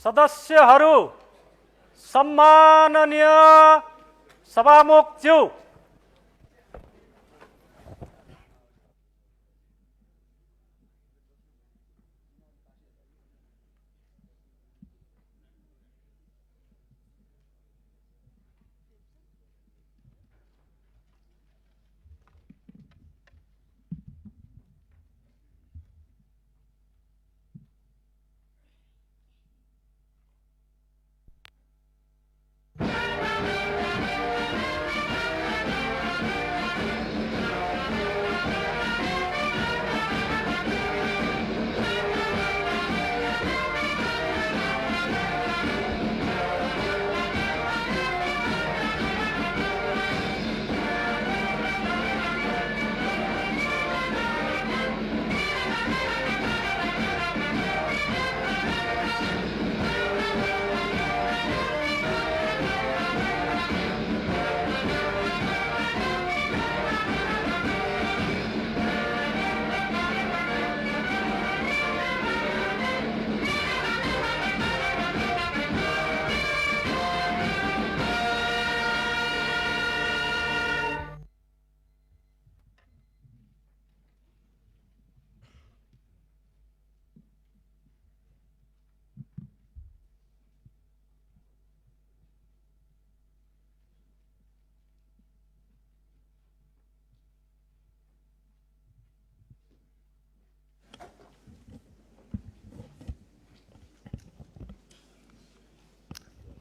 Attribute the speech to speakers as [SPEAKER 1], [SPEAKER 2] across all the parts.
[SPEAKER 1] सदस्यहरू, सम्माननीय सभामुखज्यू,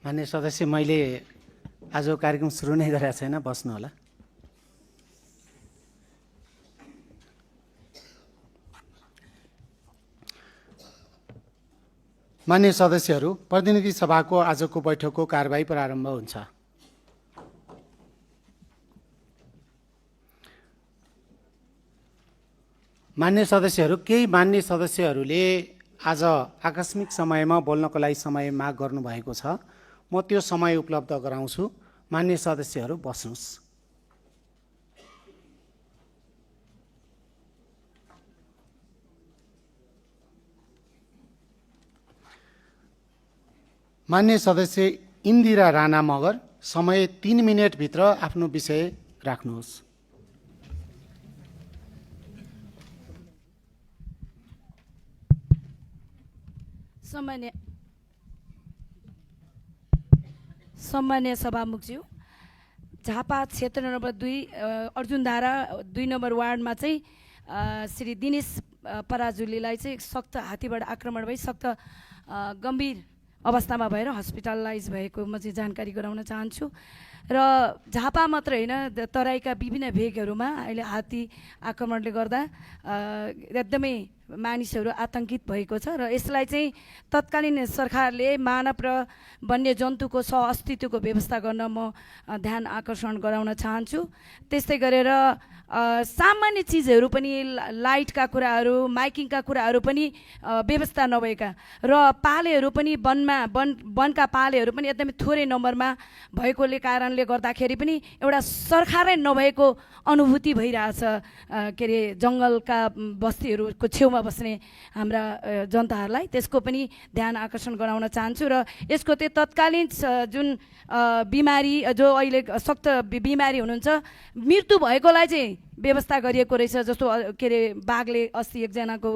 [SPEAKER 2] मान्य सदस्य, मैले आजको कार्यक्रम सुरु नै गरेको छैन, बस्नु होला। मान्य सदस्यहरू, प्रतिनिधि सभाको आजको बैठकको कारबाही प्रारम्भ हुन्छ। मान्य सदस्यहरू, केही मान्य सदस्यहरूले आज आकस्मिक समयमा बोल्नको लागि समय माग गर्नुभएको छ। म त्यो समय उपलब्ध गराउँछु। मान्य सदस्यहरू बस्नुहोस्। मान्य सदस्य इन्दिरा राणा मगर, समय 3 मिनेटभित्र आफ्नो विषय राख्नुहोस्।
[SPEAKER 3] सम्मान्य सभामुखज्यू, झापा क्षेत्र नम्बर 2 अर्जुनधारा 2 नम्बर वार्डमा चाहिँ श्री दिनेश पराजुलीलाई चाहिँ सक्त हात्तीबाट आक्रमण भई सक्त गम्भीर अवस्थामा भएर हस्पिटलाइज भएको म चाहिँ जानकारी गराउन चाहन्छु। र झापा मात्र होइन, तराईका विभिन्न भेगहरूमा अहिले हात्ती आक्रमणले गर्दा एकदमै मानिसहरू आतंकित भएको छ र यसलाई चाहिँ तत्कालीन सरकारले मानव र वन्यजन्तुको सहअस्तित्वको व्यवस्था गर्न म ध्यान आकर्षण गराउन चाहन्छु। त्यस्तै गरेर सामान्य चिजहरू पनि, लाइटका कुराहरू, माइकिङका कुराहरू पनि व्यवस्था नभएका र पालेहरू पनि वनका पालेहरू पनि एकदमै थोरै नम्बरमा भएकोले कारणले गर्दाखेरि पनि एउटा सरकारै नभएको अनुभूति भइरहेछ। के अरे जङ्गलका बस्तीहरूको छेउमा बस्ने हाम्रा जनताहरूलाई त्यसको पनि ध्यान आकर्षण गराउन चाहन्छु। र यसको चाहिँ तत्कालीन जुन बिमारी, जो अहिले सक्त बिमारी हुनुहुन्छ, मृत्यु भएकोलाई चाहिँ व्यवस्था गरिएको रहेछ। जस्तो के अरे बाघले अस्ति एकजनाको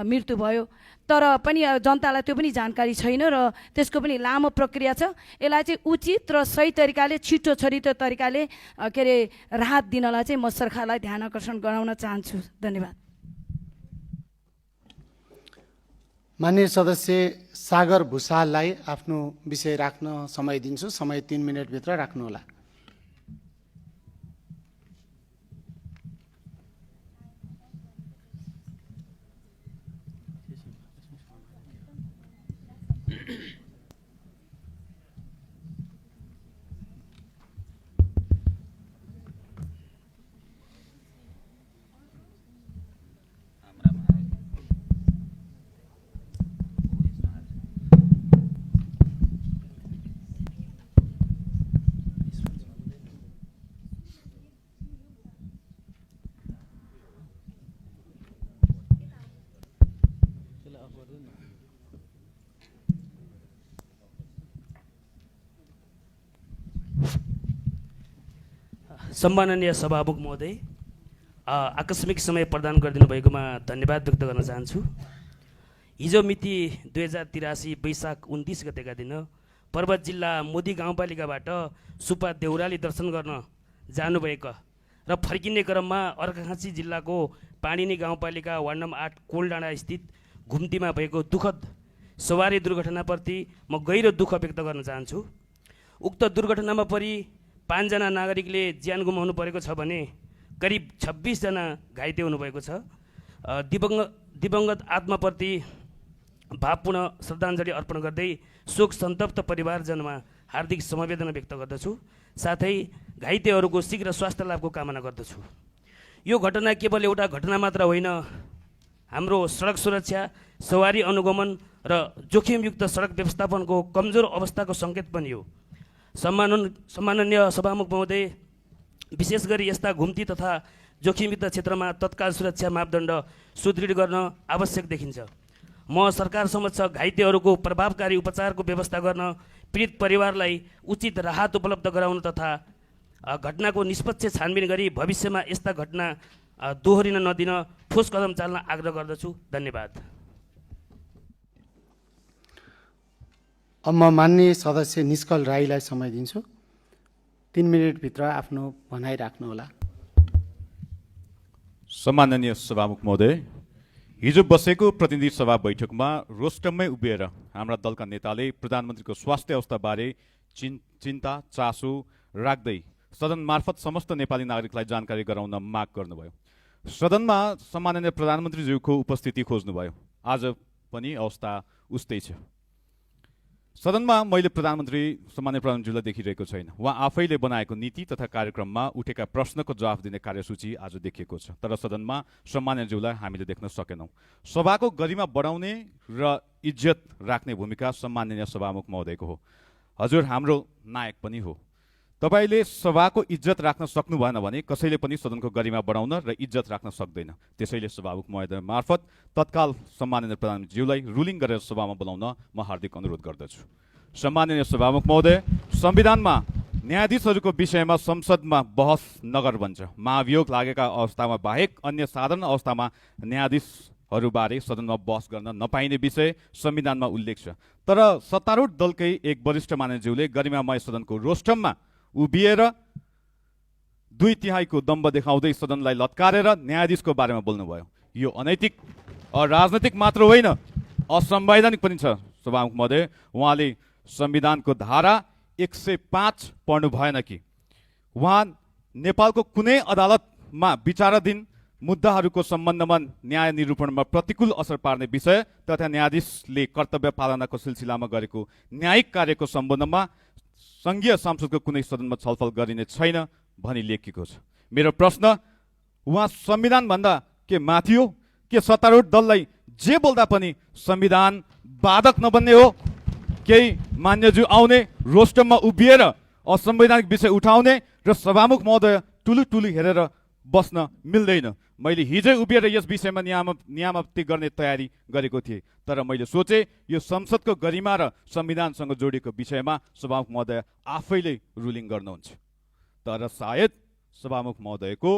[SPEAKER 3] मृत्यु भयो, तर पनि जनतालाई त्यो पनि जानकारी छैन र त्यसको पनि लामो प्रक्रिया छ। यसलाई चाहिँ उचित र सही तरिकाले, छिटो छरितो तरिकाले के अरे राहत दिनलाई चाहिँ म सरकारलाई ध्यान आकर्षण गराउन चाहन्छु। धन्यवाद।
[SPEAKER 2] मान्य सदस्य सागर भुसाललाई आफ्नो विषय राख्न समय दिन्छु। समय 3 मिनेटभित्र राख्नुहोला।
[SPEAKER 4] सम्माननीय सभामुख महोदय, आकस्मिक समय प्रदान गरिदिनु भएकोमा धन्यवाद व्यक्त गर्न चाहन्छु। हिजो मिति 2083 वैशाख 29 गतेका दिन पर्वत जिल्ला मोदी गाउँपालिकाबाट सुपा देउराली दर्शन गर्न जानुभएका र फर्किने क्रममा अर्घाखाँची जिल्लाको पाणिनी गाउँपालिका वार्ड नम्बर 8 कोलडाँडा स्थित घुम्तीमा भएको दुःखद सवारी दुर्घटनाप्रति म गहिरो दुःख व्यक्त गर्न चाहन्छु। उक्त दुर्घटनामा परि 5 जना नागरिकले ज्यान गुमाउनु परेको छ भने करिब 26 जना घाइते हुनुभएको छ। दिवंगत आत्माप्रति भावपूर्ण श्रद्धाञ्जली अर्पण गर्दै शोक सन्तप्त परिवारजनमा हार्दिक समवेदना व्यक्त गर्दछु। साथै घाइतेहरूको शीघ्र स्वास्थ्य लाभको कामना गर्दछु। यो घटना केवल एउटा घटना मात्र होइन, हाम्रो सडक सुरक्षा, सवारी अनुगमन र जोखिमयुक्त सडक व्यवस्थापनको कमजोर अवस्थाको सङ्केत पनि हो। सम्माननीय सभामुख महोदय, विशेष गरी यस्ता घुम्ती तथा जोखिमयुक्त क्षेत्रमा तत्काल सुरक्षा मापदण्ड सुदृढ गर्न आवश्यक देखिन्छ। म सरकार समक्ष घाइतेहरूको प्रभावकारी उपचारको व्यवस्था गर्न, पीडित परिवारलाई उचित राहत उपलब्ध गराउन तथा घटनाको निष्पक्ष छानबिन गरी भविष्यमा यस्ता घटना दोहोरिन नदिन ठोस कदम चाल्न आग्रह गर्दछु। धन्यवाद।
[SPEAKER 2] अब म माननीय सदस्य निष्कल राईलाई समय दिन्छु। 3 मिनटभित्र आफ्नो भनाइ राख्नुहोला।
[SPEAKER 5] सम्माननीय सभामुख महोदय, हिजो बसेको प्रतिनिधि सभा बैठकमा रोस्टममै उभिएर हाम्रा दलका नेताले प्रधानमन्त्रीको स्वास्थ्य अवस्थाबारे चिन्ता चासो राख्दै सदन मार्फत समस्त नेपाली नागरिकलाई जानकारी गराउन माग गर्नुभयो। सदनमा सम्माननीय प्रधानमन्त्रीज्यूको उपस्थिति खोज्नुभयो। आज पनि अवस्था उस्तै छ। सदनमा मैले सम्माननीय प्रधानमन्त्रीलाई देखिरहेको छैन। उहाँ आफैले बनाएको नीति तथा कार्यक्रममा उठेका प्रश्नको जवाफ दिने कार्यसूची आज देखिएको छ, तर सदनमा सम्माननीयज्यूलाई हामीले देख्न सकेनौँ। सभाको गरिमा बढाउने र इज्जत राख्ने भूमिका सम्माननीय सभामुख महोदयको हो। हजुर हाम्रो नायक पनि हो। तपाईले सभाको इज्जत राख्न सक्नु भएन भने कसैले पनि सदनको गरिमा बढाउन र इज्जत राख्न सक्दैन। त्यसैले सभामुख महोदय मार्फत तत्काल सम्माननीय प्रधानमन्त्रीज्यूलाई रुलिङ गरेर सभामा बोलाउन म हार्दिक अनुरोध गर्दछु। सम्माननीय सभामुख महोदय, संविधानमा न्यायाधीशहरूको विषयमा संसदमा बहस नगर भन्छ। महाभियोग लागेका अवस्थामा बाहेक अन्य साधारण अवस्थामा न्यायाधीशहरूबारे सदनमा बहस गर्न नपाइने विषय संविधानमा उल्लेख छ। तर सत्तारूढ दलकै एक वरिष्ठ मान्यज्यूले गरिमामय सदनको रोस्टममा उभिएर 2/3 दम्ब देखाउँदै सदनलाई लत्कारेर न्यायाधीशको बारेमा बोल्नुभयो। यो अनैतिक और राजनैतिक मात्र होइन, असंवैधानिक पनि छ। सभामुख महोदय, उहाँले संविधानको धारा 105 पढ्नु भएन कि उहाँ नेपालको कुनै अदालतमा विचाराधीन मुद्दाहरूको सम्बन्धमा न्याय निरूपणमा प्रतिकूल असर पार्ने विषय तथा न्यायाधीशले कर्तव्य पालनाको सिलसिलामा गरेको न्यायिक कार्यको सम्बन्धमा संघीय संसदको कुनै सदनमा छलफल गरिने छैन भनी लेखिएको छ। मेरो प्रश्न, उहाँ संविधानभन्दा के माथि हो के सत्तारूढ दललाई जे बोल्दा पनि संविधान बाधक नबन्ने हो? केही मान्यज्यू आउने, रोस्टममा उभिएर असंवैधानिक विषय उठाउने र सभामुख महोदय टुलु हेरेर बस्न मिल्दैन। मैले हिजै उभिएर यस विषयमा नियामती गर्ने तयारी गरेको थिएँ, तर मैले सोचे यो संसदको गरिमा र संविधानसँग जोडिएको विषयमा सभामुख महोदय आफैले रुलिङ गर्नुहुन्छ। तर सायद सभामुख महोदयको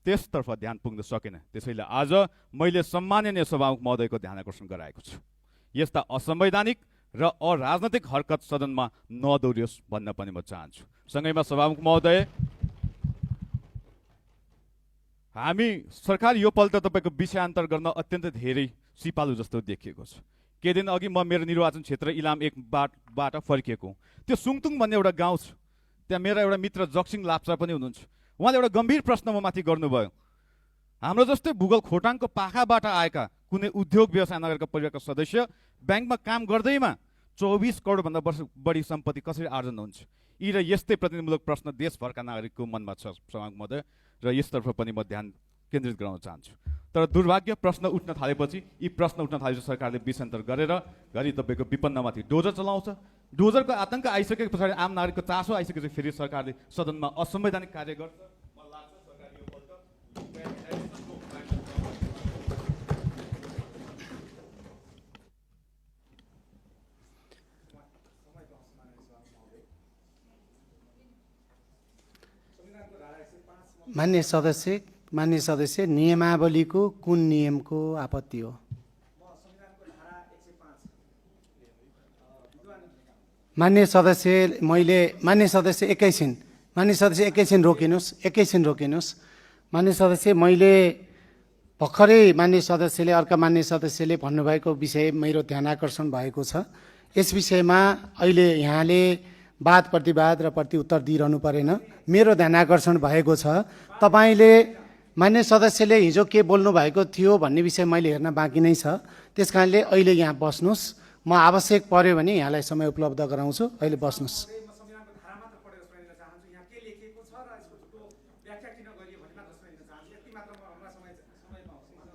[SPEAKER 5] त्यसतर्फ ध्यान पुग्न सकेन। त्यसैले आज मैले सम्माननीय सभामुख महोदयको ध्यान आकर्षण गराएको छु। यस्ता असंवैधानिक र अराजनैतिक हरकत सदनमा नदोहोरियोस् भन्न पनि म चाहन्छु। सँगैमा सभामुख महोदय, हामी सरकार यो पल्ट तपाईँको विषयान्तर गर्न अत्यन्त धेरै सिपालु जस्तो देखिएको छ। केही दिन अघि म मेरो निर्वाचन क्षेत्र इलाम 1बाट फर्किएको। त्यो सुङतुङ भन्ने एउटा गाउँ छ, त्यहाँ मेरा एउटा मित्र जक्सिङ लाप्चा पनि हुनुहुन्छ। उहाँले एउटा गम्भीर प्रश्न म माथि गर्नुभयो। हाम्रो जस्तै भूगोल खोटाङको पाखाबाट आएका कुनै उद्योग व्यवसाय नगरका परिवारका सदस्य ब्याङ्कमा काम गर्दैमा 24 करोडभन्दा बढी सम्पत्ति कसरी आर्जन हुन्छ? यी र यस्तै प्रतिनिधिमूलक प्रश्न देशभरका नागरिकको मनमा छ सभामुख महोदय, र यसतर्फ पनि म ध्यान केन्द्रित गराउन चाहन्छु। तर दुर्भाग्य, प्रश्न उठ्न थालेपछि सरकारले विषयान्तर गरेर घरि तपाईँको विपन्नमाथि डोजर चलाउँछ। डोजरको आतंक आइसके पछाडि आम नागरिकको चासो आइसकेपछि फेरि सरकारले सदनमा असंवैधानिक कार्य गर्छ।
[SPEAKER 2] मान्य सदस्य नियमावलीको कुन नियमको आपत्ति हो? मान्य सदस्य एकैछिन रोकिनुहोस्। मान्य सदस्य, मैले भर्खरै मान्य सदस्यले अर्का मान्य सदस्यले भन्नुभएको विषय मेरो ध्यान आकर्षण भएको छ। यस विषयमा अहिले यहाँले वाद प्रतिवाद र प्रतिउत्तर दिइरहनु परेन। मेरो ध्यान आकर्षण भएको छ, तपाईँले मान्य सदस्यले हिजो के बोल्नु भएको थियो भन्ने विषय मैले हेर्न बाँकी नै छ। त्यस कारणले अहिले यहाँ बस्नुहोस्, म आवश्यक पर्यो भने यहाँलाई समय उपलब्ध गराउँछु। अहिले बस्नुहोस्।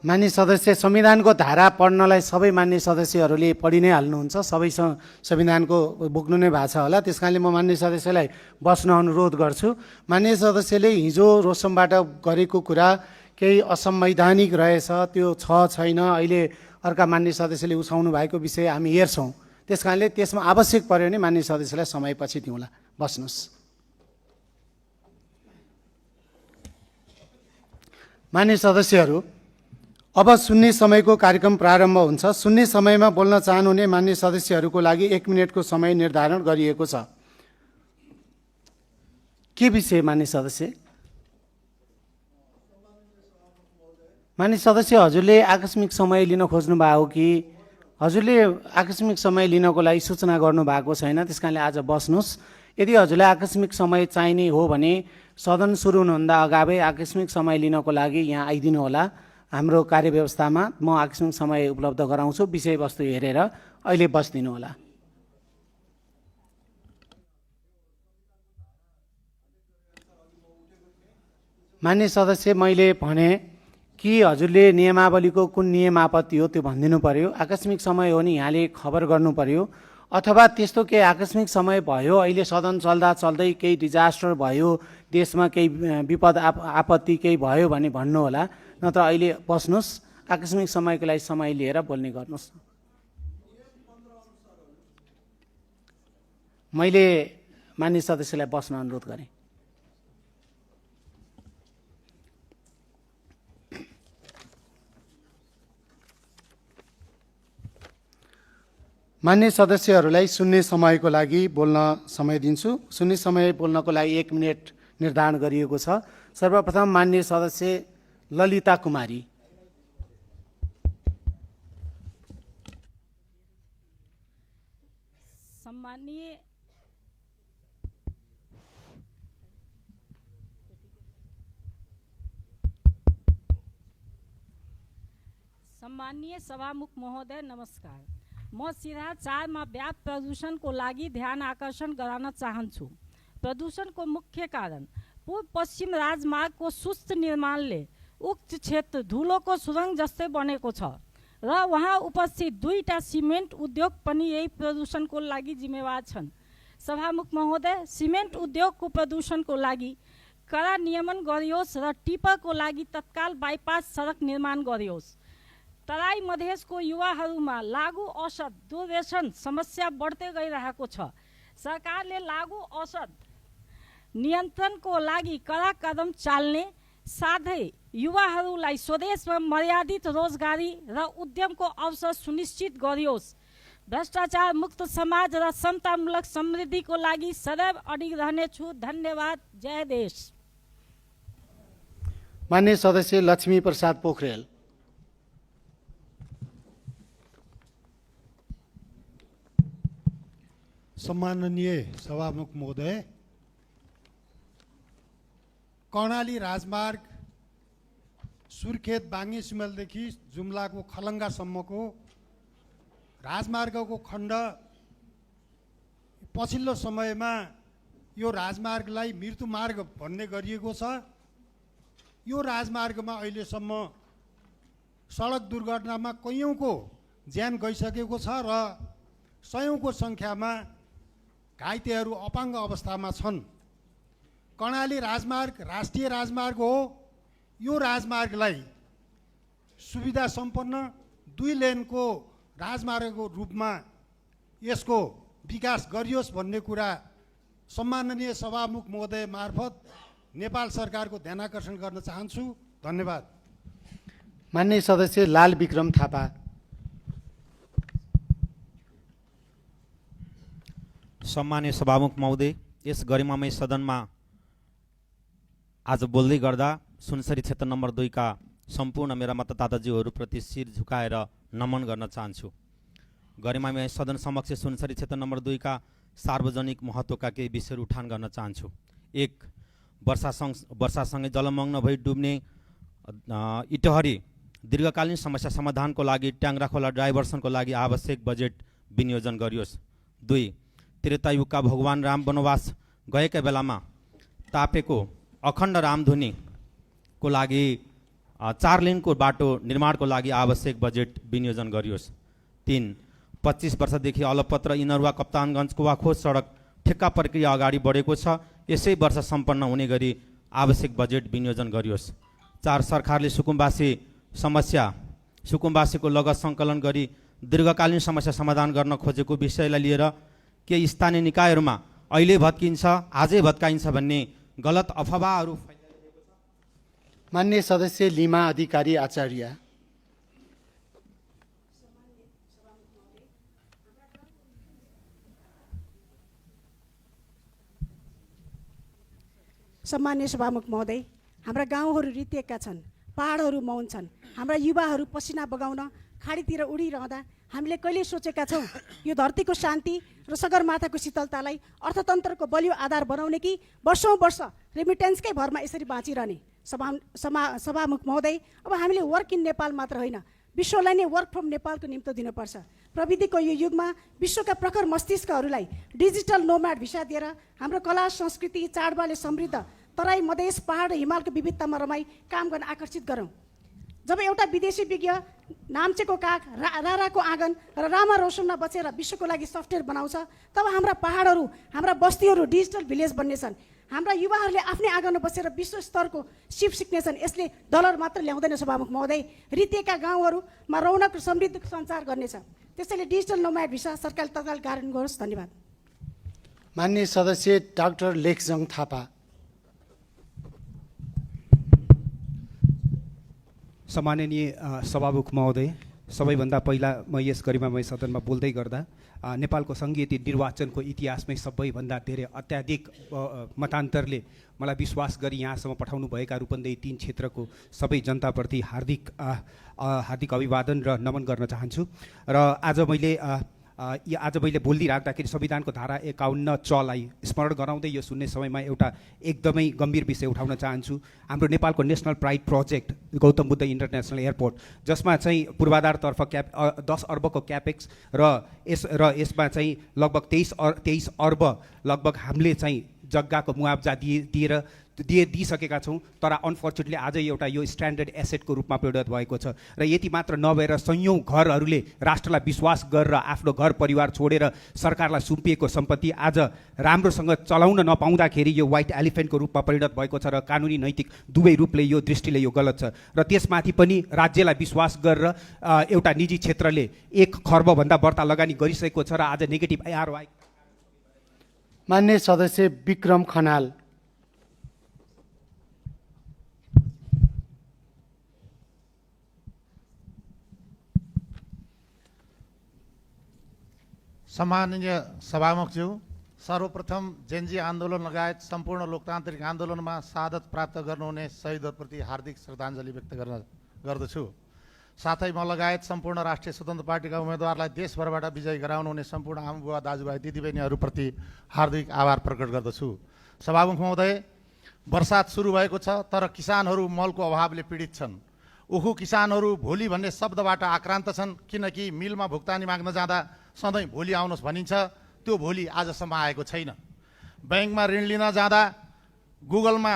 [SPEAKER 2] मान्य सदस्य, संविधानको धारा पढ्नलाई सबै मान्य सदस्यहरूले पढि नै हाल्नुहुन्छ। सबै संविधानको बोक्नु नै भएको छ होला। त्यस कारणले म मान्य सदस्यलाई बस्न अनुरोध गर्छु। मान्य सदस्यले हिजो रोशमबाट गरेको कुरा केही असंवैधानिक रहेछ, त्यो छैन। अहिले अर्का मान्य सदस्यले उठाउनु भएको विषय हामी हेर्छौँ। त्यस कारणले त्यसमा आवश्यक पर्यो भने मान्य सदस्यलाई समय पछि दिउँला। बस्नुहोस्। मान्य सदस्यहरू, अब सुन्ने समयको कार्यक्रम प्रारम्भ हुन्छ। सुन्ने समयमा बोल्न चाहनुहुने मान्य सदस्यहरूको लागि 1 मिनेटको समय निर्धारण गरिएको छ। के विषय मान्य सदस्य? मान्य सदस्य, हजुरले आकस्मिक समय लिन खोज्नु भएको हो कि हजुरले आकस्मिक समय लिनको लागि सूचना गर्नुभएको छैन? त्यस कारणले आज बस्नुहोस्। यदि हजुरलाई आकस्मिक समय चाहिने हो भने सदन सुरु हुनुभन्दा अगावै आकस्मिक समय लिनको लागि यहाँ आइदिनु होला। हाम्रो कार्यव्यवस्थामा म आकस्मिक समय उपलब्ध गराउँछु। विषयवस्तु हेरेर अहिले बस्दिनु होला। मान्य सदस्य, मैले भने कि हजुरले नियमावलीको कुन नियम आपत्ति हो त्यो भनिदिनु पर्यो। आकस्मिक समय हो नि यहाँले खबर गर्नु पर्यो, अथवा त्यस्तो केही आकस्मिक समय भयो, अहिले सदन चल्दा चल्दै केही डिजास्टर भयो, देशमा केही विपद आपत्ति केही भयो भने भन्नु होला। नत्र अहिले बस्नुहोस्। आकस्मिक समयको लागि समय लिएर बोल्ने गर्नुहोस्। मैले मान्य सदस्यलाई बस्न अनुरोध गरेँ। मान्य सदस्यहरूलाई सुन्ने समयको लागि बोल्न समय दिन्छु। सुन्ने समय बोल्नको लागि 1 मिनेट निर्धारण गरिएको छ। सर्वप्रथम मान्य सदस्य ललिता कुमारी।
[SPEAKER 6] सम्माननीय सभामुख महोदय, नमस्कार। म सिधा 4 मा व्याप्त प्रदूषणको लागि ध्यान आकर्षण गराउन चाहन्छु। प्रदूषणको मुख्य कारण पूर्व पश्चिम राजमार्गको सुस्त निर्माणले उक्त क्षेत्र धुलोको सुरंग जस्तै बनेको छ र वहाँ उपस्थित 2टा सिमेन्ट उद्योग पनि यही प्रदूषणको लागि जिम्मेवार छन्। सभामुख महोदय, सिमेन्ट उद्योगको प्रदूषणको लागि कडा नियमन गरियोस् र टिपरको लागि तत्काल बाइपास सडक निर्माण गरियोस्। तराई मधेसको युवाहरूमा लागु औषध दुर्व्यसन समस्या बढ्दै गइरहेको छ। सरकारले लागु औषध नियन्त्रणको लागि कडा कदम चाल्ने साथै युवाहरूलाई स्वदेशमा मर्यादित रोजगारी र उद्यमको अवसर सुनिश्चित गरियोस्। भ्रष्टाचार मुक्त समाज र समतामूलक समृद्धिको लागि सदैव अडिग रहनेछु। धन्यवाद। जय देश।
[SPEAKER 2] मान्य सदस्य लक्ष्मी प्रसाद पोखरेल।
[SPEAKER 7] सम्माननीय सभामुख महोदय, कर्णाली राजमार्ग सुर्खेत बाङ्गे सिमलदेखि जुम्लाको खलङ्गासम्मको राजमार्गको खण्ड पछिल्लो समयमा यो राजमार्गलाई मृत्युमार्ग भन्ने गरिएको छ। यो राजमार्गमा अहिलेसम्म सडक दुर्घटनामा कैयौँको ज्यान गइसकेको छ र सयौँको सङ्ख्यामा घाइतेहरू अपाङ्ग अवस्थामा छन्। कर्णाली राजमार्ग राष्ट्रिय राजमार्ग हो। यो राजमार्गलाई सुविधा सम्पन्न 2 लेनको राजमार्गको रूपमा यसको विकास गरियोस् भन्ने कुरा सम्माननीय सभामुख महोदय मार्फत नेपाल सरकारको ध्यान आकर्षण गर्न चाहन्छु। धन्यवाद।
[SPEAKER 2] माननीय सदस्य लाल विक्रम थापा।
[SPEAKER 8] सम्मान्य सभामुख महोदय, यस गरिमामय सदनमा आज बोल्दै गर्दा सुनसरी क्षेत्र नम्बर 2 का सम्पूर्ण मेरा मतदाताज्यूहरूप्रति शिर झुकाएर नमन गर्न चाहन्छु। गरिमामय सदन समक्ष सुनसरी क्षेत्र नम्बर 2 का सार्वजनिक महत्त्वका केही विषयहरू उठान गर्न चाहन्छु। 1, वर्षासँगै जलमग्न भई डुब्ने इटहरी दीर्घकालीन समस्या समाधानको लागि ट्याङ्ग्रा खोला डाइभर्सनको लागि आवश्यक बजेट विनियोजन गरियोस्। 2, त्रेतायुगका भगवान राम वनवास गएका बेलामा तापेको अखण्ड रामधुनीको लागि 4 लेनको बाटो निर्माणको लागि आवश्यक बजेट विनियोजन गरियोस्। 3, 25 वर्षदेखि अलपत्र इनरुवा कप्तानगञ्ज कुवाखोज सडक ठेक्का प्रक्रिया अगाडि बढेको छ, यसै वर्ष सम्पन्न हुने गरी आवश्यक बजेट विनियोजन गरियोस्। 4, सरकारले सुकुम्बासीको लगत सङ्कलन गरी दीर्घकालीन समस्या समाधान गर्न खोजेको विषयलाई लिएर केही स्थानीय निकायहरूमा अहिले भत्किन्छ आजै भत्काइन्छ भन्ने गलत अफवाहहरू
[SPEAKER 2] माननीय सदस्य लिमा अधिकारी आचार्य।
[SPEAKER 9] सम्मान्य सभामुख महोदय, हाम्रा गाउँहरू रितिएका छन्, पहाडहरू मौन छन्। हाम्रा युवाहरू पसिना बगाउन खाडीतिर उडिरहँदा हामीले कहिले सोचेका छौँ यो धरतीको शान्ति र सगरमाथाको शीतलतालाई अर्थतन्त्रको बलियो आधार बनाउने कि वर्षौँ वर्ष रेमिटेन्सकै भरमा यसरी बाँचिरहने। सभामुख महोदय, अब हामीले वर्क इन नेपाल मात्र होइन, विश्वलाई नै वर्क फ्रम नेपालको निम्तो दिनुपर्छ। प्रविधिको यो युगमा विश्वका प्रखर मस्तिष्कहरूलाई डिजिटल नोम्याड भिसा दिएर हाम्रो कला संस्कृति चाडबाडले समृद्ध तराई मधेस पहाड र हिमालको विविधतामा रमाई काम गर्न आकर्षित गरौँ। जब एउटा विदेशी विज्ञ नाम्चेको काग राराको आँगन र रामा रोशनमा बचेर विश्वको लागि सफ्टवेयर बनाउँछ, तब हाम्रा पहाडहरू हाम्रा बस्तीहरू डिजिटल भिलेज बन्नेछन्। हाम्रा युवाहरूले आफ्नै आँगनमा बसेर विश्व स्तरको सिप सिक्नेछन्। यसले डलर मात्र ल्याउँदैन सभामुख महोदय, रितिएका गाउँहरूमा रौनक र समृद्धिको सञ्चार गर्नेछ। त्यसैले डिजिटल नोम्याड भिसा सरकारले तत्काल कार्यान्वयन गरोस्। धन्यवाद।
[SPEAKER 2] माननीय सदस्य डाक्टर लेखजङ थापा।
[SPEAKER 10] सम्माननीय सभामुख महोदय, सबैभन्दा पहिला म यस गरिमामय सदनमा बोल्दै गर्दा नेपालको सङ्घीय निर्वाचनको इतिहासमै सबैभन्दा धेरै अत्याधिक मतान्तरले मलाई विश्वास गरी यहाँसम्म पठाउनु भएका रूपन्देही 3 क्षेत्रको सबै जनताप्रति हार्दिक अभिवादन र नमन गर्न चाहन्छु। र आज मैले बोलिराख्दाखेरि संविधानको धारा 51 लाई स्मरण गराउँदै यो सुन्ने समयमा एउटा एकदमै गम्भीर विषय उठाउन चाहन्छु। हाम्रो नेपालको national pride project Gautam Buddha international airport, जसमा चाहिँ पूर्वाधारतर्फ 10 अर्बको क्यापेक्स र यसमा चाहिँ लगभग 23 अर्ब लगभग हामीले चाहिँ जग्गाको मुआवजा दिइसकेका छौँ। तर अनफर्चुनेटली आज एउटा यो स्ट्यान्डर्ड एसेटको रूपमा परिणत भएको छ। र यति मात्र नभएर सयौँ घरहरूले राष्ट्रलाई विश्वास गरेर आफ्नो घर परिवार छोडेर सरकारलाई सुम्पिएको सम्पत्ति आज राम्रोसँग चलाउन नपाउँदाखेरि यो व्हाइट एलिफेन्टको रूपमा परिणत भएको छ। र कानुनी नैतिक दुवै रूपले यो दृष्टिले यो गलत छ। र त्यसमाथि पनि राज्यलाई विश्वास गरेर एउटा निजी क्षेत्रले 1 खर्बभन्दा बढ्ता लगानी गरिसकेको छ र आज नेगेटिभ आरओआई।
[SPEAKER 2] माननीय सदस्य विक्रम खनाल।
[SPEAKER 11] सम्माननीय सभामुखज्यू, सर्वप्रथम जेनजी आन्दोलन लगायत सम्पूर्ण लोकतान्त्रिक आन्दोलनमा शहादत प्राप्त गर्नुहुने शहीदहरूप्रति हार्दिक श्रद्धाञ्जली व्यक्त गर्दछु। साथै म लगायत सम्पूर्ण राष्ट्रिय स्वतन्त्र पार्टीका उम्मेदवारलाई देशभरबाट विजयी गराउनुहुने सम्पूर्ण आमाबुवा दाजुभाइ दिदीबहिनीहरूप्रति हार्दिक आभार प्रकट गर्दछु। सभामुख महोदय, वर्षात सुरु भएको छ तर किसानहरू मलको अभावले पीडित छन्। उखु किसानहरू भोलि भन्ने शब्दबाट आक्रान्त छन्, किनकि मिलमा भुक्तानी माग्न जाँदा सधैँ भोलि आउनुहोस् भनिन्छ, त्यो भोलि आजसम्म आएको छैन। ब्याङ्कमा ऋण लिन जाँदा गुगलमा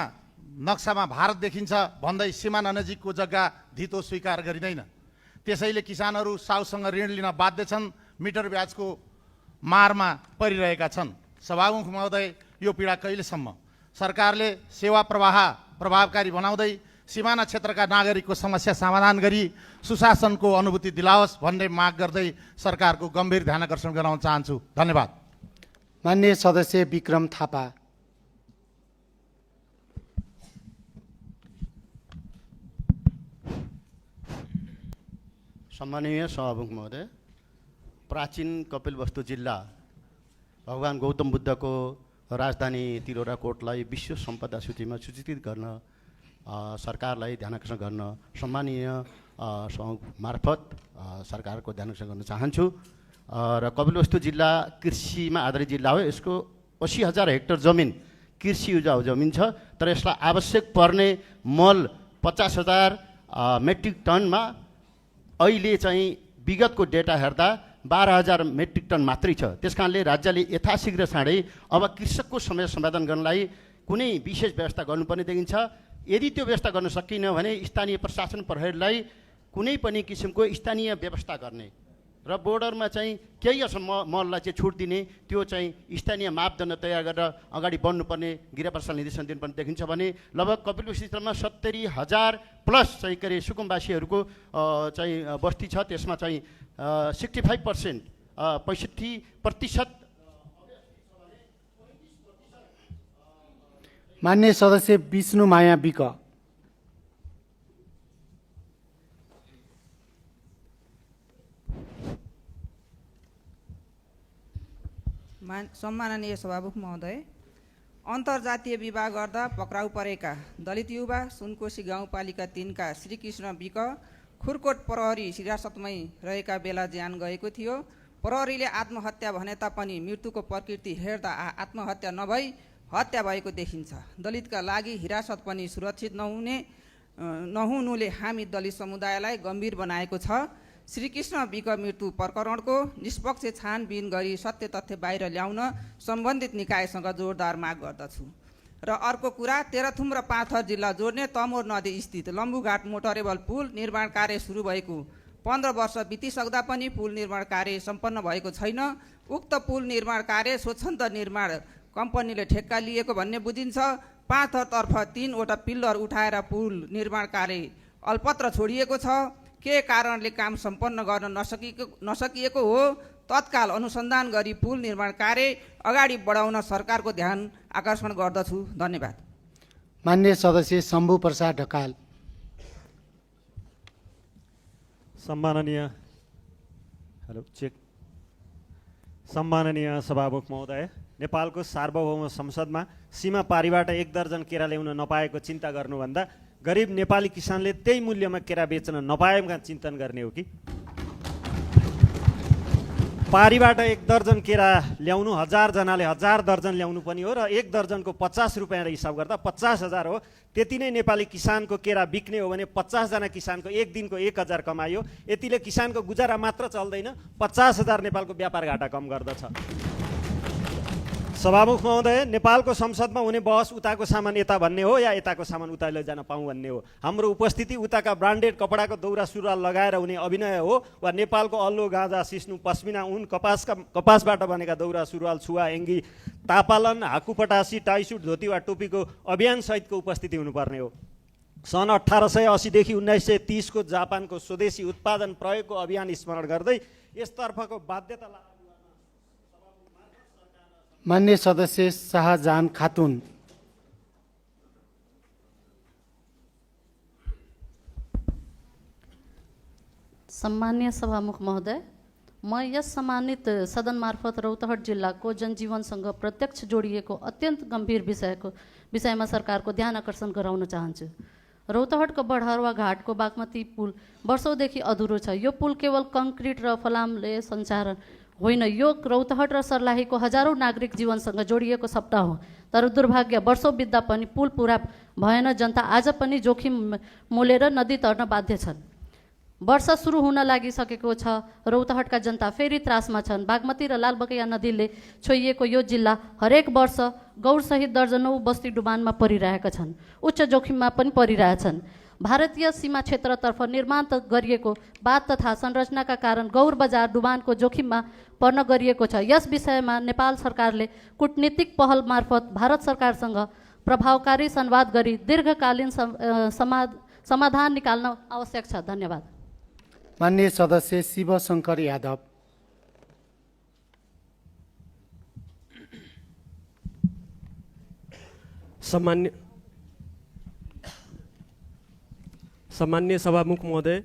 [SPEAKER 11] नक्सामा भारत देखिन्छ भन्दै सिमाना नजिकको जग्गा धितो स्वीकार गरिँदैन। त्यसैले किसानहरू साउसँग ऋण लिन बाध्य छन्, मिटर ब्याजको मारमा परिरहेका छन्। सभामुख महोदय, यो पीडा कहिलेसम्म? सरकारले सेवा प्रवाह प्रभावकारी बनाउँदै सिमाना क्षेत्रका नागरिकको समस्या समाधान गरी सुशासनको अनुभूति दिलाओस् भन्ने माग गर्दै सरकारको गम्भीर ध्यान आकर्षण गराउन चाहन्छु। धन्यवाद।
[SPEAKER 2] माननीय सदस्य विक्रम थापा।
[SPEAKER 12] सम्माननीय सभामुख महोदय, प्राचीन कपिलवस्तु जिल्ला भगवान गौतम बुद्धको राजधानी तिरहुरा कोटलाई विश्व सम्पदा सूचीमा सूचित गर्न सरकारलाई ध्यानाकर्षण गर्न सम्माननीय सभामुख मार्फत सरकारको ध्यानाकर्षण गर्न चाहन्छु। र कपिलवस्तु जिल्ला कृषिमा आधारित जिल्ला हो। यसको 80,000 हेक्टर जमिन कृषि उब्जाउ जमिन छ, तर यसलाई आवश्यक पर्ने मल 50,000 मेट्रिक टनमा अहिले चाहिँ विगतको डेटा हेर्दा 12,000 मेट्रिक टन मात्रै छ। त्यसकारणले राज्यले यथाशीघ्र चाँडै अब कृषकको समस्या समाधान गर्नलाई कुनै विशेष व्यवस्था गर्नुपर्ने देखिन्छ। यदि त्यो व्यवस्था गर्न सकिन भने स्थानीय प्रशासन प्रहरीलाई कुनै पनि किसिमको स्थानीय व्यवस्था गर्ने र बोर्डरमा चाहिँ केही मललाई चाहिँ छुट दिने, त्यो चाहिँ स्थानीय मापदण्ड तयार गरेर अगाडि बढ्नुपर्ने गृह प्रशासन निर्देशन दिनुपर्ने देखिन्छ भने लगभग कपिलवस्तु क्षेत्रमा 70,000 प्लस चाहिँ के अरे सुकुम्बासीहरूको चाहिँ बस्ती छ। त्यसमा चाहिँ 65% 65%।
[SPEAKER 2] मान्य सदस्य विष्णु माया विक।
[SPEAKER 13] सम्माननीय सभामुख महोदय, अन्तर्जातीय विवाह गर्दा पक्राउ परेका दलित युवा सुनकोशी गाउँपालिका 3 का श्रीकृष्ण विक खुरकोट प्रहरी हिरासतमै रहेका बेला ज्यान गएको थियो। प्रहरीले आत्महत्या भने तापनि मृत्युको प्रकृति हेर्दा आत्महत्या नभई हत्या भएको देखिन्छ। दलितका लागि हिरासत पनि सुरक्षित नहुनुले हामी दलित समुदायलाई गम्भीर बनाएको छ। श्रीकृष्ण विक मृत्यु प्रकरणको निष्पक्ष छानबिन गरी सत्य तथ्य बाहिर ल्याउन सम्बन्धित निकायसँग जोरदार माग गर्दछु। र अर्को कुरा, तेह्रथुम र पाथर जिल्ला जोड्ने तमोर नदी स्थित लम्बुघाट मोटरेबल पुल निर्माण कार्य सुरु भएको 15 वर्ष बितिसक्दा पनि पुल निर्माण कार्य सम्पन्न भएको छैन। उक्त पुल निर्माण कार्य स्वच्छन्द निर्माण कम्पनीले ठेक्का लिएको भन्ने बुझिन्छ। पाथरतर्फ 3 वटा पिल्लर उठाएर पुल निर्माण कार्य अल्पत्र छोडिएको छ। के कारणले काम सम्पन्न गर्न नसकिएको हो? तत्काल अनुसन्धान गरी पुल निर्माण कार्य अगाडि बढाउन सरकारको ध्यान आकर्षण गर्दछु। धन्यवाद।
[SPEAKER 2] मान्य सदस्य शम्भु प्रसाद ढकाल।
[SPEAKER 1] सम्माननीय सभामुख महोदय, नेपालको सार्वभौम संसदमा सीमा पारीबाट 1 दर्जन केरा ल्याउन नपाएको चिन्ता गर्नुभन्दा गरिब नेपाली किसानले त्यही मूल्यमा केरा बेच्न नपाएका चिन्तन गर्ने हो कि? पारीबाट 1 दर्जन केरा ल्याउनु 1000 जनाले 1000 दर्जन ल्याउनु पनि हो र 1 दर्जनको 50 रुपियाँ हिसाब गर्दा 50,000 हो। त्यति नै नेपाली किसानको केरा बिक्ने हो भने 50 जना किसानको 1 दिनको 1000 कमाइयो। यतिले किसानको गुजारा मात्र चल्दैन, 50,000 नेपालको व्यापार घाटा कम गर्दछ। सभामुख महोदय, नेपालको संसदमा हुने बहस उताको सामान यता भन्ने हो या यताको सामान उता लैजान पाऊँ भन्ने हो। हाम्रो उपस्थिति उताका ब्रान्डेड कपडाको दौरा सुरुवाल लगाएर हुने अभिनय हो वा नेपालको अल्लो गाँजा सिस्नु पश्मिना उन कपासबाट बनेका दौरा सुरुवाल छुवा एङ्गी तापालन हाकुपटासी टाइसुट धोती वा टोपीको अभियान सहितको उपस्थिति हुनुपर्ने हो। सन् 1880 देखि 1930 को जापानको स्वदेशी उत्पादन प्रयोगको अभियान स्मरण गर्दै यसतर्फको बाध्यता।
[SPEAKER 2] मान्य सदस्य शाहजहान खातुन।
[SPEAKER 14] सम्मान्य सभामुख महोदय, म यस सम्मानित सदन मार्फत रौतहट जिल्लाको जनजीवनसँग प्रत्यक्ष जोडिएको अत्यन्त गम्भीर विषयमा सरकारको ध्यान आकर्षण गराउन चाहन्छु। रौतहटको बढारुवा घाटको बागमती पुल वर्षौँदेखि अधुरो छ। यो पुल केवल कङ्क्रिट र फलामले सञ्चालन होइन, यो रौतहट र सर्लाहीको हजारौँ नागरिक जीवनसँग जोडिएको सप्ताह हो। तर दुर्भाग्य वर्षौँ बित्दा पनि पुल पुरा भएन। जनता आज पनि जोखिम मोलेर नदी तर्न बाध्य छन्। वर्षा सुरु हुन लागिसकेको छ। रौतहटका जनता फेरि त्रासमा छन्। बागमती र लालबकैया नदीले छोइएको यो जिल्ला हरेक वर्ष गौरसहित दर्जनौँ बस्ती डुबानमा परिरहेका छन्, उच्च जोखिममा पनि परिरहेछन्। भारतीय सीमा क्षेत्रतर्फ निर्माण गरिएको बाँध तथा संरचनाका कारण गौर बजार डुबानको जोखिममा पर्न गरिएको छ। यस विषयमा नेपाल सरकारले कूटनीतिक पहल मार्फत भारत सरकारसँग प्रभावकारी संवाद गरी दीर्घकालीन समाधान निकाल्न आवश्यक छ। धन्यवाद।
[SPEAKER 2] माननीय सदस्य शिवशङ्कर यादव।
[SPEAKER 15] सम्मान्य सभामुख महोदय,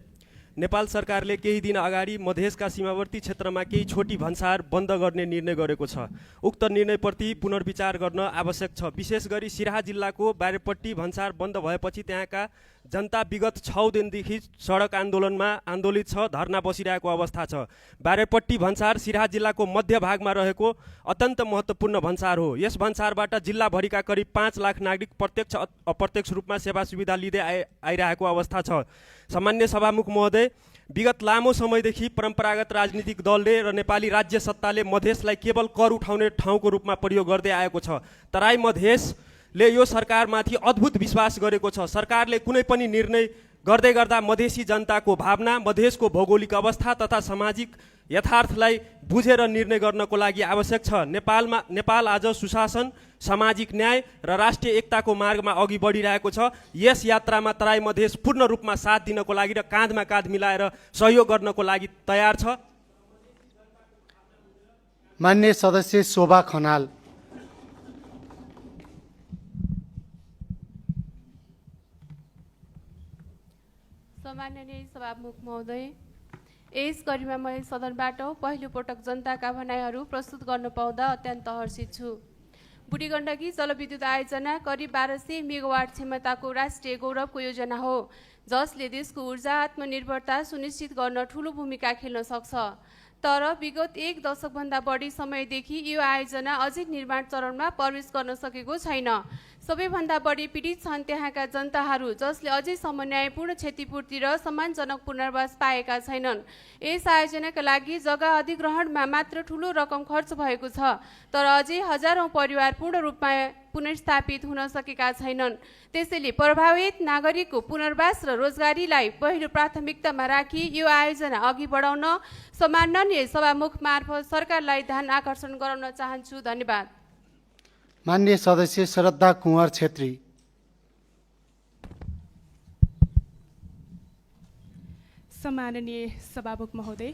[SPEAKER 15] नेपाल सरकारले केही दिन अगाडि मधेसका सीमावर्ती क्षेत्रमा केही छोटी भन्सार बन्द गर्ने निर्णय गरेको छ। उक्त निर्णयप्रति पुनर्विचार गर्न आवश्यक छ। विशेष गरी सिराहा जिल्लाको बारेपट्टी भन्सार बन्द भएपछि त्यहाँका जनता विगत 6 दिनदेखि सडक आन्दोलनमा आन्दोलित छ, धरना बसिरहेको अवस्था छ। बारेपट्टी भन्सार सिराहा जिल्लाको मध्य भागमा रहेको अत्यन्त महत्त्वपूर्ण भन्सार हो। यस भन्सारबाट जिल्लाभरिका करिब 5 लाख नागरिक प्रत्यक्ष अप्रत्यक्ष रूपमा सेवा सुविधा लिँदै आइरहेको अवस्था छ। सामान्य सभामुख महोदय, विगत लामो समयदेखि परम्परागत राजनीतिक दलले र नेपाली राज्य सत्ताले मधेसलाई केवल कर उठाउने ठाउँको रूपमा प्रयोग गर्दै आएको छ। तराई मधेसले यो सरकारमाथि अद्भुत विश्वास गरेको छ। सरकारले कुनै पनि निर्णय गर्दै गर्दा मधेसी जनताको भावना, मधेसको भौगोलिक अवस्था तथा सामाजिक यथार्थलाई बुझेर निर्णय गर्नको लागि आवश्यक छ। नेपाल आज सुशासन, सामाजिक न्याय र राष्ट्रिय एकताको मार्गमा अघि बढिरहेको छ। यस यात्रामा तराई मधेस पूर्ण रूपमा साथ दिनको लागि र काँधमा काँध मिलाएर सहयोग गर्नको लागि तयार छ।
[SPEAKER 2] मान्य सदस्य शोभा खनाल।
[SPEAKER 16] सम्माननीय सभामुख महोदय, यस गरिमामय सदनबाट पहिलो पटक जनताका भनाइहरू प्रस्तुत गर्न पाउँदा अत्यन्त हर्षित छु। बुढी गण्डकी जलविद्युत आयोजना करिब 1200 मेगावाट क्षमताको राष्ट्रिय गौरवको योजना हो, जसले देशको ऊर्जा आत्मनिर्भरता सुनिश्चित गर्न ठूलो भूमिका खेल्न सक्छ। तर विगत 1 दशकभन्दा बढी समयदेखि यो आयोजना अझै निर्माण चरणमा प्रवेश गर्न सकेको छैन। सबैभन्दा बढी पीडित छन् त्यहाँका जनताहरू, जसले अझैसम्म न्यायपूर्ण क्षतिपूर्ति र सम्मानजनक पुनर्वास पाएका छैनन्। यस आयोजनाका लागि जग्गा अधिग्रहणमा मात्र ठूलो रकम खर्च भएको छ, तर अझै हजारौं परिवार पूर्ण रूपमा पुनर्स्थापित हुन सकेका छैनन्। त्यसैले प्रभावित नागरिकको पुनर्वास र रोजगारीलाई पहिलो प्राथमिकतामा राखी यो आयोजना अघि बढाउन सम्माननीय सभामुख मार्फत सरकारलाई ध्यान आकर्षण गराउन चाहन्छु। धन्यवाद।
[SPEAKER 2] मान्य सदस्य श्रद्धा कुँवर छेत्री।
[SPEAKER 17] सम्माननीय सभामुख महोदय,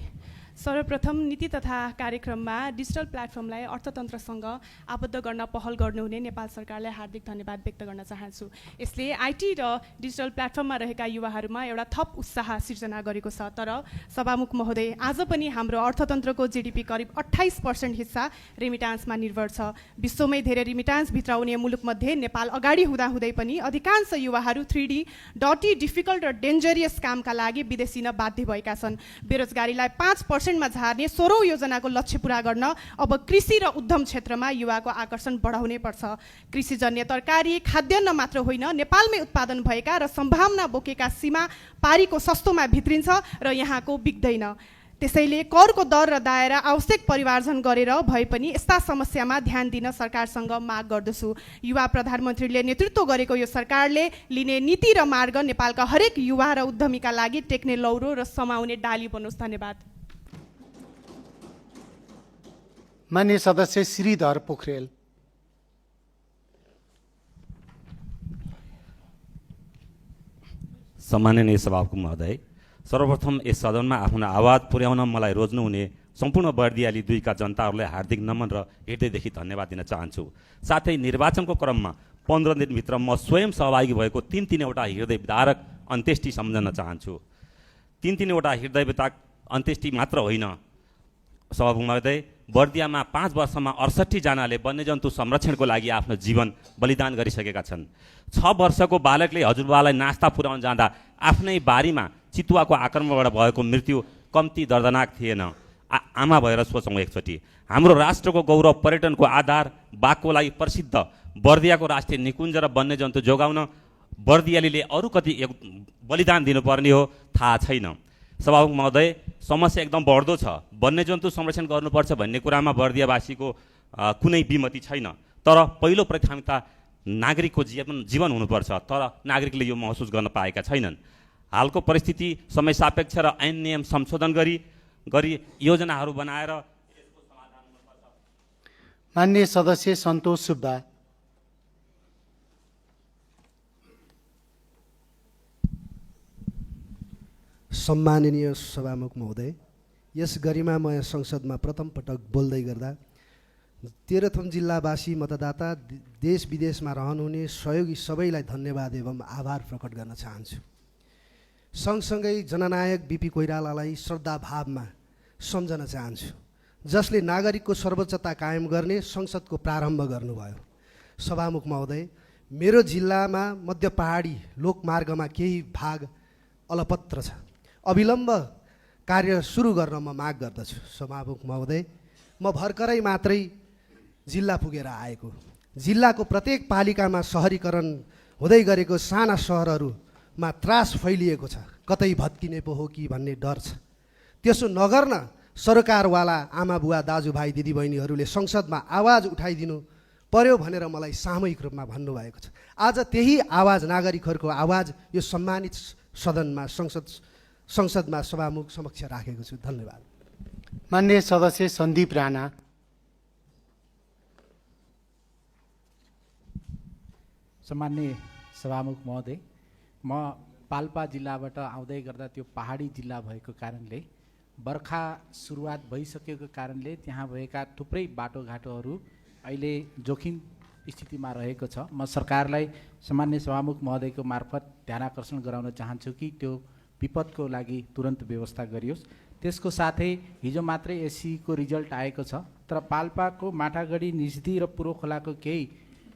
[SPEAKER 17] सर्वप्रथम नीति तथा कार्यक्रममा डिजिटल प्लेटफर्मलाई अर्थतन्त्रसँग आबद्ध गर्न पहल गर्नुहुने नेपाल सरकारलाई हार्दिक धन्यवाद व्यक्त गर्न चाहन्छु। यसले आइटी र डिजिटल प्लेटफर्ममा रहेका युवाहरूमा एउटा थप उत्साह सिर्जना गरेको छ। तर सभामुख महोदय, आज पनि हाम्रो अर्थतन्त्रको जीडीपी करिब 28% हिस्सा रेमिटान्समा निर्भर छ। विश्वमै धेरै रेमिटान्स भित्राउने मुलुकमध्ये नेपाल अगाडि हुँदाहुँदै पनि अधिकांश युवाहरू 3D, डटी, डिफिकल्ट र डेन्जरियस कामका लागि विदेशिन बाध्य भएका छन्। बेरोजगारीलाई 5% मा झार्ने 16औं योजनाको लक्ष्य पूरा गर्न अब कृषि र उद्यम क्षेत्रमा युवाको आकर्षण बढाउनै पर्छ। कृषिजन्य तरकारी, खाद्यान्न मात्र होइन, नेपालमै उत्पादन भएका र सम्भावना बोकेका सीमा पारीको सस्तोमा भित्रिन्छ र यहाँको बिग्दैन। त्यसैले करको दर र दायरा आवश्यक परिमार्जन गरेर भए पनि यस्ता समस्यामा ध्यान दिन सरकारसँग माग गर्दछु। युवा प्रधानमन्त्रीले नेतृत्व गरेको यो सरकारले लिने नीति र मार्ग नेपालका हरेक युवा र उद्यमीका लागि टेक्ने लौरो र समाउने डाली बनोस्। धन्यवाद।
[SPEAKER 2] मान्य सदस्य श्रीधर पोखरेल।
[SPEAKER 18] सम्माननीय सभामुख महोदय, सर्वप्रथम यस सदनमा आफ्नो आवाज पुर्याउन मलाई रोज्नुहुने सम्पूर्ण बर्दियाली 2 का जनताहरूलाई हार्दिक नमन र हृदयदेखि धन्यवाद दिन चाहन्छु। साथै निर्वाचनको क्रममा 15 दिनभित्र म स्वयं सहभागी भएको 3-3वटा हृदय विदारक अन्त्येष्टि सम्झन चाहन्छु। 3-3वटा हृदय विदारक अन्त्येष्टि मात्र होइन सभामुख महोदय, बर्दियामा 5 वर्षमा 68 जनाले वन्यजन्तु संरक्षणको लागि आफ्नो जीवन बलिदान गरिसकेका छन्। 6 वर्षको बालकले हजुरबालाई नास्ता पुर्याउन जाँदा आफ्नै बारीमा चितुवाको आक्रमणबाट भएको मृत्यु कम्ती दर्दनाक थिएन। आमा भएर सोचौँ एकचोटि। हाम्रो राष्ट्रको गौरव पर्यटनको आधार बाघको लागि प्रसिद्ध बर्दियाको राष्ट्रिय निकुञ्ज र वन्यजन्तु जोगाउन बर्दियालीले अरू कति बलिदान दिनुपर्ने हो थाहा छैन। सभामुख महोदय, समस्या एकदम बढ्दो छ। वन्यजन्तु संरक्षण गर्नुपर्छ भन्ने कुरामा बर्दियावासीको कुनै विमति छैन, तर पहिलो प्राथमिकता नागरिकको जीवन हुनुपर्छ। तर नागरिकले यो महसुस गर्न पाएका छैनन्। हालको परिस्थिति समय सापेक्ष र ऐन नियम संशोधन गरी योजनाहरू बनाएर
[SPEAKER 2] मान्य सदस्य सन्तोष सुब्बा।
[SPEAKER 19] सम्माननीय सभामुख महोदय, यस गरिमामय संसदमा प्रथम पटक बोल्दै गर्दा तेह्रथुम जिल्लावासी मतदाता देश विदेशमा रहनुहुने सहयोगी सबैलाई धन्यवाद एवं आभार प्रकट गर्न चाहन्छु। सँगसँगै जननायक बिपी कोइरालालाई श्रद्धाभावमा सम्झन चाहन्छु, जसले नागरिकको सर्वोच्चता कायम गर्ने संसदको प्रारम्भ गर्नुभयो। सभामुख महोदय, मेरो जिल्लामा मध्य पहाडी लोकमार्गमा केही भाग अलपत्र छ। अविलम्ब कार्य सुरु गर्न म माग गर्दछु। सभामुख महोदय, म भर्खरै मात्रै जिल्ला पुगेर आएको। जिल्लाको प्रत्येक पालिकामा सहरीकरण हुँदै गरेको साना सहरहरूमा त्रास फैलिएको छ। कतै भत्किने पो हो कि भन्ने डर छ। त्यसो नगर्न सरकारवाला आमा बुवा दाजुभाइ दिदीबहिनीहरूले संसदमा आवाज उठाइदिनु पर्यो भनेर मलाई सामूहिक रूपमा भन्नुभएको छ। आज त्यही आवाज, नागरिकहरूको आवाज यो सम्मानित सदनमा संसदमा सभामुख समक्ष राखेको छु। धन्यवाद।
[SPEAKER 2] माननीय सदस्य सन्दीप राणा।
[SPEAKER 20] सम्माननीय सभामुख महोदय, म पाल्पा जिल्लाबाट आउँदै गर्दा त्यो पहाडी जिल्ला भएको कारणले बर्खा सुरुवात भइसकेको कारणले त्यहाँ भएका थुप्रै बाटोघाटोहरू अहिले जोखिम स्थितिमा रहेको छ। म सरकारलाई सम्माननीय सभामुख महोदयको मार्फत ध्यानाकर्षण गराउन चाहन्छु कि त्यो विपदको लागि तुरन्त व्यवस्था गरियोस्। त्यसको साथै हिजो मात्रै एससीको रिजल्ट आएको छ, तर पाल्पाको माटागढी, निजदी र पुरोखोलाको केही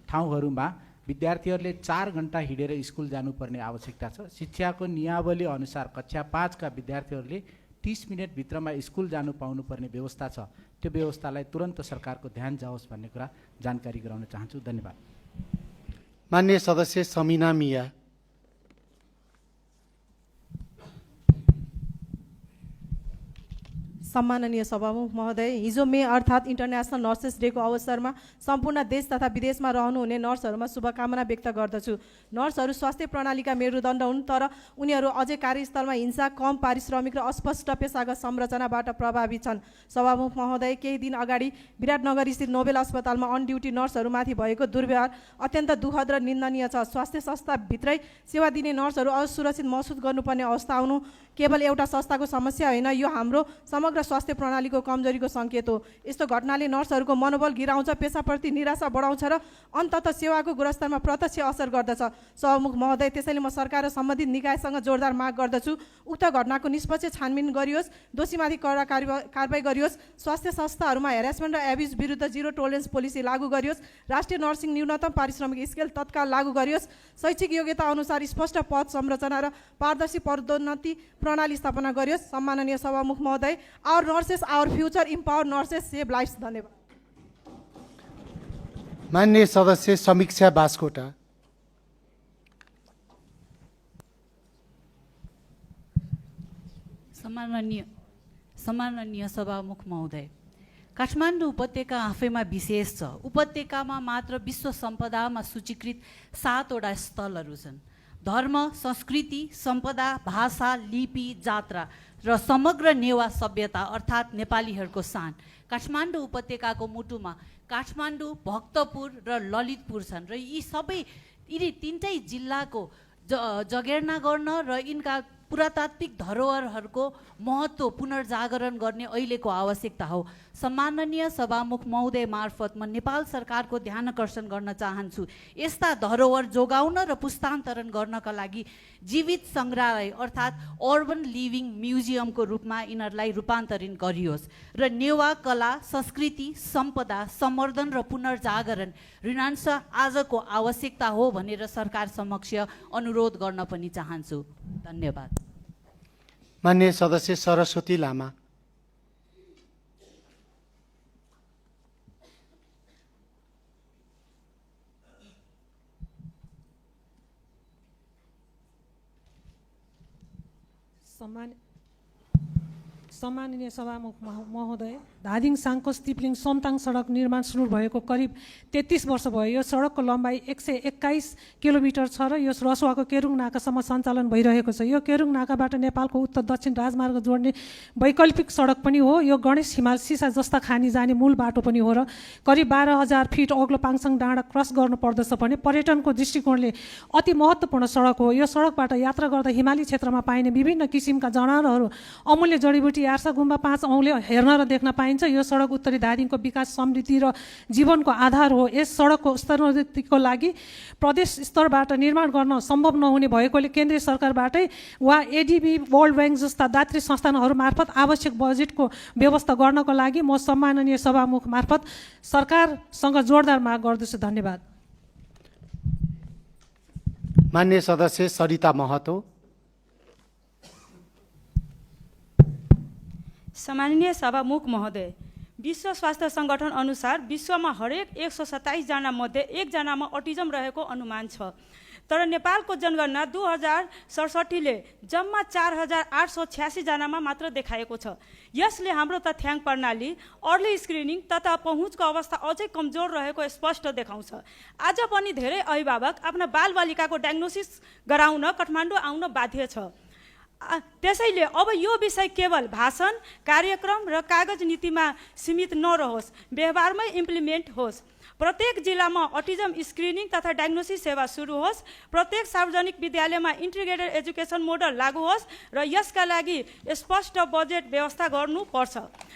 [SPEAKER 20] ठाउँहरूमा विद्यार्थीहरूले 4 घण्टा हिँडेर स्कुल जानुपर्ने आवश्यकता छ। शिक्षाको नियमावली अनुसार कक्षा 5 का विद्यार्थीहरूले 30 मिनटभित्रमा स्कुल जानु पाउनुपर्ने व्यवस्था छ। त्यो व्यवस्थालाई तुरन्त सरकारको ध्यान जाओस् भन्ने कुरा जानकारी गराउन चाहन्छु। धन्यवाद।
[SPEAKER 2] माननीय सदस्य समिना मिया।
[SPEAKER 21] सम्माननीय सभामुख महोदय, हिजो मे अर्थात् इन्टरनेसनल नर्सेस डेको अवसरमा सम्पूर्ण देश तथा विदेशमा रहनुहुने नर्सहरूमा शुभकामना व्यक्त गर्दछु। नर्सहरू स्वास्थ्य प्रणालीका मेरुदण्ड हुन्, तर उनीहरू अझै कार्यस्थलमा हिंसा, कम पारिश्रमिक र अस्पष्ट पेसागत संरचनाबाट प्रभावित छन्। सभामुख महोदय, केही दिन अगाडि विराटनगर स्थित नोबेल अस्पतालमा अन ड्युटी नर्सहरूमाथि भएको दुर्व्यवहार अत्यन्त दुःखद र निन्दनीय छ। स्वास्थ्य संस्थाभित्रै सेवा दिने नर्सहरू असुरक्षित महसुस गर्नुपर्ने अवस्था आउनु केवल एउटा संस्थाको समस्या होइन, यो हाम्रो समग्र स्वास्थ्य प्रणालीको कमजोरीको सङ्केत हो। यस्तो घटनाले नर्सहरूको मनोबल गिराउँछ, पेसाप्रति निराशा बढाउँछ र अन्ततः सेवाको गुणस्तरमा प्रत्यक्ष असर गर्दछ। सभामुख महोदय, त्यसैले म सरकार र सम्बन्धित निकायसँग जोरदार माग गर्दछु, उक्त घटनाको निष्पक्ष छानबिन गरियोस्, दोषीमाथि कडा कारबाही गरियोस्, स्वास्थ्य संस्थाहरूमा हेरेसमेन्ट र एब्युज विरुद्ध जिरो टोलरेन्स पोलिसी लागू गरियोस्, राष्ट्रिय नर्सिङ न्यूनतम पारिश्रमिक स्केल तत्काल लागू गरियोस्, शैक्षिक योग्यता अनुसार स्पष्ट पद संरचना र पारदर्शी पदोन्नति प्रणाली स्थापना गरियोस्। सम्माननीय सभामुख महोदय, our nurses our future, empower nurses, save lives. धन्यवाद।
[SPEAKER 2] माननीय सदस्य समीक्षा बास्कोटा।
[SPEAKER 22] सम्माननीय सभामुख महोदय, काठमाडौँ उपत्यका आफैमा विशेष छ। उपत्यकामा मात्र विश्व सम्पदामा सूचीकृत 7 वटा स्थलहरू छन्। धर्म, संस्कृति, सम्पदा, भाषा, लिपि, जात्रा र समग्र नेवा सभ्यता अर्थात् नेपालीहरूको सान। काठमाडौँ उपत्यकाको मुटुमा काठमाडौँ, भक्तपुर र ललितपुर छन् र यी तीनटै जिल्लाको जगेर्ना गर्न र यिनका पुरातात्विक धरोहरहरूको महत्त्व पुनर्जागरण गर्ने अहिलेको आवश्यकता हो। सम्माननीय सभामुख महोदय मार्फत म नेपाल सरकारको ध्यानाकर्षण गर्न चाहन्छु, यस्ता धरोहर जोगाउन र पुस्तान्तरण गर्नका लागि जीवित सङ्ग्रहालय अर्थात् अर्बन लिभिङ म्युजियमको रूपमा यिनीहरूलाई रूपान्तरण गरियोस् र नेवा कला, संस्कृति, सम्पदा, सम्वर्धन र पुनर्जागरण रिनान्स आजको आवश्यकता हो भनेर सरकार समक्ष अनुरोध गर्न पनि चाहन्छु। धन्यवाद।
[SPEAKER 2] माननीय सदस्य सरस्वती लामा।
[SPEAKER 23] सम्माननीय सभामुख महोदय, धादिङ साङ्कोस तिप्लिङ सोमताङ सडक निर्माण सुरु भएको करिब 33 वर्ष भयो। यो सडकको लम्बाइ 121 किलोमिटर छ र यो रसुवाको केरुङ नाकासम्म सञ्चालन भइरहेको छ। यो केरुङ नाकाबाट नेपालको उत्तर दक्षिण राजमार्ग जोड्ने वैकल्पिक सडक पनि हो। यो गणेश हिमाल सिसा जस्ता खानी जाने मूल बाटो पनि हो र करिब 12,000 फिट अग्लो पाङसाङ डाँडा क्रस गर्नु पर्दछ भने पर्यटनको दृष्टिकोणले अति महत्त्वपूर्ण सडक हो। यो सडकबाट यात्रा गर्दा हिमाली क्षेत्रमा पाइने विभिन्न किसिमका जनावरहरू, अमूल्य जडीबुटी यार्सा गुम्बा 5 औँले हेर्न र देख्न पाइन्छ। यो सडक उत्तरी धादिङको विकास, समृद्धि र जीवनको आधार हो। यस सडकको स्तरोन्नतिको लागि प्रदेश स्तरबाट निर्माण गर्न सम्भव नहुने भएकोले केन्द्रीय सरकारबाटै वा एडिबी, वर्ल्ड ब्याङ्क जस्ता दात्री संस्थानहरू मार्फत आवश्यक बजेटको व्यवस्था गर्नको लागि म सम्माननीय सभामुख मार्फत सरकारसँग जोरदार माग गर्दछु। धन्यवाद।
[SPEAKER 2] मान्य सदस्य सरिता महतो।
[SPEAKER 3] सम्माननीय सभामुख महोदय, विश्व स्वास्थ्य सङ्गठन अनुसार विश्वमा हरेक 127 जना मध्ये 1 जनामा अटिजम रहेको अनुमान छ। तर नेपालको जनगणना 2067ले जम्मा 4886 जनामा मात्र देखाएको छ। यसले हाम्रो तथ्याङ्क प्रणाली, अर्ली स्क्रिनिङ तथा पहुँचको अवस्था अझै कमजोर रहेको स्पष्ट देखाउँछ। आज पनि धेरै अभिभावक आफ्ना बालबालिकाको डायग्नोसिस गराउन काठमाडौँ आउन बाध्य छ। त्यसैले अब यो विषय केवल भाषण, कार्यक्रम र कागज नीतिमा सीमित नरहोस्, व्यवहारमै इम्प्लिमेन्ट होस्। प्रत्येक जिल्लामा अटिजम स्क्रिनिङ तथा डायग्नोसिस सेवा सुरु होस्। प्रत्येक सार्वजनिक विद्यालयमा इन्टिग्रेटेड एजुकेसन मोडल लागू होस् र यसका लागि स्पष्ट बजेट व्यवस्था गर्नुपर्छ।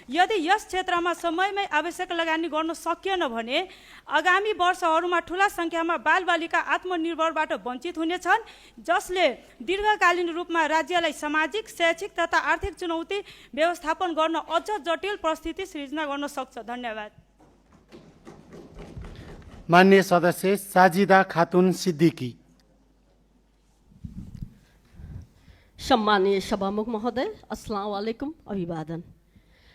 [SPEAKER 3] यदि यस क्षेत्रमा समयमै आवश्यक लगानी गर्न सकिएन भने आगामी वर्षहरूमा ठुला सङ्ख्यामा बालबालिका आत्मनिर्भरबाट वञ्चित हुनेछन्, जसले दीर्घकालीन रूपमा राज्यलाई सामाजिक, शैक्षिक तथा आर्थिक चुनौती व्यवस्थापन गर्न अझ जटिल परिस्थिति सृजना गर्न सक्छ। धन्यवाद।
[SPEAKER 2] मान्य सदस्य साजिदा खातुन सिद्दिकी।
[SPEAKER 4] सम्मानीय सभामुख महोदय, अस्सलाम वालेकुम, अभिवादन।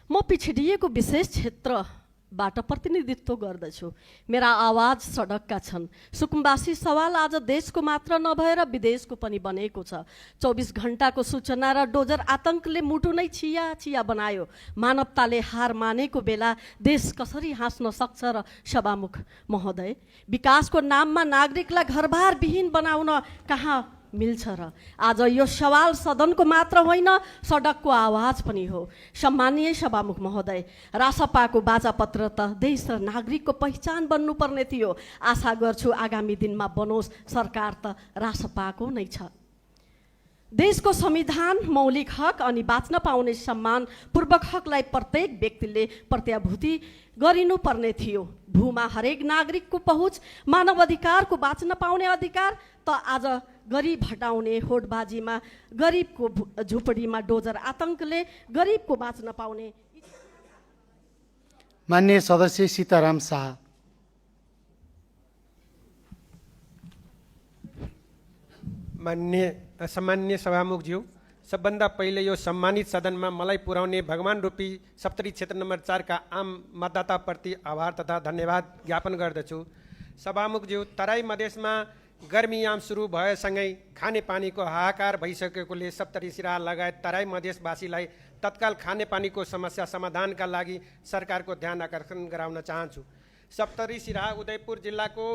[SPEAKER 4] म पिछडिएको विशेष क्षेत्रबाट प्रतिनिधित्व गर्दछु। मेरा आवाज सडकका छन्। सुकुम्बासी सवाल आज देशको मात्र नभएर विदेशको पनि बनेको छ। 24 घण्टाको सूचना र डोजर आतंकले मुटु नै छिया छिया बनायो। मानवताले हार मानेको बेला देश कसरी हाँस्न सक्छ र सभामुख महोदय, विकासको नाममा नागरिकलाई घरबार विहीन बनाउन कहाँ मिल्छ र? आज यो सवाल सदनको मात्र होइन, सडकको आवाज पनि हो। सम्मानीय सभामुख महोदय, रासपाको बाजापत्र त देश र नागरिकको पहिचान बन्नुपर्ने थियो। आशा गर्छु आगामी दिनमा बनोस्। सरकार त रासपाको नै छ। देशको संविधान मौलिक हक अनि बाँच्न पाउने सम्मान पूर्वक हकलाई प्रत्येक व्यक्तिले प्रत्याभूति गरिनुपर्ने थियो। भूमा हरेक नागरिकको पहुँच, मानव अधिकारको बाँच्न पाउने अधिकार त आज गरिब हटाउने होडबाजीमा, गरिबको झुपडीमा डोजर आतंकले गरिबको बाँच्न पाउने।
[SPEAKER 2] मान्य सदस्य सीताराम शाह।
[SPEAKER 5] सम्मान्य सभामुखज्यू, सबभन्दा पहिले यो सम्मानित सदनमा मलाई पुर्याउने भगवान रूपी सप्तरी क्षेत्र नम्बर 4 का आम मतदाताप्रति आभार तथा धन्यवाद ज्ञापन गर्दछु। सभामुखज्यू, तराई मधेसमा गर्मीयाम सुरु भएसँगै खानेपानीको हाहाकार भइसकेकोले सप्तरी सिराहा लगायत तराई मधेसवासीलाई तत्काल खानेपानीको समस्या समाधानका लागि सरकारको ध्यान आकर्षण गराउन चाहन्छु। सप्तरी सिराहा उदयपुर जिल्लाको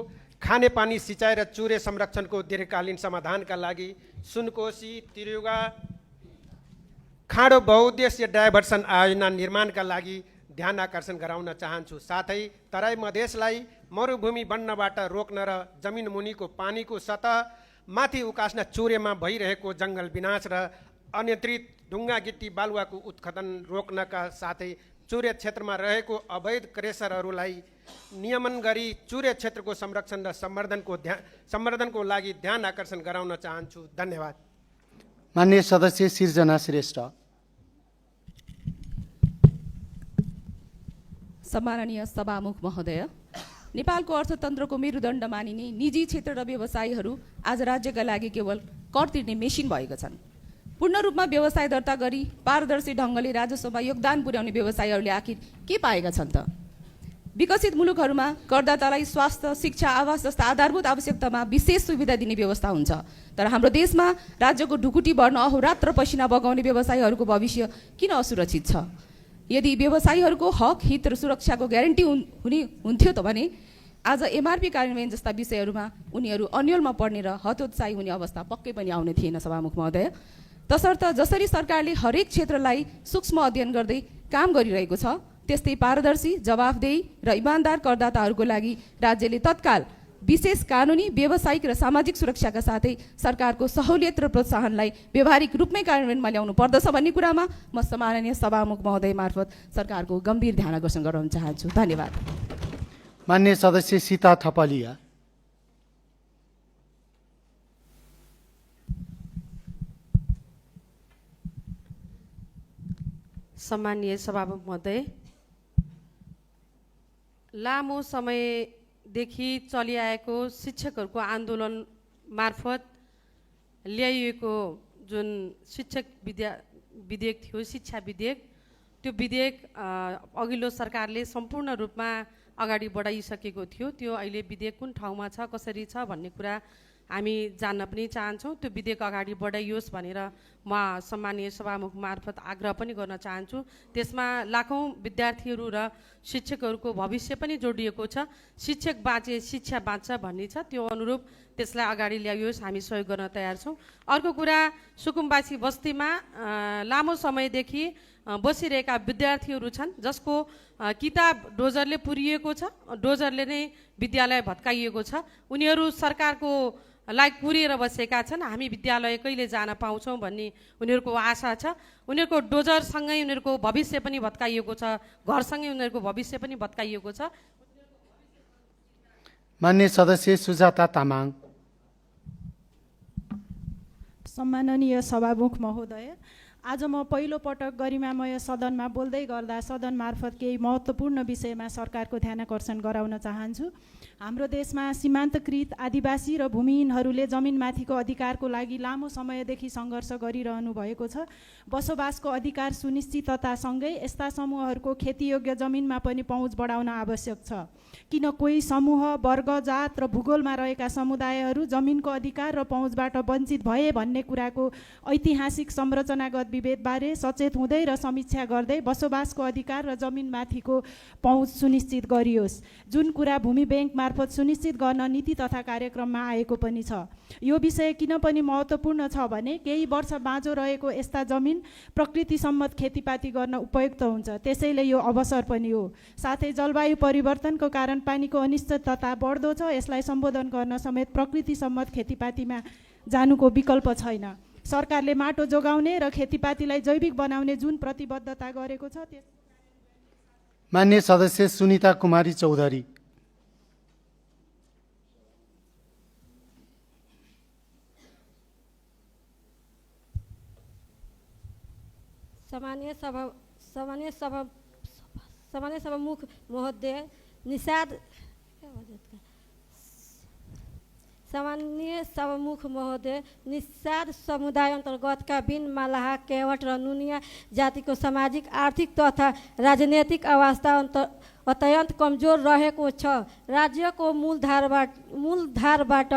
[SPEAKER 5] खानेपानी सिँचाइ र चुरे संरक्षणको दीर्घकालीन समाधानका लागि सुनकोशी तिरुगा खाँडो बहुद्देश्य डाइभर्सन आयोजना निर्माणका लागि ध्यान आकर्षण गराउन चाहन्छु। साथै तराई मधेसलाई मरुभूमि बन्नबाट रोक्न र जमिन मुनिको पानीको सतह माथि उकास्न चुरेमा भइरहेको जङ्गल विनाश र अनियन्त्रित ढुङ्गा गिट्टी बालुवाको उत्खनन रोक्नका साथै चुरे क्षेत्रमा रहेको अवैध क्रेसरहरूलाई नियमन गरी चुरे क्षेत्रको संरक्षण र सम्वर्धनको लागि ध्यान आकर्षण गराउन चाहन्छु। धन्यवाद।
[SPEAKER 2] मान्य सदस्य सिर्जना श्रेष्ठ।
[SPEAKER 24] सम्माननीय सभामुख महोदय, नेपालको अर्थतन्त्रको मेरुदण्ड मानिने निजी क्षेत्र र व्यवसायीहरू आज राज्यका लागि केवल कर तिर्ने मेसिन भएका छन्। पूर्ण रूपमा व्यवसाय दर्ता गरी पारदर्शी ढङ्गले राजस्वमा योगदान पुर्याउने व्यवसायीहरूले आखिर के पाएका छन् त? विकसित मुलुकहरूमा करदातालाई स्वास्थ्य, शिक्षा, आवास जस्ता आधारभूत आवश्यकतामा विशेष सुविधा दिने व्यवस्था हुन्छ। तर हाम्रो देशमा राज्यको ढुकुटी बढ्न अहोरात्र पसिना बगाउने व्यवसायीहरूको भविष्य किन असुरक्षित छ? यदि व्यवसायीहरूको हक, हित र सुरक्षाको ग्यारेन्टी हुन्थ्यो त भने आज एमआरपी कार्यान्वयन जस्ता विषयहरूमा उनीहरू अन्यलमा पर्ने र हतोत्साही हुने अवस्था पक्कै पनि आउने थिएन। सभामुख महोदय, तसर्थ जसरी सरकारले हरेक क्षेत्रलाई सूक्ष्म अध्ययन गर्दै काम गरिरहेको छ, त्यस्तै पारदर्शी, जवाफदेही र इमान्दार करदाताहरूको लागि राज्यले तत्काल विशेष कानुनी व्यावसायिक र सामाजिक सुरक्षाका साथै सरकारको सहुलियत र प्रोत्साहनलाई व्यावहारिक रूपमै कार्यान्वयनमा ल्याउनु पर्दछ भन्ने कुरामा म सम्माननीय सभामुख महोदय मार्फत सरकारको गम्भीर ध्यान आकर्षण गराउन चाहन्छु। धन्यवाद।
[SPEAKER 2] मान्य सदस्य सीता थपलिया।
[SPEAKER 6] सम्माननीय सभामुख महोदय, लामो समयदेखि चलिआएको शिक्षकहरूको आन्दोलन मार्फत ल्याइएको जुन शिक्षक विधेयक थियो, शिक्षा विधेयक, त्यो विधेयक अघिल्लो सरकारले सम्पूर्ण रूपमा अगाडि बढाइसकेको थियो। त्यो अहिले विधेयक कुन ठाउँमा छ, कसरी छ भन्ने कुरा हामी जान्न पनि चाहन्छौँ। त्यो विधेयक अगाडि बढाइयोस् भनेर म सम्माननीय सभामुख मार्फत आग्रह पनि गर्न चाहन्छु। त्यसमा लाखौँ विद्यार्थीहरू र शिक्षकहरूको भविष्य पनि जोडिएको छ। शिक्षक बाँचे शिक्षा बाँच्छ भन्ने छ, त्यो अनुरूप त्यसलाई अगाडि ल्याइयोस्, हामी सहयोग गर्न तयार छौँ। अर्को कुरा, सुकुम्बासी बस्तीमा लामो समयदेखि बसिरहेका विद्यार्थीहरू छन् जसको किताब डोजरले पुरिएको छ, डोजरले नै विद्यालय भत्काइएको छ। उनीहरू सरकारको लायक पुरिएर बसेका छन्। हामी विद्यालय कहिले जान पाउँछौँ भन्ने उनीहरूको आशा छ। उनीहरूको डोजरसँगै उनीहरूको भविष्य पनि भत्काइएको छ, घरसँगै उनीहरूको भविष्य पनि भत्काइएको छ।
[SPEAKER 2] मान्य सदस्य सुजाता तामाङ।
[SPEAKER 21] सम्माननीय सभामुख महोदय, आज म पहिलो पटक गरिमामय सदनमा बोल्दै गर्दा सदन मार्फत केही महत्त्वपूर्ण विषयमा सरकारको ध्यानाकर्षण गराउन चाहन्छु। हाम्रो देशमा सीमान्तकृत आदिवासी र भूमिहीनहरूले जमिनमाथिको अधिकारको लागि लामो समयदेखि सङ्घर्ष गरिरहनु भएको छ। बसोबासको अधिकार सुनिश्चिततासँगै यस्ता समूहहरूको खेतीयोग्य जमिनमा पनि पहुँच बढाउन आवश्यक छ। किन कोही समूह, वर्ग, जात र भूगोलमा रहेका समुदायहरू जमिनको अधिकार र पहुँचबाट वञ्चित भए भन्ने कुराको ऐतिहासिक संरचनागत विभेदबारे सचेत हुँदै र समीक्षा गर्दै बसोबासको अधिकार र जमिनमाथिको पहुँच सुनिश्चित गरियोस्, जुन कुरा भूमि ब्याङ्क मार्फत सुनिश्चित गर्न नीति तथा कार्यक्रममा आएको पनि छ। यो विषय किन पनि महत्त्वपूर्ण छ भने केही वर्ष बाँझो रहेको यस्ता जमिन प्रकृति सम्मत खेतीपाती गर्न उपयुक्त हुन्छ, त्यसैले यो अवसर पनि हो। साथै जलवायु परिवर्तनको कारण पानीको अनिश्चितता बढ्दो छ, यसलाई सम्बोधन गर्न समेत प्रकृति सम्मत खेतीपातीमा जानुको विकल्प छैन। सरकारले माटो जोगाउने र खेतीपातीलाई जैविक बनाउने जुन प्रतिबद्धता गरेको छ त्यस।
[SPEAKER 2] मान्य सदस्य सुनिता कुमारी चौधरी।
[SPEAKER 7] सामान्य सभामुख महोदय, सामान्य सभामुख महोदय, निषाद समुदाय अन्तर्गतका बिन मालाहा, केवट र नुनिया जातिको सामाजिक, आर्थिक तथा राजनैतिक अवस्था अत्यन्त कमजोर रहेको छ। राज्यको मूलधारबाट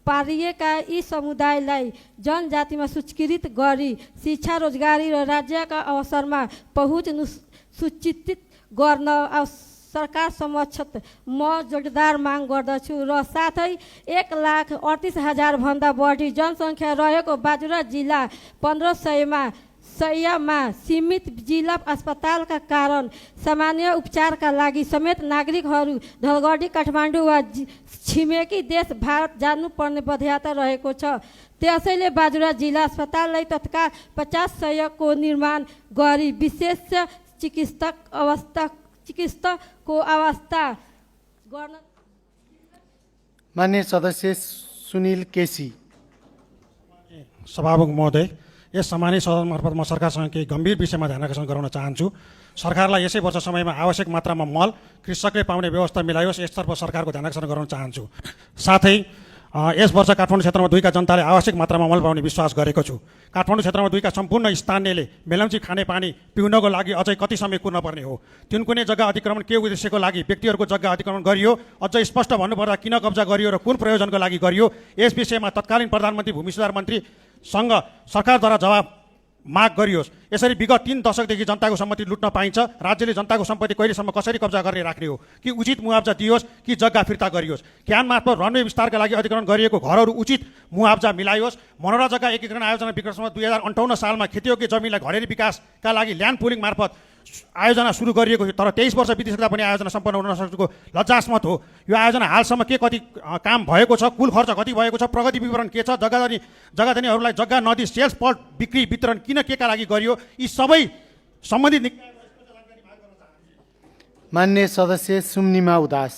[SPEAKER 7] पारिएका यी समुदायलाई जनजातिमा सूचीकृत गरी शिक्षा, रोजगारी र राज्यका अवसरमा पहुँच सुनिश्चित गर्न सरकार समक्ष म जोडदार माग गर्दछु र साथै 1,38,000 भन्दा बढी जनसङ्ख्या रहेको बाजुरा जिल्ला 1500मा सीमित जिल्ला अस्पतालका कारण सामान्य उपचारका लागि समेत नागरिकहरू धलगढी, काठमाडौँ वा छिमेकी देश भारत जानुपर्ने बाध्यता रहेको छ। त्यसैले बाजुरा जिल्ला अस्पताललाई तत्काल 50 निर्माण गरी विशेष चिकित्सकको अवस्था गर्न।
[SPEAKER 2] मान्य सदस्य सुनिल केसी।
[SPEAKER 8] सभामुख महोदय, यस सम्मानित सदन मार्फत म सरकारसँग केही गम्भीर विषयमा ध्यानाकर्षण गराउन चाहन्छु। सरकारलाई यसै वर्ष समयमा आवश्यक मात्रामा मल कृषकले पाउने व्यवस्था मिलायोस्, यसतर्फ सरकारको ध्यानाकर्षण गराउन चाहन्छु। साथै यस वर्ष काठमाडौँ क्षेत्रमा 2 का जनताले आवश्यक मात्रामा मल पाउने विश्वास गरेको छु। काठमाडौँ क्षेत्रमा 2 का सम्पूर्ण स्थानीयले मेलम्ची खानेपानी पिउनको लागि अझै कति समय कुर्न पर्ने हो? तिनकुने जग्गा अतिक्रमण के उद्देश्यको लागि व्यक्तिहरूको जग्गा अतिक्रमण गरियो? अझै स्पष्ट भन्नुपर्दा किन कब्जा गरियो र कुन प्रयोजनको लागि गरियो? यस विषयमा तत्कालीन प्रधानमन्त्री भूमि सुधार मन्त्रीसँग सरकारद्वारा जवाब माग गरियोस्। यसरी विगत 3 दशकदेखि जनताको सम्पत्ति लुट्न पाइन्छ। राज्यले जनताको सम्पत्ति कहिलेसम्म कसरी कब्जा गर्ने राख्ने हो? कि उचित मुआवजा दियोस् कि जग्गा फिर्ता गरियोस्? क्यान मार्फत रनवे विस्तारका लागि अधिग्रहण गरिएको घरहरू उचित मुआवजा मिलायोस्। मनोरा जग्गा एकीकरण आयोजना विक्रमसँग 2058 सालमा खेतीयोग्य जमिनलाई घरेरी विकासका लागि ल्यान्ड पुलिङ मार्फत आयोजना सुरु गरिएको थियो, तर 23 वर्ष बितिसक्दा पनि आयोजना सम्पन्न हुन नसकेको लज्जास्मत हो। यो आयोजना हालसम्म के कति काम भएको छ, कुल खर्च कति भएको छ, प्रगति विवरण के छ, जग्गाधनीहरूलाई जग्गा नदी सेल्स प्लट बिक्री वितरण किन के का लागि गरियो, यी सबै सम्बन्धित
[SPEAKER 2] मान्य सदस्य सुम्निमा उदास।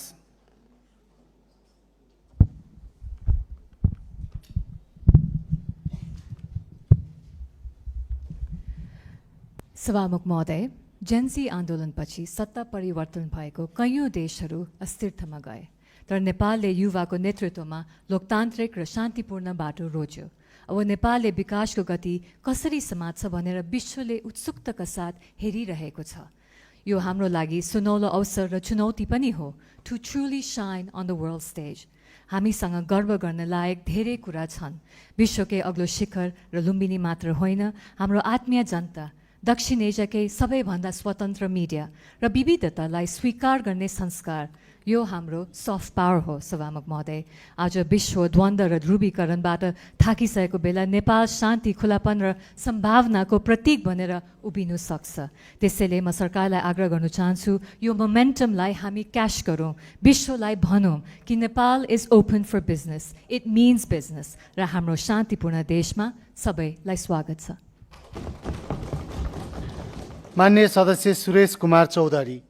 [SPEAKER 9] सभामुख महोदय, जेन्सी आन्दोलनपछि सत्ता परिवर्तन भएको कैयौँ देशहरू अस्थिरतामा गए, तर नेपालले युवाको नेतृत्वमा लोकतान्त्रिक र शान्तिपूर्ण बाटो रोज्यो। अब नेपालले विकासको गति कसरी समात्छ भनेर विश्वले उत्सुकताका साथ हेरिरहेको छ। यो हाम्रो लागि सुनौलो अवसर र चुनौती पनि हो, to truly shine on the world stage. हामीसँग गर्व गर्न लायक धेरै कुरा छन्। विश्वकै अग्लो शिखर र लुम्बिनी मात्र होइन, हाम्रो आत्मीय जनता, दक्षिण एसियाकै सबैभन्दा स्वतन्त्र मिडिया र विविधतालाई स्वीकार गर्ने संस्कार, यो हाम्रो सफ्ट पावर हो। सभामुख महोदय, आज विश्व द्वन्द्व र ध्रुवीकरणबाट थाकिसकेको बेला नेपाल शान्ति, खुलापन र सम्भावनाको प्रतीक बनेर उभिनु सक्छ। त्यसैले म सरकारलाई आग्रह गर्न चाहन्छु, यो मोमेन्टमलाई हामी क्याच गरौँ, विश्वलाई भनौँ कि Nepal is open for business, it means business, र हाम्रो शान्तिपूर्ण देशमा सबैलाई स्वागत छ।
[SPEAKER 2] मान्य सदस्य सुरेश कुमार चौधरी।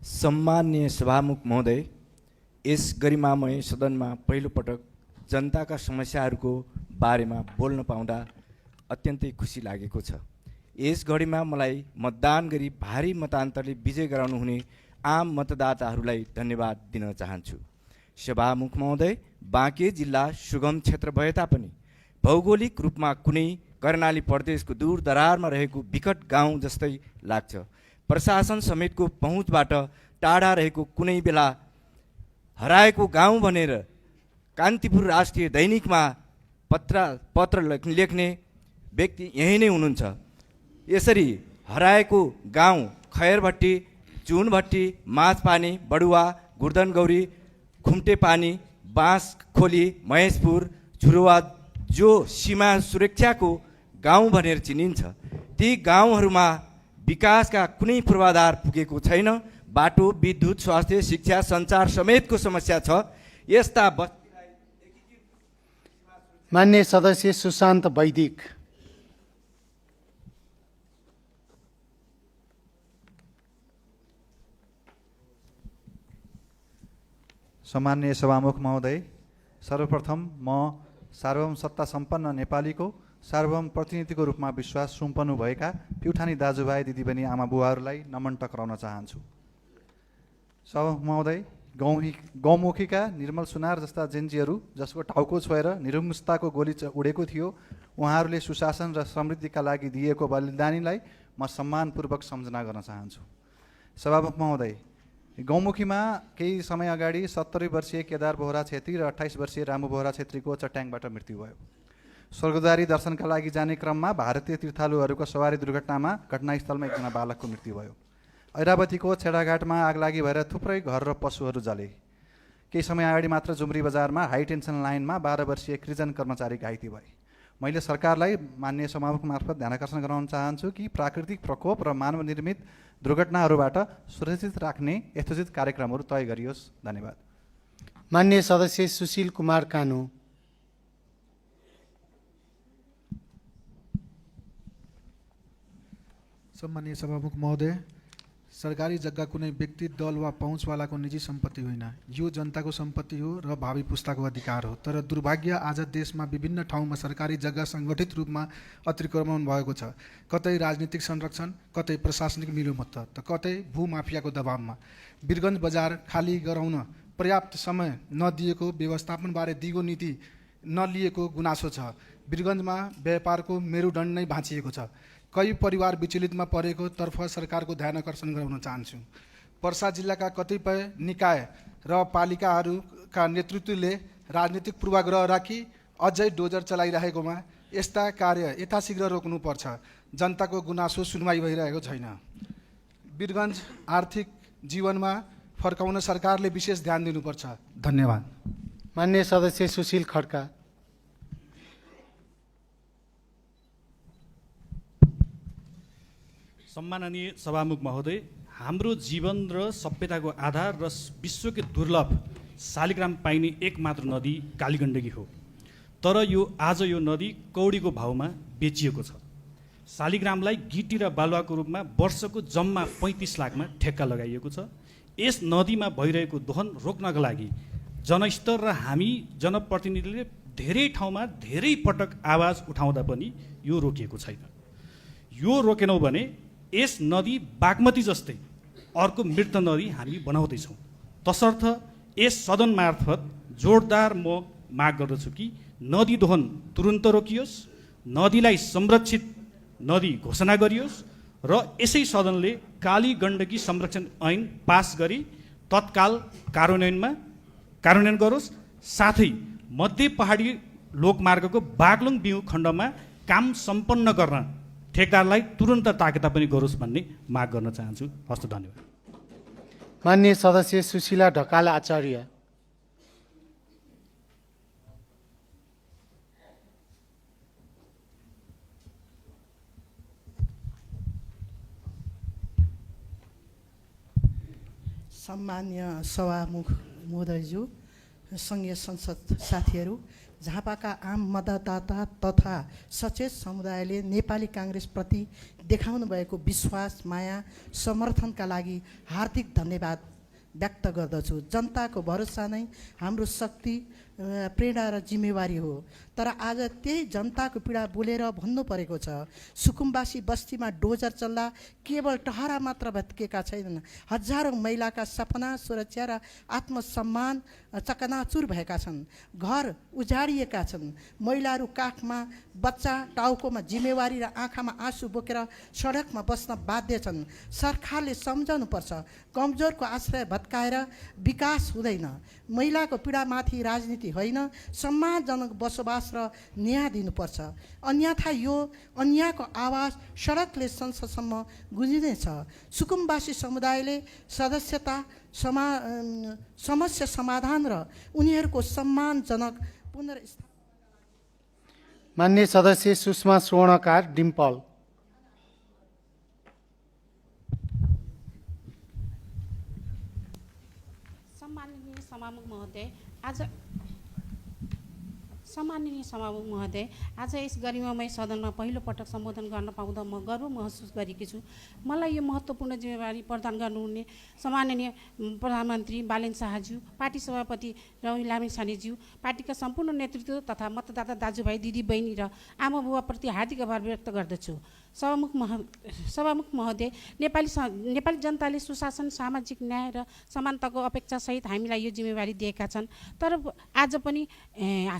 [SPEAKER 10] सम्माननीय सभामुख महोदय, यस गरिमामय सदनमा पहिलोपटक जनताका समस्याहरूको बारेमा बोल्न पाउँदा अत्यन्तै खुसी लागेको छ। यस घडीमा मलाई मतदान गरी भारी मतान्तरले विजय गराउनु हुने आम मतदाताहरूलाई धन्यवाद दिन चाहन्छु। सभामुख महोदय, बाँके जिल्ला सुगम क्षेत्र भए तापनि भौगोलिक रूपमा कुनै कर्णाली प्रदेशको दूर दरारमा रहेको विकट गाउँ जस्तै लाग्छ। प्रशासन समेतको पहुँचबाट टाढा रहेको, कुनै बेला हराएको गाउँ भनेर कान्तिपुर राष्ट्रिय दैनिकमा पत्र लेख्ने व्यक्ति यही नै हुनुहुन्छ। यसरी हराएको गाउँ खयरभट्टी, चुनभट्टी, माझपानी, बडुवा, गुर्दनगौरी, खुम्टेपानी, बाँसखोली, महेशपुर, झुरुवा, जो सीमा सुरक्षाको गाउँ भनेर चिनिन्छ, ती गाउँहरूमा विकासका कुनै पूर्वाधार पुगेको छैन। बाटो, विद्युत, स्वास्थ्य, शिक्षा, सञ्चार समेतको समस्या छ। यस्ता
[SPEAKER 2] मान्य सदस्य सुशान्त वैदिक।
[SPEAKER 11] सम्माननीय सभामुख महोदय, सर्वप्रथम म सार्वभौम सत्ता सम्पन्न नेपालीको सार्वभौम प्रतिनिधिको रूपमा विश्वास सुम्पनुभएका प्युठानी दाजुभाइ, दिदीबहिनी, आमा बुवाहरूलाई नमन टक्राउन चाहन्छु। सभामुख महोदय, गौमुखीका निर्मल सुनार जस्ता जेन्जीहरू जसको टाउको छोएर निरुङ्गताको गोली उडेको थियो, उहाँहरूले सुशासन र समृद्धिका लागि दिएको बलिदानीलाई म सम्मानपूर्वक सम्झना गर्न चाहन्छु। सभामुख महोदय, गौमुखीमा केही समय अगाडि 70 वर्षीय केदार बोहरा छेत्री र 28 वर्षीय रामु बोहरा छेत्रीको चट्याङबाट मृत्यु भयो। स्वर्गद्वारी दर्शनका लागि जाने क्रममा भारतीय तीर्थालुहरूको सवारी दुर्घटनामा घटनास्थलमा एकजना बालकको मृत्यु भयो। ऐरावतीको छेडाघाटमा आगलागी भएर थुप्रै घर र पशुहरू जले। केही समय अगाडि मात्र जुम्री बजारमा हाई टेन्सन लाइनमा 12 वर्षीय कृजन कर्मचारी घाइते भए। मैले सरकारलाई माननीय सभामुख मार्फत ध्यानाकर्षण गराउन चाहन्छु कि प्राकृतिक प्रकोप र मानव निर्मित दुर्घटनाहरूबाट सुरक्षित राख्ने यथोचित कार्यक्रमहरू तय गरियोस्। धन्यवाद।
[SPEAKER 2] मान्य सदस्य सुशील कुमार कानु।
[SPEAKER 12] सम्माननीय सभामुख महोदय, सरकारी जग्गा कुनै व्यक्ति, दल वा पहुँचवालाको निजी सम्पत्ति होइन, यो जनताको सम्पत्ति हो र भावी पुस्ताको अधिकार हो। तर दुर्भाग्य, आज देशमा विभिन्न ठाउँमा सरकारी जग्गा सङ्गठित रूपमा अतिक्रमण भएको छ। कतै राजनीतिक संरक्षण, कतै प्रशासनिक मिलोमत्त, त कतै भूमाफियाको दबावमा। वीरगञ्ज बजार खाली गराउन पर्याप्त समय नदिएको, व्यवस्थापनबारे दिगो नीति नलिएको गुनासो छ। वीरगञ्जमा व्यापारको मेरुदण्ड नै भाँचिएको छ। कई परिवार विचलितमा परेको तर्फ सरकारको ध्यान आकर्षण गराउन चाहन्छु। पर्सा जिल्लाका कतिपय निकाय र पालिकाहरूका नेतृत्वले राजनीतिक पूर्वाग्रह राखी अझै डोजर चलाइरहेकोमा यस्ता कार्य यथाशीघ्र रोक्नुपर्छ। जनताको गुनासो सुनवाई भइरहेको छैन। वीरगञ्ज आर्थिक जीवनमा फर्काउन सरकारले विशेष ध्यान दिनुपर्छ। धन्यवाद।
[SPEAKER 2] मान्य सदस्य सुशील खड्का।
[SPEAKER 1] सम्माननीय सभामुख महोदय, हाम्रो जीवन र सभ्यताको आधार र विश्वकै दुर्लभ शालिग्राम पाइने एकमात्र नदी कालीगण्डकी हो। तर आज यो नदी कौडीको भाउमा बेचिएको छ। शालिग्रामलाई गिटी र बालुवाको रूपमा वर्षको जम्मा 35 लाखमा ठेक्का लगाइएको छ। यस नदीमा भइरहेको दोहन रोक्नका लागि जनस्तर र हामी जनप्रतिनिधिले धेरै ठाउँमा धेरै पटक आवाज उठाउँदा पनि यो रोकिएको छैन। यो रोकेनौँ भने यस नदी बागमती जस्तै अर्को मृत नदी हामी बनाउँदैछौँ। तसर्थ यस सदन मार्फत जोडदार म माग गर्दछु कि नदी दोहन तुरुन्त रोकियोस्, नदीलाई संरक्षित नदी घोषणा गरियोस् र यसै सदनले काली गण्डकी संरक्षण ऐन पास गरी तत्काल कार्यान्वयन गरोस्। साथै मध्य पहाडी लोकमार्गको बागलुङ बिउ खण्डमा काम सम्पन्न गर्न ठेकदारलाई तुरन्त ताकेता पनि गरोस् भन्ने माग गर्न चाहन्छु। हस्त, धन्यवाद।
[SPEAKER 2] मान्य सदस्य सुशीला ढकाल आचार्य।
[SPEAKER 13] सम्मान्य सभामुख महोदयज्यू, सङ्घीय संसद साथीहरू, झापाका आम मतदाता तथा सचेत समुदायले नेपाली काङ्ग्रेसप्रति देखाउनु भएको विश्वास, माया, समर्थनका लागि हार्दिक धन्यवाद व्यक्त गर्दछु। जनताको भरोसा नै हाम्रो शक्ति, प्रेरणा र जिम्मेवारी हो। तर आज त्यही जनताको पीडा बोलेर भन्नु परेको छ। सुकुम्बासी बस्तीमा डोजर चल्दा केवल टहरा मात्र भत्केका छैनन्, हजारौँ महिलाका सपना, सुरक्षा र आत्मसम्मान चकनाचुर भएका छन्। घर उजाडिएका छन्। महिलाहरू काखमा बच्चा, टाउकोमा जिम्मेवारी र आँखामा आँसु बोकेर सडकमा बस्न बाध्य छन्। सरकारले सम्झाउनुपर्छ, कमजोरको आश्रय भत्काएर विकास हुँदैन। महिलाको पीडामाथि राजनीति होइन, सम्मानजनक बसोबास र न्याय दिनुपर्छ। अन्यथा यो अन्यायको आवाज सडकले संसदसम्म गुन्जिनेछ। सुकुम्बासी समुदायले समस्या समाधान र उनीहरूको सम्मानजनक पुनर्स्थापना।
[SPEAKER 2] मान्य सदस्य सुषमा स्वर्णकार डिम्पल।
[SPEAKER 14] सम्माननीय सभामुख महोदय, आज यस गरिमामय सदनमा पहिलो पटक सम्बोधन गर्न पाउँदा म गर्व महसुस गरेकी छु। मलाई यो महत्त्वपूर्ण जिम्मेवारी प्रदान गर्नुहुने सम्माननीय प्रधानमन्त्री बालेन शाहज्यू, पार्टी सभापति रवि लामिछानेज्यू, पार्टीका सम्पूर्ण नेतृत्व तथा मतदाता दाजुभाइ दिदीबहिनी र आमाबुवाप्रति हार्दिक आभार व्यक्त गर्दछु। सभामुख महोदय, नेपाली जनताले सुशासन, सामाजिक न्याय र समानताको अपेक्षासहित हामीलाई यो जिम्मेवारी दिएका छन्। तर आज पनि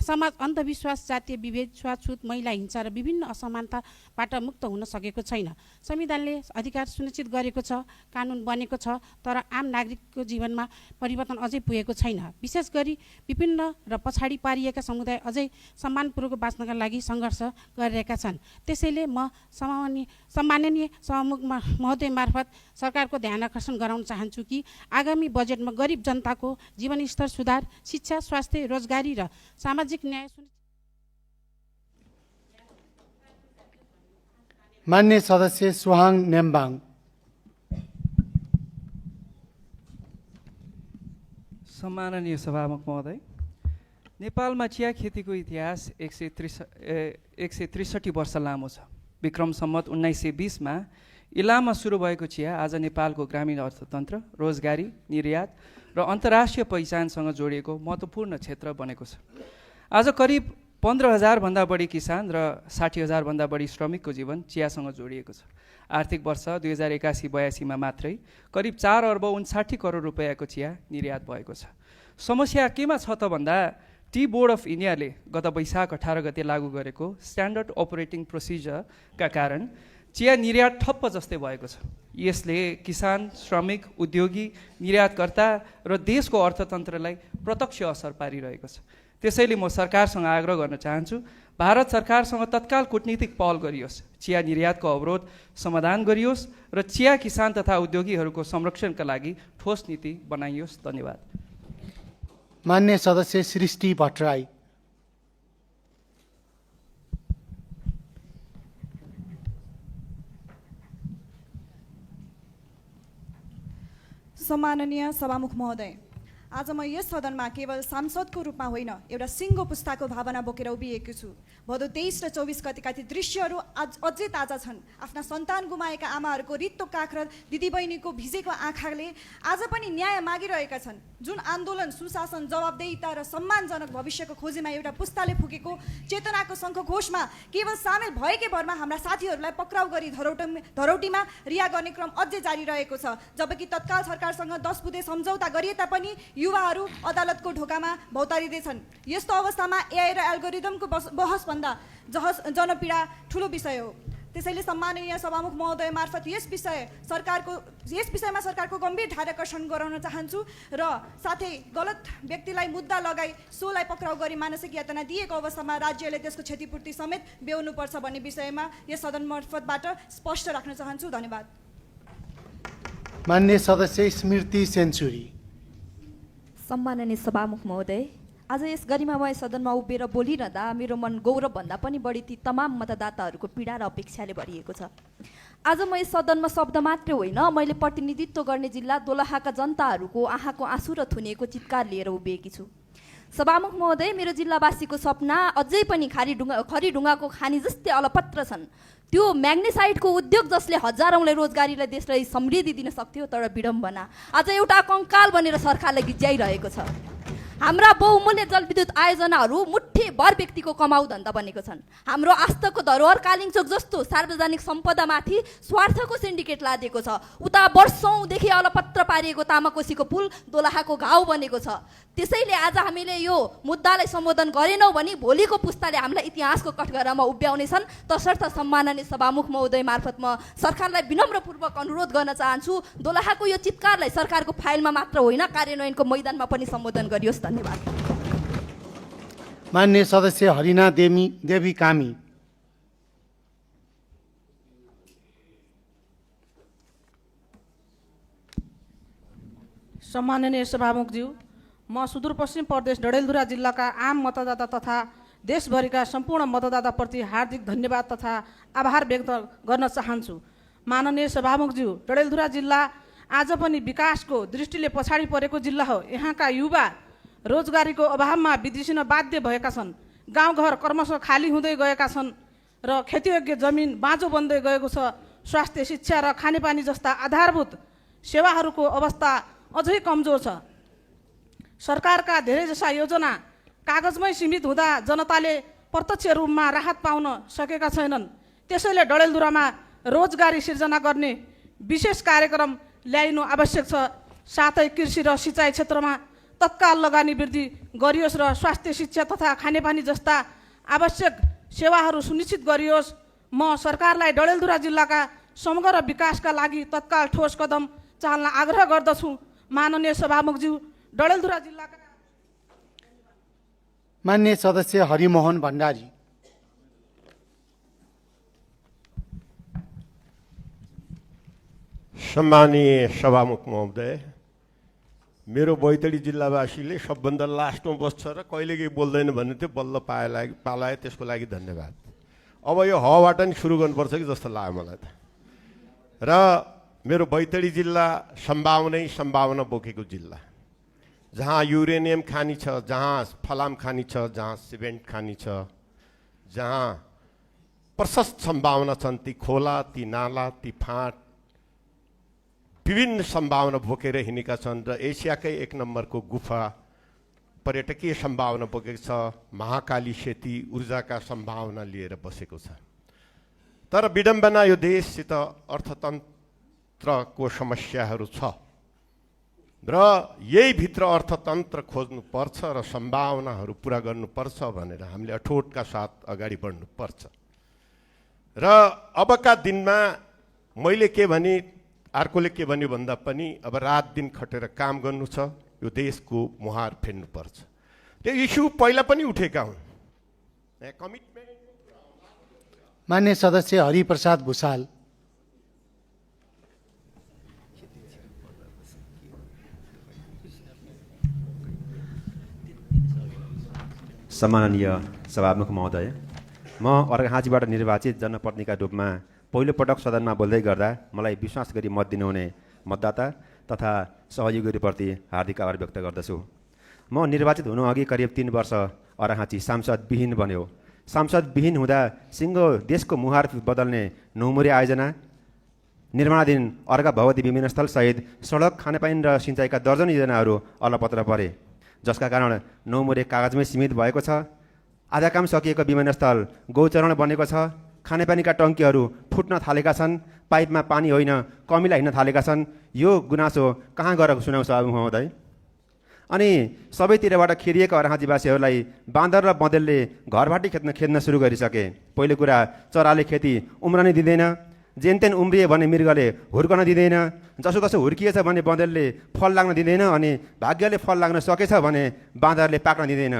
[SPEAKER 14] समाज अन्धविश्वास, जातीय विभेद, छुवाछुत, महिला हिंसा र विभिन्न असमानताबाट मुक्त हुन सकेको छैन। संविधानले अधिकार सुनिश्चित गरेको छ, कानुन बनेको छ, तर आम नागरिकको जीवनमा परिवर्तन अझै पुगेको छैन। विशेष गरी विभिन्न र पछाडि पारिएका समुदाय अझै सम्मानपूर्वक बाँच्नका लागि सङ्घर्ष गरिरहेका छन्। त्यसैले म सम्माननीय सभामुख महोदय मार्फत सरकारको ध्यान आकर्षण गराउन चाहन्छु कि आगामी बजेटमा गरिब जनताको जीवनस्तर सुधार, शिक्षा, स्वास्थ्य, रोजगारी र सामाजिक न्याय।
[SPEAKER 2] मान्य सदस्य सुहाङ नेम्बाङ।
[SPEAKER 15] सम्माननीय सभामुख महोदय, नेपालमा चिया खेतीको इतिहास 163 वर्ष लामो छ। विक्रम सम्वत 1920 मा इलाममा सुरु भएको चिया आज नेपालको ग्रामीण अर्थतन्त्र, रोजगारी, निर्यात र अन्तर्राष्ट्रिय पहिचानसँग जोडिएको महत्त्वपूर्ण क्षेत्र बनेको छ। आज करिब 15,000 भन्दा बढी किसान र 60,000 भन्दा बढी श्रमिकको जीवन चियासँग जोडिएको छ। आर्थिक वर्ष 2081-82 मा मात्रै करिब 4 अर्ब 59 करोड रुपैयाँको चिया निर्यात भएको छ। समस्या केमा छ त भन्दा टी बोर्ड अफ इन्डियाले गत वैशाख 18 गते लागू गरेको स्ट्यान्डर्ड अपरेटिङ प्रोसिजरका कारण चिया निर्यात ठप्प जस्तै भएको छ। यसले किसान, श्रमिक, उद्योगी, निर्यातकर्ता र देशको अर्थतन्त्रलाई प्रत्यक्ष असर पारिरहेको छ। त्यसैले म सरकारसँग आग्रह गर्न चाहन्छु, भारत सरकारसँग तत्काल कूटनीतिक पहल गरियोस्, चिया निर्यातको अवरोध समाधान गरियोस् र चिया किसान तथा उद्योगीहरूको संरक्षणका लागि ठोस नीति बनाइयोस्। धन्यवाद।
[SPEAKER 2] मान्य सदस्य सृष्टि भट्टराई।
[SPEAKER 16] सम्माननीय सभामुख महोदय, आज म यस सदनमा केवल सांसदको रूपमा होइन, एउटा सिङ्गो पुस्ताको भावना बोकेर उभिएको छु। भदौ 23 र 24 गतिका ती दृश्यहरू अझै ताजा छन्। आफ्ना सन्तान गुमाएका आमाहरूको रित्तो काख र दिदीबहिनीको भिजेको आँखाले आज पनि न्याय मागिरहेका छन्। जुन आन्दोलन सुशासन, जवाबदेहिता र सम्मानजनक भविष्यको खोजीमा एउटा पुस्ताले फुकेको चेतनाको शङ्खघोषमा केवल सामेल भएकै भरमा हाम्रा साथीहरूलाई पक्राउ गरी धरौटीमा रिहा गर्ने क्रम अझै जारी रहेको छ। जबकि तत्काल सरकारसँग 10 बुँदे सम्झौता गरिए तापनि युवाहरू अदालतको ढोकामा भौतारिँदैछन्। यस्तो अवस्थामा एआई र एल्गोरिदमको बहसभन्दा जनपीडा ठुलो विषय हो। त्यसैले सम्माननीय सभामुख महोदय मार्फत यस विषयमा सरकारको गम्भीर ध्यानाकर्षण गराउन चाहन्छु र साथै गलत व्यक्तिलाई मुद्दा लगाई सोलाई पक्राउ गरी मानसिक यातना दिएको अवस्थामा राज्यले त्यसको क्षतिपूर्ति समेत बेहोर्नुपर्छ भन्ने विषयमा यस सदन मार्फतबाट स्पष्ट राख्न चाहन्छु। धन्यवाद।
[SPEAKER 2] मान्य सदस्य स्मृति सेन्चुरी।
[SPEAKER 17] सम्माननीय सभामुख महोदय, आज यस गरिमामय सदनमा उभिएर बोलिरहँदा मेरो मन गौरवभन्दा पनि बढी ती तमाम मतदाताहरूको पीडा र अपेक्षाले भरिएको छ। आज म यस सदनमा शब्द मात्रै होइन, मैले प्रतिनिधित्व गर्ने जिल्ला दोलखाका जनताहरूको आँखाको आँसु र थुनिएको चित्कार लिएर उभिएकी छु। सभामुख महोदय, मेरो जिल्लावासीको सपना अझै पनि खरीढुङ्गाको खानी जस्तै अलपत्र छन्। त्यो म्याग्नेसाइडको उद्योग जसले हजारौँलाई रोजगारीलाई देशलाई समृद्धि दिन सक्थ्यो, तर विडम्बना आज एउटा कङ्काल बनेर सरकारलाई गिज्याइरहेको छ। हाम्रा बहुमूल्य जलविद्युत आयोजनाहरू मुठ्ठीभर व्यक्तिको कमाउ धन्दा बनेको छन्। हाम्रो आस्थाको धरोहर कालिङचोक जस्तो सार्वजनिक सम्पदामाथि स्वार्थको सिन्डिकेट लादेको छ। उता वर्षौँदेखि अलपत्र पारिएको तामाकोसीको पुल दोलखाको घाउ बनेको छ। त्यसैले आज हामीले यो मुद्दालाई सम्बोधन गरेनौँ भने भोलिको पुस्ताले हामीलाई इतिहासको कठघरामा उभ्याउनेछन्। तसर्थ सम्माननीय सभामुख महोदय मार्फत म सरकारलाई विनम्रपूर्वक अनुरोध गर्न चाहन्छु, दोलखाको यो चित्कारलाई सरकारको फाइलमा मात्र होइन, कार्यान्वयनको मैदानमा पनि सम्बोधन गरियोस्। धन्यवाद।
[SPEAKER 2] मान्य सदस्य हरिना देवी कामी।
[SPEAKER 21] सम्माननीय सभामुखज्यू, म सुदूरपश्चिम प्रदेश डडेलधुरा जिल्लाका आम मतदाता तथा देशभरिका सम्पूर्ण मतदाताप्रति हार्दिक धन्यवाद तथा आभार व्यक्त गर्न चाहन्छु। माननीय सभामुखज्यू, डडेलधुरा जिल्ला आज पनि विकासको दृष्टिले पछाडि परेको जिल्ला हो। यहाँका युवा रोजगारीको अभावमा विदेशिन बाध्य भएका छन्। गाउँघर क्रमशः खाली हुँदै गएका छन् र खेतीयोग्य जमिन बाँझो बन्दै गएको छ। स्वास्थ्य, शिक्षा र खानेपानी जस्ता आधारभूत सेवाहरूको अवस्था अझै कमजोर छ। सरकारका धेरैजसा योजना कागजमै सीमित हुँदा जनताले प्रत्यक्ष रूपमा राहत पाउन सकेका छैनन्। त्यसैले डडेलधुरामा रोजगारी सिर्जना गर्ने विशेष कार्यक्रम ल्याइनु आवश्यक छ। साथै कृषि र सिँचाइ क्षेत्रमा तत्काल लगानी वृद्धि गरियोस् र स्वास्थ्य, शिक्षा तथा खानेपानी जस्ता आवश्यक सेवाहरू सुनिश्चित गरियोस्। म सरकारलाई डडेलधुरा जिल्लाका समग्र विकासका लागि तत्काल ठोस कदम चाल्न आग्रह गर्दछु। माननीय सभामुखज्यू, डडेलधुरा जिल्लाका
[SPEAKER 2] मान्य सदस्य हरिमोहन भण्डारी।
[SPEAKER 18] सम्मानीय सभामुख महोदय, मेरो बैतडी जिल्लावासीले सबभन्दा लास्टमा बस्छ र कहिलेकै बोल्दैन भन्ने थियो, बल्ल पालाए, त्यसको लागि धन्यवाद। अब यो हबाट नि सुरु गर्नुपर्छ कि जस्तो लाग्यो मलाई त। र मेरो बैतडी जिल्ला सम्भावना बोकेको जिल्ला, जहाँ युरेनियम खानी छ, जहाँ फलाम खानी छ, जहाँ सिमेन्ट खानी छ, जहाँ प्रशस्त सम्भावना छन्। ती खोला, ती नाला, ती फाँट विभिन्न सम्भावना बोकेर हिँडेका छन् र एसियाकै 1 नम्बरको गुफा पर्यटकीय सम्भावना बोकेको छ। महाकाली सेती ऊर्जाका सम्भावना लिएर बसेको छ। तर विडम्बना यो देशसित अर्थतन्त्रको समस्याहरू छ र यही भित्र अर्थतन्त्र खोज्नुपर्छ र सम्भावनाहरू पुरा गर्नुपर्छ भनेर हामीले अठोटका साथ अगाडि बढ्नुपर्छ। र अबका दिनमा मैले के भने, अर्कोले के भन्यो भन्दा पनि अब रात दिन खटेर काम गर्नु छ। यो देशको मुहार फेर्नुपर्छ र त्यो इस्यु पहिला पनि उठेका हुन्। कमिटमेन्ट।
[SPEAKER 2] मान्य सदस्य हरिप्रसाद भुषाल।
[SPEAKER 19] सम्माननीय सभामुख महोदय, म अर्घाखाँचीबाट निर्वाचित जनप्रतिनिधिका रूपमा पहिलोपटक सदनमा बोल्दै गर्दा मलाई विश्वास गरी मत दिनुहुने मतदाता तथा सहयोगीहरूप्रति हार्दिक आभार व्यक्त गर्दछु। म निर्वाचित हुनुअघि करिब 3 वर्ष अर्घाखाँची सांसदविहीन बन्यो। सांसदविहीन हुँदा सिङ्गो देशको मुहार बदल्ने नौमुरे आयोजना, निर्माणाधीन अर्घा भगवती विमानस्थल सहित सडक, खानेपानी र सिँचाइका दर्जन योजनाहरू अलपत्र परे, जसका कारण नौमुरे कागजमै सीमित भएको छ। आधा काम सकिएको विमानस्थल गौचरण बनेको छ। खानेपानीका टङ्कीहरू फुट्न थालेका छन्। पाइपमा पानी होइन कमिला हिँड्न थालेका छन्। यो गुनासो कहाँ गएर सुनाउँछ महोदय? अनि सबैतिरबाट खेरिएका अर्घाखाँचीवासीहरूलाई बाँदर र बँदेलले घरबाटी खेद्न सुरु गरिसके। पहिलो कुरा, चराले खेती उम्रनै दिँदैन। जेनतेन उम्रिए भने मृगले हुर्कन दिँदैन। जसोतसो हुर्किएछ भने बँदेलले फल लाग्न दिँदैन। अनि भाग्यले फल लाग्न सकेछ भने बाँदरले पाक्न दिँदैन।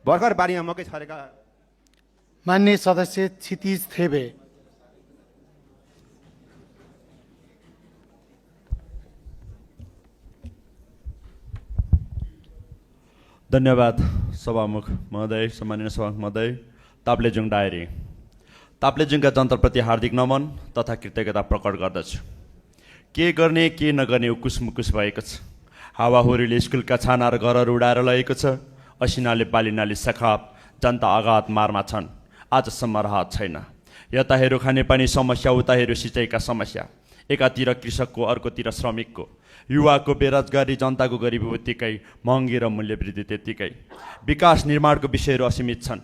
[SPEAKER 19] भर्खर बारीमा मकै छरेका।
[SPEAKER 2] मान्य सदस्य क्षितिज थेबे।
[SPEAKER 20] धन्यवाद सभामुख महोदय, सम्माननीय सभामुख महोदय। ताप्लेजुङ डायरी। ताप्लेजुङका जनताप्रति हार्दिक नमन तथा कृतज्ञता प्रकट गर्दछु। के गर्ने के नगर्ने उकुस मुकुस भएको छ। हावाहुरीले स्कुलका छाना र घरहरू उडाएर लगेको छ। असिनाले बालिनाले सखाप, जनता आघात मारमा छन्। आजसम्म राहत छैन। यता हेरो खानेपानी समस्या, उता हेरो सिँचाइका समस्या। एकातिर कृषकको, अर्कोतिर श्रमिकको। युवाको बेरोजगारी, जनताको गरिबी उत्तिकै, महँगी र मूल्य वृद्धि त्यत्तिकै। विकास निर्माणको विषयहरू असीमित छन्।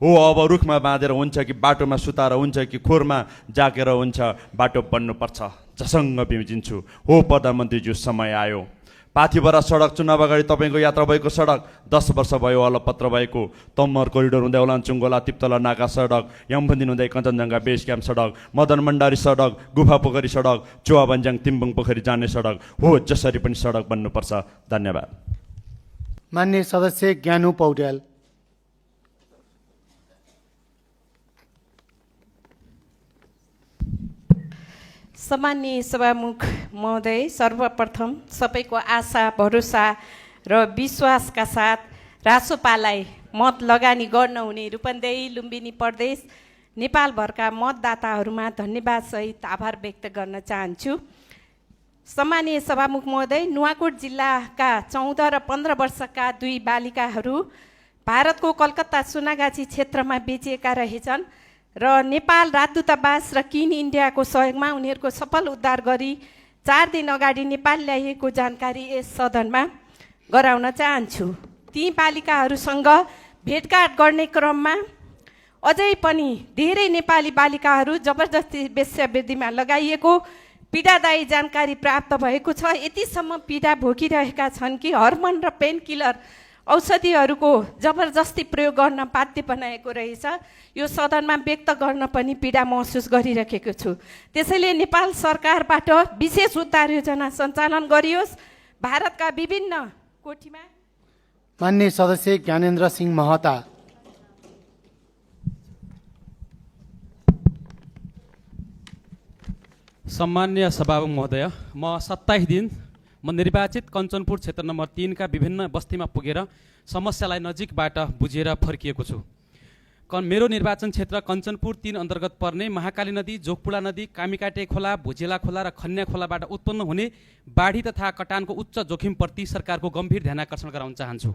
[SPEAKER 20] हो अब रुखमा बाँधेर हुन्छ कि बाटोमा सुताएर हुन्छ कि खोरमा जाकेर हुन्छ, बाटो बन्नुपर्छ। झसङ्ग बिउजिन्छु। हो प्रधानमन्त्रीज्यू, समय आयो। पाथिभरा सडक चुनाव अगाडि तपाईँको यात्रा भएको सडक 10 वर्ष भयो अलपत्र भएको। तम्मर कोरिडोर हुँदै औलाञ्चुङ्गोला तिप्तला नाका सडक, यमबन्दिन हुँदै कञ्चनजङ्घा बेस क्याम्प सडक, मदन भण्डारी सडक, गुफा पोखरी सडक, चुवाबन्ज्याङ तिम्बुङ पोखरी जाने सडक। हो जसरी पनि सडक बन्नुपर्छ। धन्यवाद।
[SPEAKER 2] मान्य सदस्य ज्ञानु पौड्याल।
[SPEAKER 22] सम्माननीय सभामुख महोदय, सर्वप्रथम सबैको आशा भरोसा र विश्वासका साथ रासोपालाई मत लगानी गर्न हुने रूपन्देही लुम्बिनी प्रदेश नेपालभरका मतदाताहरूमा धन्यवादसहित आभार व्यक्त गर्न चाहन्छु। सम्माननीय सभामुख महोदय, नुवाकोट जिल्लाका 14 र 15 वर्षका 2 बालिकाहरू भारतको कलकत्ता सुनागाछी क्षेत्रमा बेचिएका रहेछन् र नेपाल राजदूतावास र किन इन्डियाको सहयोगमा उनीहरूको सफल उद्धार गरी 4 दिन अगाडि नेपाल ल्याइएको जानकारी यस सदनमा गराउन चाहन्छु। ती बालिकाहरूसँग भेटघाट गर्ने क्रममा अझै पनि धेरै नेपाली बालिकाहरू जबरजस्ती वेश्यावृत्तिमा लगाइएको पीडादायी जानकारी प्राप्त भएको छ। यतिसम्म पीडा भोगिरहेका छन् कि हर्मोन र पेन किलर औषधिहरूको जबरजस्ती प्रयोग गर्न बाध्य बनाएको रहेछ। यो सदनमा व्यक्त गर्न पनि पीडा महसुस गरिरहेको छु। त्यसैले नेपाल सरकारबाट विशेष उद्धार योजना सञ्चालन गरियोस्। भारतका विभिन्न कोठीमा।
[SPEAKER 2] मान्य सदस्य ज्ञानेन्द्र सिंह महता।
[SPEAKER 23] सम्मान्य सभामुख महोदय, म 27 दिन निर्वाचित कञ्चनपुर क्षेत्र नम्बर 3 का विभिन्न बस्तीमा पुगेर समस्यालाई नजिकबाट बुझेर फर्किएको छु। मेरो निर्वाचन क्षेत्र कञ्चनपुर 3 अन्तर्गत पर्ने महाकाली नदी, जोगपुडा नदी, कामिकाटे खोला, भुजेला खोला र खन्या खोलाबाट उत्पन्न हुने बाढी तथा कटानको उच्च जोखिमप्रति सरकारको गम्भीर ध्यानाकर्षण गराउन चाहन्छु।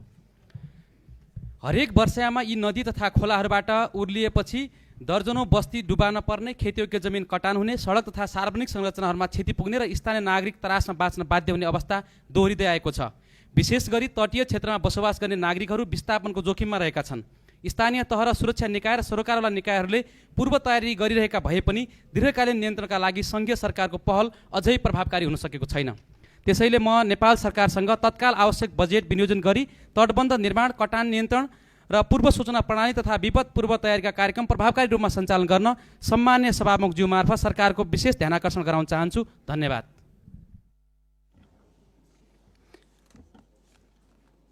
[SPEAKER 23] हरेक वर्षायामा यी नदी तथा खोलाहरूबाट उर्लिएपछि दर्जनौं बस्ती डुबान पर्ने, खेतीयोग्य जमिन कटान हुने, सडक तथा सार्वजनिक संरचनाहरूमा क्षति पुग्ने र स्थानीय नागरिक त्रासमा बाँच्न बाध्य हुने अवस्था दोहोरिँदै आएको छ। विशेष गरी तटीय क्षेत्रमा बसोबास गर्ने नागरिकहरू विस्थापनको जोखिममा रहेका छन्। स्थानीय तह र सुरक्षा निकाय र सरकारवाला निकायहरूले पूर्व तयारी गरिरहेका भए पनि दीर्घकालीन नियन्त्रणका लागि सङ्घीय सरकारको पहल अझै प्रभावकारी हुन सकेको छैन। त्यसैले म नेपाल सरकारसँग तत्काल आवश्यक बजेट विनियोजन गरी तटबन्ध निर्माण, कटान नियन्त्रण र पूर्व सूचना प्रणाली तथा विपद पूर्व तयारीका कार्यक्रम प्रभावकारी रूपमा सञ्चालन गर्न सम्मान्य सभामुखज्यू मार्फत सरकारको विशेष ध्यानाकर्षण गराउन चाहन्छु। धन्यवाद।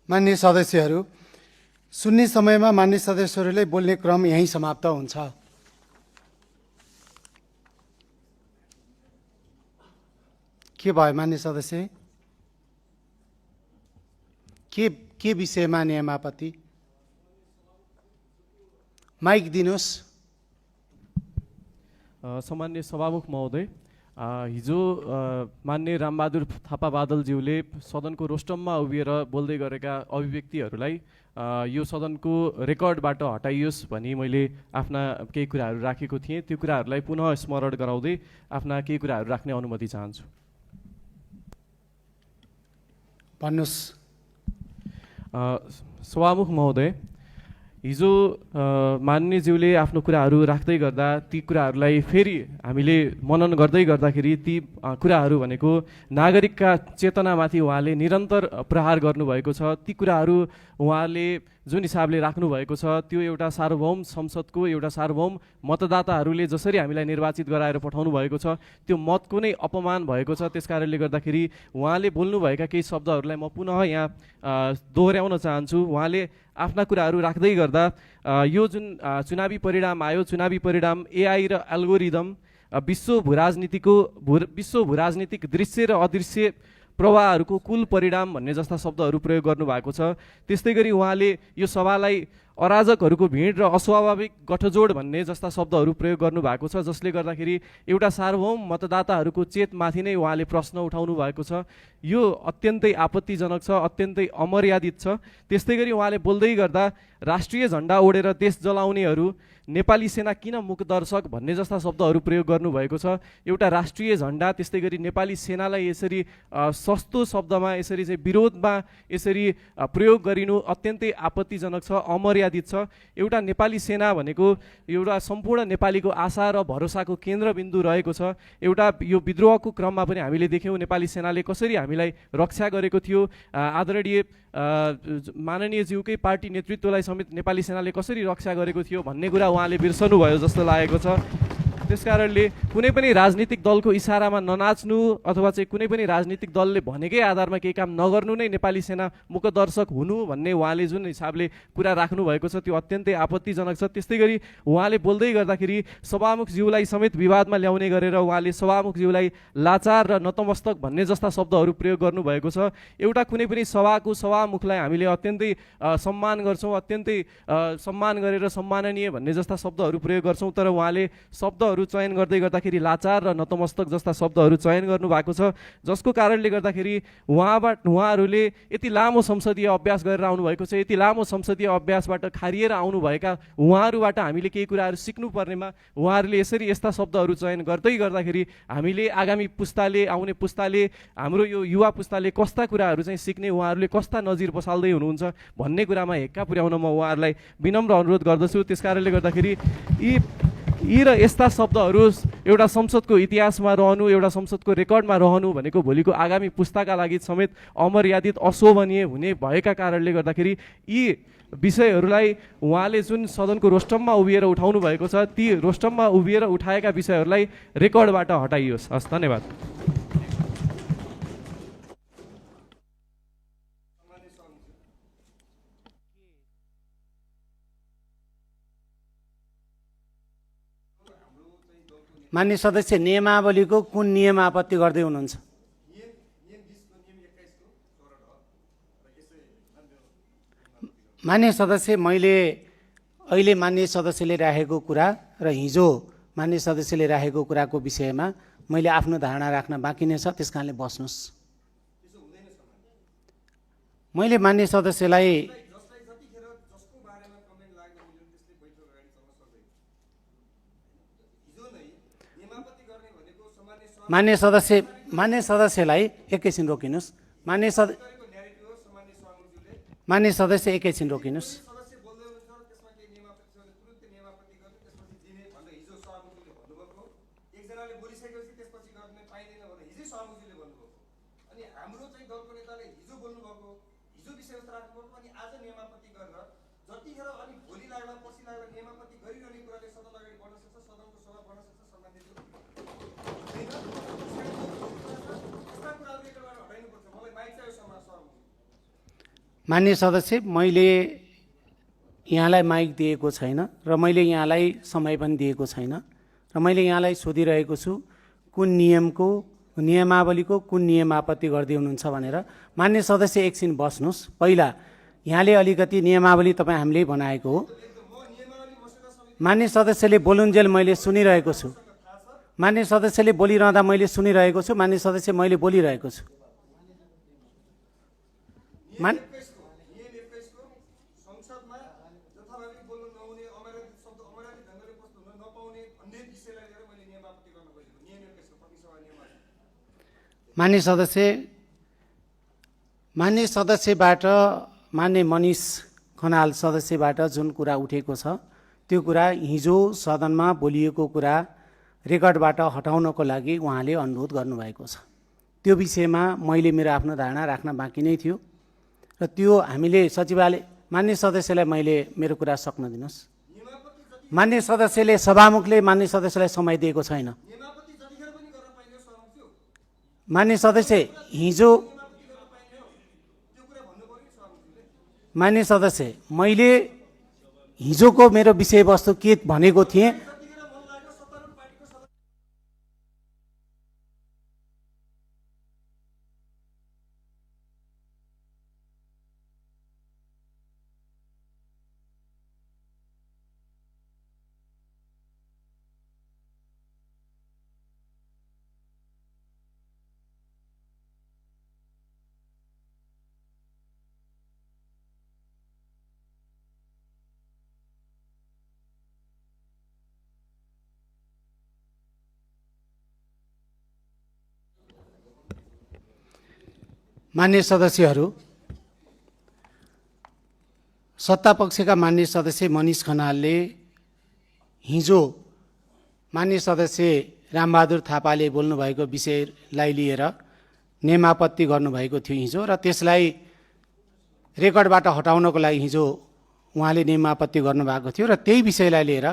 [SPEAKER 2] मान्य सदस्यहरू, सुन्ने समयमा मान्य सदस्यहरूले बोल्ने क्रम यहीँ समाप्त हुन्छ। के भयो मान्य सदस्य? के विषयमा नियमापत्ति? माइक दिनुहोस्।
[SPEAKER 3] सामान्य सभामुख महोदय, हिजो मान्य रामबहादुर थापा बादलज्यूले सदनको रोस्टममा उभिएर बोल्दै गरेका अभिव्यक्तिहरूलाई यो सदनको रेकर्डबाट हटाइयोस् भनी मैले आफ्ना केही कुराहरू राखेको थिएँ। त्यो कुराहरूलाई पुनः स्मरण गराउँदै आफ्ना केही कुराहरू राख्ने अनुमति चाहन्छु।
[SPEAKER 2] भन्नुहोस्।
[SPEAKER 3] सभामुख महोदय, हिजो मान्यज्यूले आफ्नो कुराहरू राख्दै गर्दा ती कुराहरूलाई फेरि हामीले मनन गर्दै गर्दाखेरि ती कुराहरू भनेको नागरिकका चेतनामाथि उहाँले निरन्तर प्रहार गर्नुभएको छ। ती कुराहरू उहाँले जुन हिसाबले राख्नुभएको छ त्यो एउटा सार्वभौम संसदको एउटा सार्वभौम मतदाताहरूले जसरी हामीलाई निर्वाचित गराएर पठाउनु भएको छ त्यो मतको नै अपमान भएको छ। त्यस कारणले गर्दाखेरि उहाँले बोल्नुभएका केही शब्दहरूलाई म पुनः यहाँ दोहोऱ्याउन चाहन्छु। उहाँले आफ्ना कुराहरू राख्दै गर्दा यो जुन चुनावी परिणाम आयो, चुनावी परिणाम एआई र एल्गोरिदम विश्व भूराजनीतिक दृश्य र अदृश्य प्रवाहहरूको कुल परिणाम भन्ने जस्ता शब्दहरू प्रयोग गर्नुभएको छ। त्यस्तै गरी उहाँले यो सभालाई अराजकहरूको भिड र अस्वाभाविक गठजोड भन्ने जस्ता शब्दहरू प्रयोग गर्नुभएको छ, जसले गर्दाखेरि एउटा सार्वभौम मतदाताहरूको चेतमाथि नै उहाँले प्रश्न उठाउनु भएको छ। यो अत्यन्तै आपत्तिजनक छ, अत्यन्तै अमर्यादित छ। त्यस्तै गरी उहाँले बोल्दै गर्दा राष्ट्रिय झन्डा ओढेर देश जलाउनेहरू नेपाली सेना किन मुखदर्शक भन्ने जस्ता शब्दहरू प्रयोग गर्नुभएको छ। एउटा राष्ट्रिय झन्डा त्यस्तै गरी नेपाली सेनालाई यसरी सस्तो शब्दमा यसरी चाहिँ विरोधमा यसरी प्रयोग गरिनु अत्यन्तै आपत्तिजनक छ, अमर्यादित छ। एउटा नेपाली सेना भनेको एउटा सम्पूर्ण नेपालीको आशा र भरोसाको केन्द्रबिन्दु रहेको छ। एउटा यो विद्रोहको क्रममा पनि हामीले देख्यौँ नेपाली सेनाले कसरी हामीलाई रक्षा गरेको थियो। आदरणीय माननीयज्यूकै पार्टी नेतृत्वलाई समेत नेपाली सेनाले कसरी रक्षा गरेको थियो भन्ने कुरा उहाँले बिर्सनुभयो जस्तो लागेको छ। त्यसकारणले कुनै पनि राजनीतिक दलको इसारामा ननाच्नु अथवा चाहिँ कुनै पनि राजनीतिक दलले भनेकै आधारमा केही काम नगर्नु नै नेपाली सेना मुखदर्शक हुनु भन्ने उहाँले जुन हिसाबले कुरा राख्नु भएको छ त्यो अत्यन्तै आपत्तिजनक छ। त्यस्तै गरी उहाँले बोल्दै गर्दाखेरि सभामुखज्यूलाई समेत विवादमा ल्याउने गरेर उहाँले सभामुखज्यूलाई लाचार र नतमस्तक भन्ने जस्ता शब्दहरू प्रयोग गर्नुभएको छ। एउटा कुनै पनि सभाको सभामुखलाई हामीले अत्यन्तै सम्मान गर्छौँ, अत्यन्तै सम्मान गरेर सम्माननीय भन्ने जस्ता शब्दहरू प्रयोग गर्छौँ, तर उहाँले शब्दहरू चयन गर्दै गर्दाखेरि लाचार र नतमस्तक जस्ता शब्दहरू चयन गर्नुभएको छ, जसको कारणले गर्दाखेरि उहाँहरूले यति लामो संसदीय अभ्यास गरेर आउनुभएको छ। यति लामो संसदीय अभ्यासबाट खारिएर आउनुभएका उहाँहरूबाट हामीले केही कुराहरू सिक्नुपर्नेमा उहाँहरूले यसरी यस्ता शब्दहरू चयन गर्दै गर्दाखेरि हामीले आगामी पुस्ताले आउने पुस्ताले हाम्रो यो युवा पुस्ताले कस्ता कुराहरू चाहिँ सिक्ने, उहाँहरूले कस्ता नजिर बसाल्दै हुनुहुन्छ भन्ने कुरामा हेक्का पुर्याउन म उहाँहरूलाई विनम्र अनुरोध गर्दछु। त्यस कारणले गर्दाखेरि यी र यस्ता शब्दहरू एउटा संसदको इतिहासमा रहनु, एउटा संसदको रेकर्डमा रहनु भनेको भोलिको आगामी पुस्ताका लागि समेत अमर्यादित अशोभनीय हुने भएका कारणले गर्दाखेरि यी विषयहरूलाई उहाँले जुन सदनको रोस्टममा उभिएर उठाउनु भएको छ ती रोस्टममा उभिएर उठाएका विषयहरूलाई रेकर्डबाट हटाइयोस्। हस्, धन्यवाद।
[SPEAKER 2] मान्य सदस्य, नियमावलीको कुन नियम आपत्ति गर्दै हुनुहुन्छ? मान्य सदस्य, मैले अहिले मान्य सदस्यले राखेको कुरा र हिजो मान्य सदस्यले राखेको कुराको विषयमा मैले आफ्नो धारणा राख्न बाँकी नै छ, त्यस कारणले बस्नुहोस्। मैले मान्य सदस्यलाई मान्य सदस्यलाई एकैछिन रोकिनुहोस्। मान्य सदस्य एकैछिन रोकिनुहोस्। मान्य सदस्य, मैले यहाँलाई माइक दिएको छैन र मैले यहाँलाई समय पनि दिएको छैन र मैले यहाँलाई सोधिरहेको छु कुन नियमावलीको कुन नियम आपत्ति गर्दै हुनुहुन्छ भनेर। मान्य सदस्य एकछिन बस्नुहोस्। पहिला यहाँले अलिकति नियमावली तपाईँ हामीले बनाएको हो। मान्य सदस्यले बोलुन्जेल मैले सुनिरहेको छु। मान्य सदस्यले बोलिरहँदा मैले सुनिरहेको छु। मान्य सदस्य मैले बोलिरहेको छु। मान्य सदस्यबाट मान्य मनिष खनाल सदस्यबाट जुन कुरा उठेको छ त्यो कुरा हिजो सदनमा बोलिएको कुरा रेकर्डबाट हटाउनको लागि उहाँले अनुरोध गर्नुभएको छ। त्यो विषयमा मैले मेरो आफ्नो धारणा राख्न बाँकी नै थियो र त्यो हामीले सचिवालय मान्य सदस्यलाई मैले मेरो कुरा सक्न दिनुहोस्। मान्य सदस्यले सभामुखले मान्य सदस्यलाई समय दिएको छैन। मान्य सदस्य हिजो मान्य सदस्य मैले हिजोको मेरो विषयवस्तु के भनेको थिएँ मान्य सदस्यहरू, सत्तापक्षका मान्य सदस्य मनिष खनालले हिजो मान्य सदस्य रामबहादुर थापाले बोल्नुभएको विषयलाई लिएर नेमापत्ति गर्नुभएको थियो हिजो र त्यसलाई रेकर्डबाट हटाउनको लागि हिजो उहाँले नेमापत्ति गर्नुभएको थियो र त्यही विषयलाई लिएर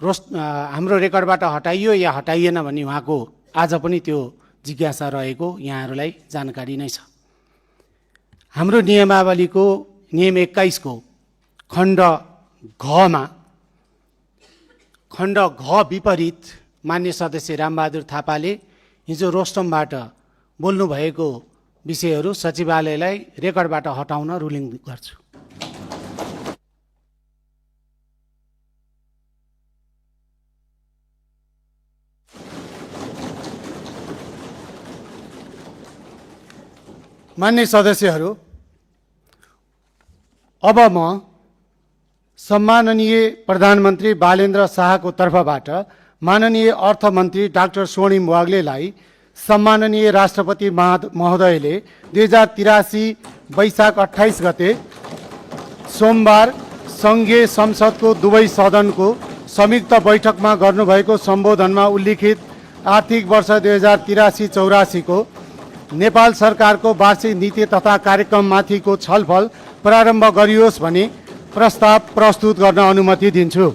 [SPEAKER 2] हाम्रो रेकर्डबाट हटाइयो या हटाइएन भन्ने उहाँको आज पनि त्यो जिज्ञासा रहेको यहाँहरूलाई जानकारी नै छ। हाम्रो नियमावलीको नियम 21 को खण्ड घ विपरीत मान्य सदस्य रामबहादुर थापाले हिजो रोस्टमबाट बोल्नुभएको विषयहरू सचिवालयलाई रेकर्डबाट हटाउन रुलिङ गर्छु। मान्य सदस्यहरू, अब म सम्माननीय प्रधानमन्त्री बालेन्द्र शाहको तर्फबाट माननीय अर्थमन्त्री डाक्टर स्वर्णिम वाग्लेलाई सम्माननीय राष्ट्रपति महोदयले 2083 वैशाख 28 गते सोमबार सङ्घीय संसदको दुवै सदनको संयुक्त बैठकमा गर्नुभएको सम्बोधनमा उल्लिखित आर्थिक वर्ष 2083-84 को नेपाल सरकारको वार्षिक नीति तथा कार्यक्रममाथिको छलफल प्रारम्भ गरियोस् भनी प्रस्ताव प्रस्तुत गर्न अनुमति दिन्छु।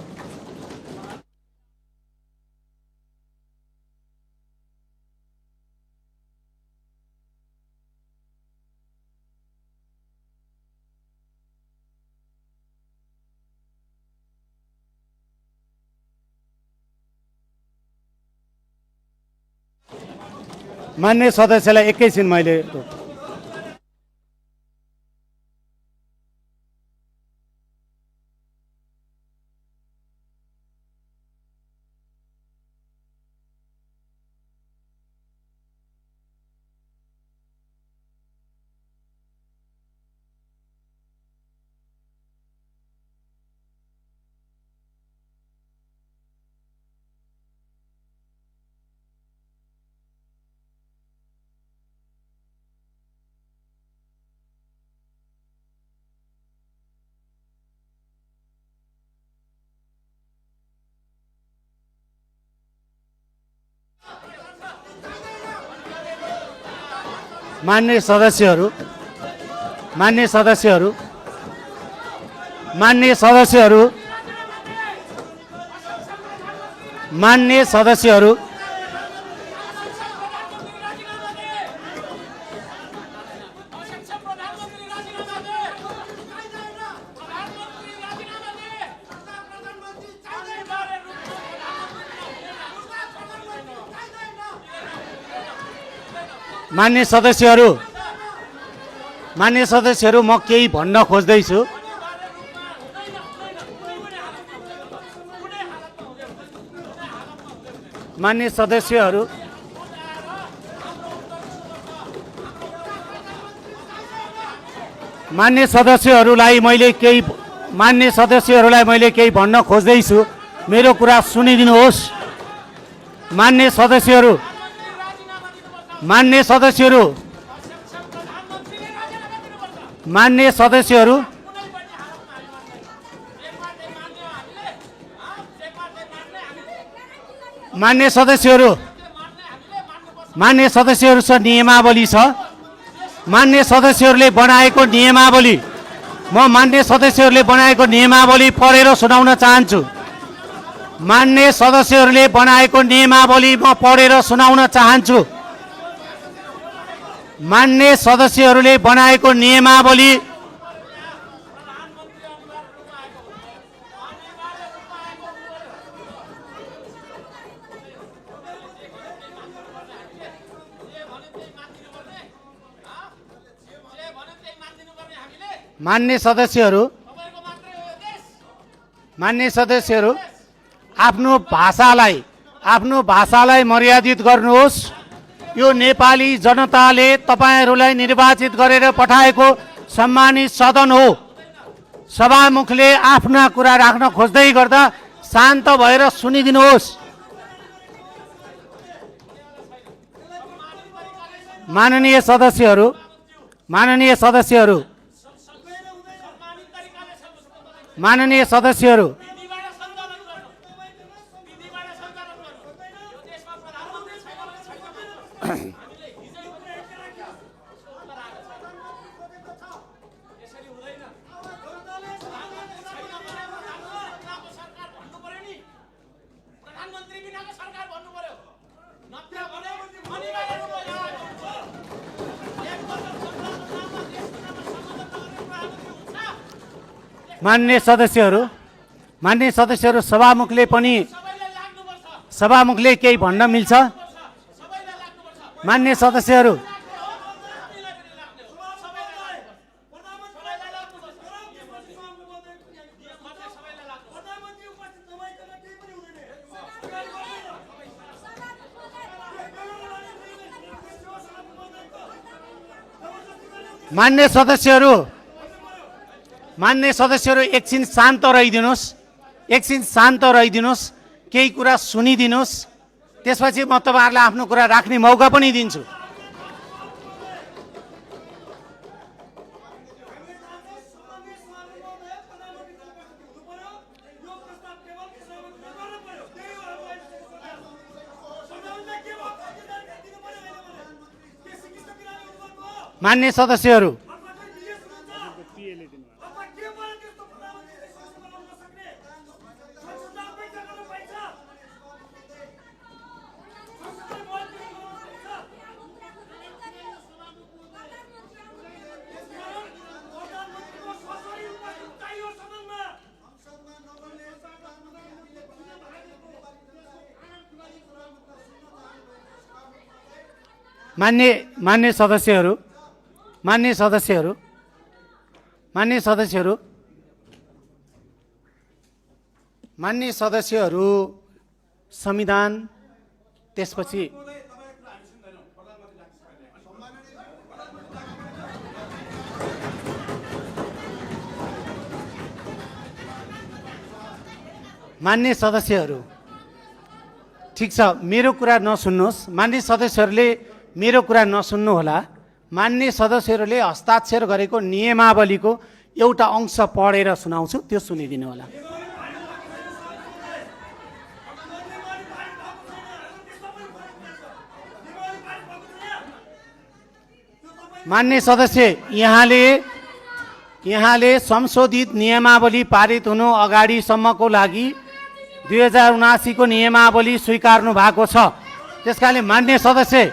[SPEAKER 2] मान्य सदस्यलाई एकैछिन मैले मान्य सदस्यहरू मान्य सदस्यहरू म केही भन्न खोज्दैछु। मान्य सदस्यहरूलाई मैले केही भन्न खोज्दैछु, मेरो कुरा सुनिदिनुहोस्। मान्य सदस्यहरू नियमावली छ। मान्य सदस्यहरूले बनाएको नियमावली पढेर सुनाउन चाहन्छु। मान्य सदस्यहरूले बनाएको नियमावली म पढेर सुनाउन चाहन्छु। मान्य सदस्यहरूले बनाएको नियमावली मान्य सदस्यहरू आफ्नो भाषालाई मर्यादित गर्नुहोस्। यो नेपाली जनताले तपाईहरूलाई निर्वाचित गरेर पठाएको सम्मानित सदन हो। सभामुखले आफ्ना कुरा राख्न खोज्दै गर्दा शान्त भएर सुनिदिनुहोस्। माननीय सदस्यहरू सभामुखले केही भन्न मिल्छ। मान्य सदस्यहरू एकछिन शान्त रहिदिनुहोस्, केही कुरा सुनिदिनुहोस्, त्यसपछि म तपाईहरुलाई आफ्नो कुरा राख्ने मौका पनि दिन्छु। मान्य सदस्यहरू मान्य सदस्यहरू संविधान त्यसपछि मान्य सदस्यहरू ठीक छ, मेरो कुरा नसुन्नुहोस्। मान्य सदस्यहरूले मेरो कुरा नसुन्नु होला। मान्य सदस्यहरूले हस्ताक्षर गरेको नियमावलीको एउटा अंश पढेर सुनाउँछु, त्यो सुनिदिनु होला। मान्य सदस्य, यहाँले संशोधित नियमावली पारित हुनु अगाडिसम्मको लागि 2079 को नियमावली स्वीकार्नु भएको छ। त्यसकारणले मान्य सदस्य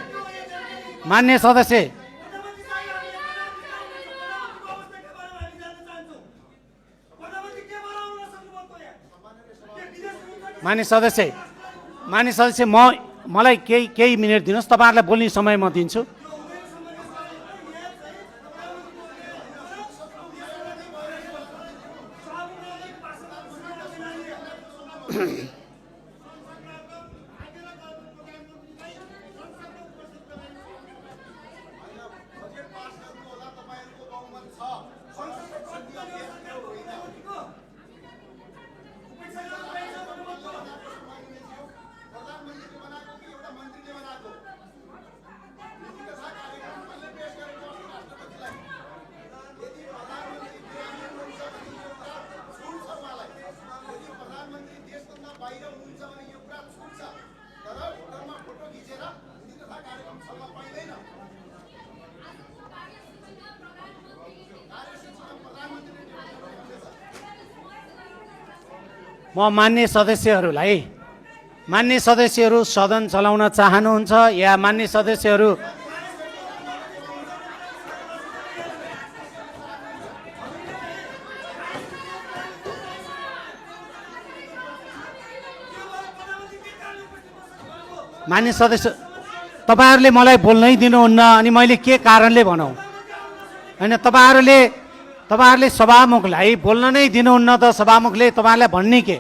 [SPEAKER 2] मलाई केही मिनेट दिनुहोस्, तपाईहरुलाई बोल्ने समय म दिन्छु। म मान्य सदस्यहरू सदन चलाउन चाहनुहुन्छ या मान्य सदस्यहरू मान्य सदस्य तपाईहरुले मलाई बोल्नै दिनुहुन्न अनि मैले के कारणले भनौँ हैन तपाईहरुले सभामुखलाई बोल्न नै दिनुहुन्न त सभामुखले तपाईहरुलाई भन्ने के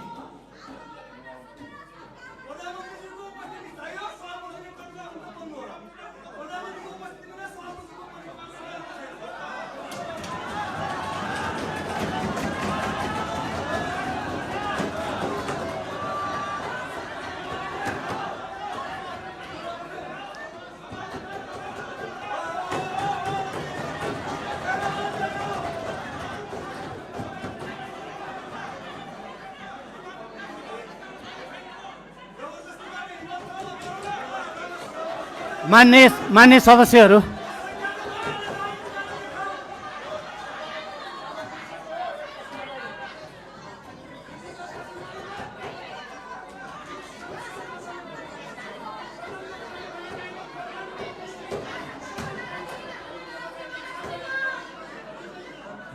[SPEAKER 2] मान्य सदस्यहरू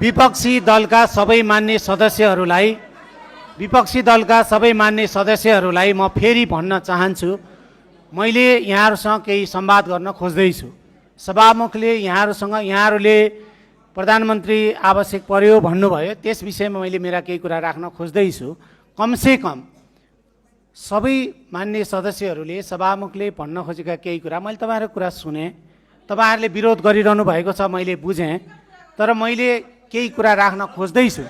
[SPEAKER 2] विपक्षी दलका सबै मान्य सदस्यहरूलाई म फेरि भन्न चाहन्छु मैले यहाँहरूसँग केही संवाद गर्न खोज्दैछु सभामुखले यहाँहरूले प्रधानमन्त्री आवश्यक पर्यो भन्नुभयो त्यस विषयमा मैले मेरा केही कुरा राख्न खोज्दैछु कमसेकम सबै मान्य सदस्यहरूले सभामुखले भन्न खोजेका केही कुरा मैले तपाईहरुको कुरा सुने तपाईहरुले विरोध गरिरहनु भएको छ मैले बुझेँ तर मैले केही कुरा राख्न खोज्दैछु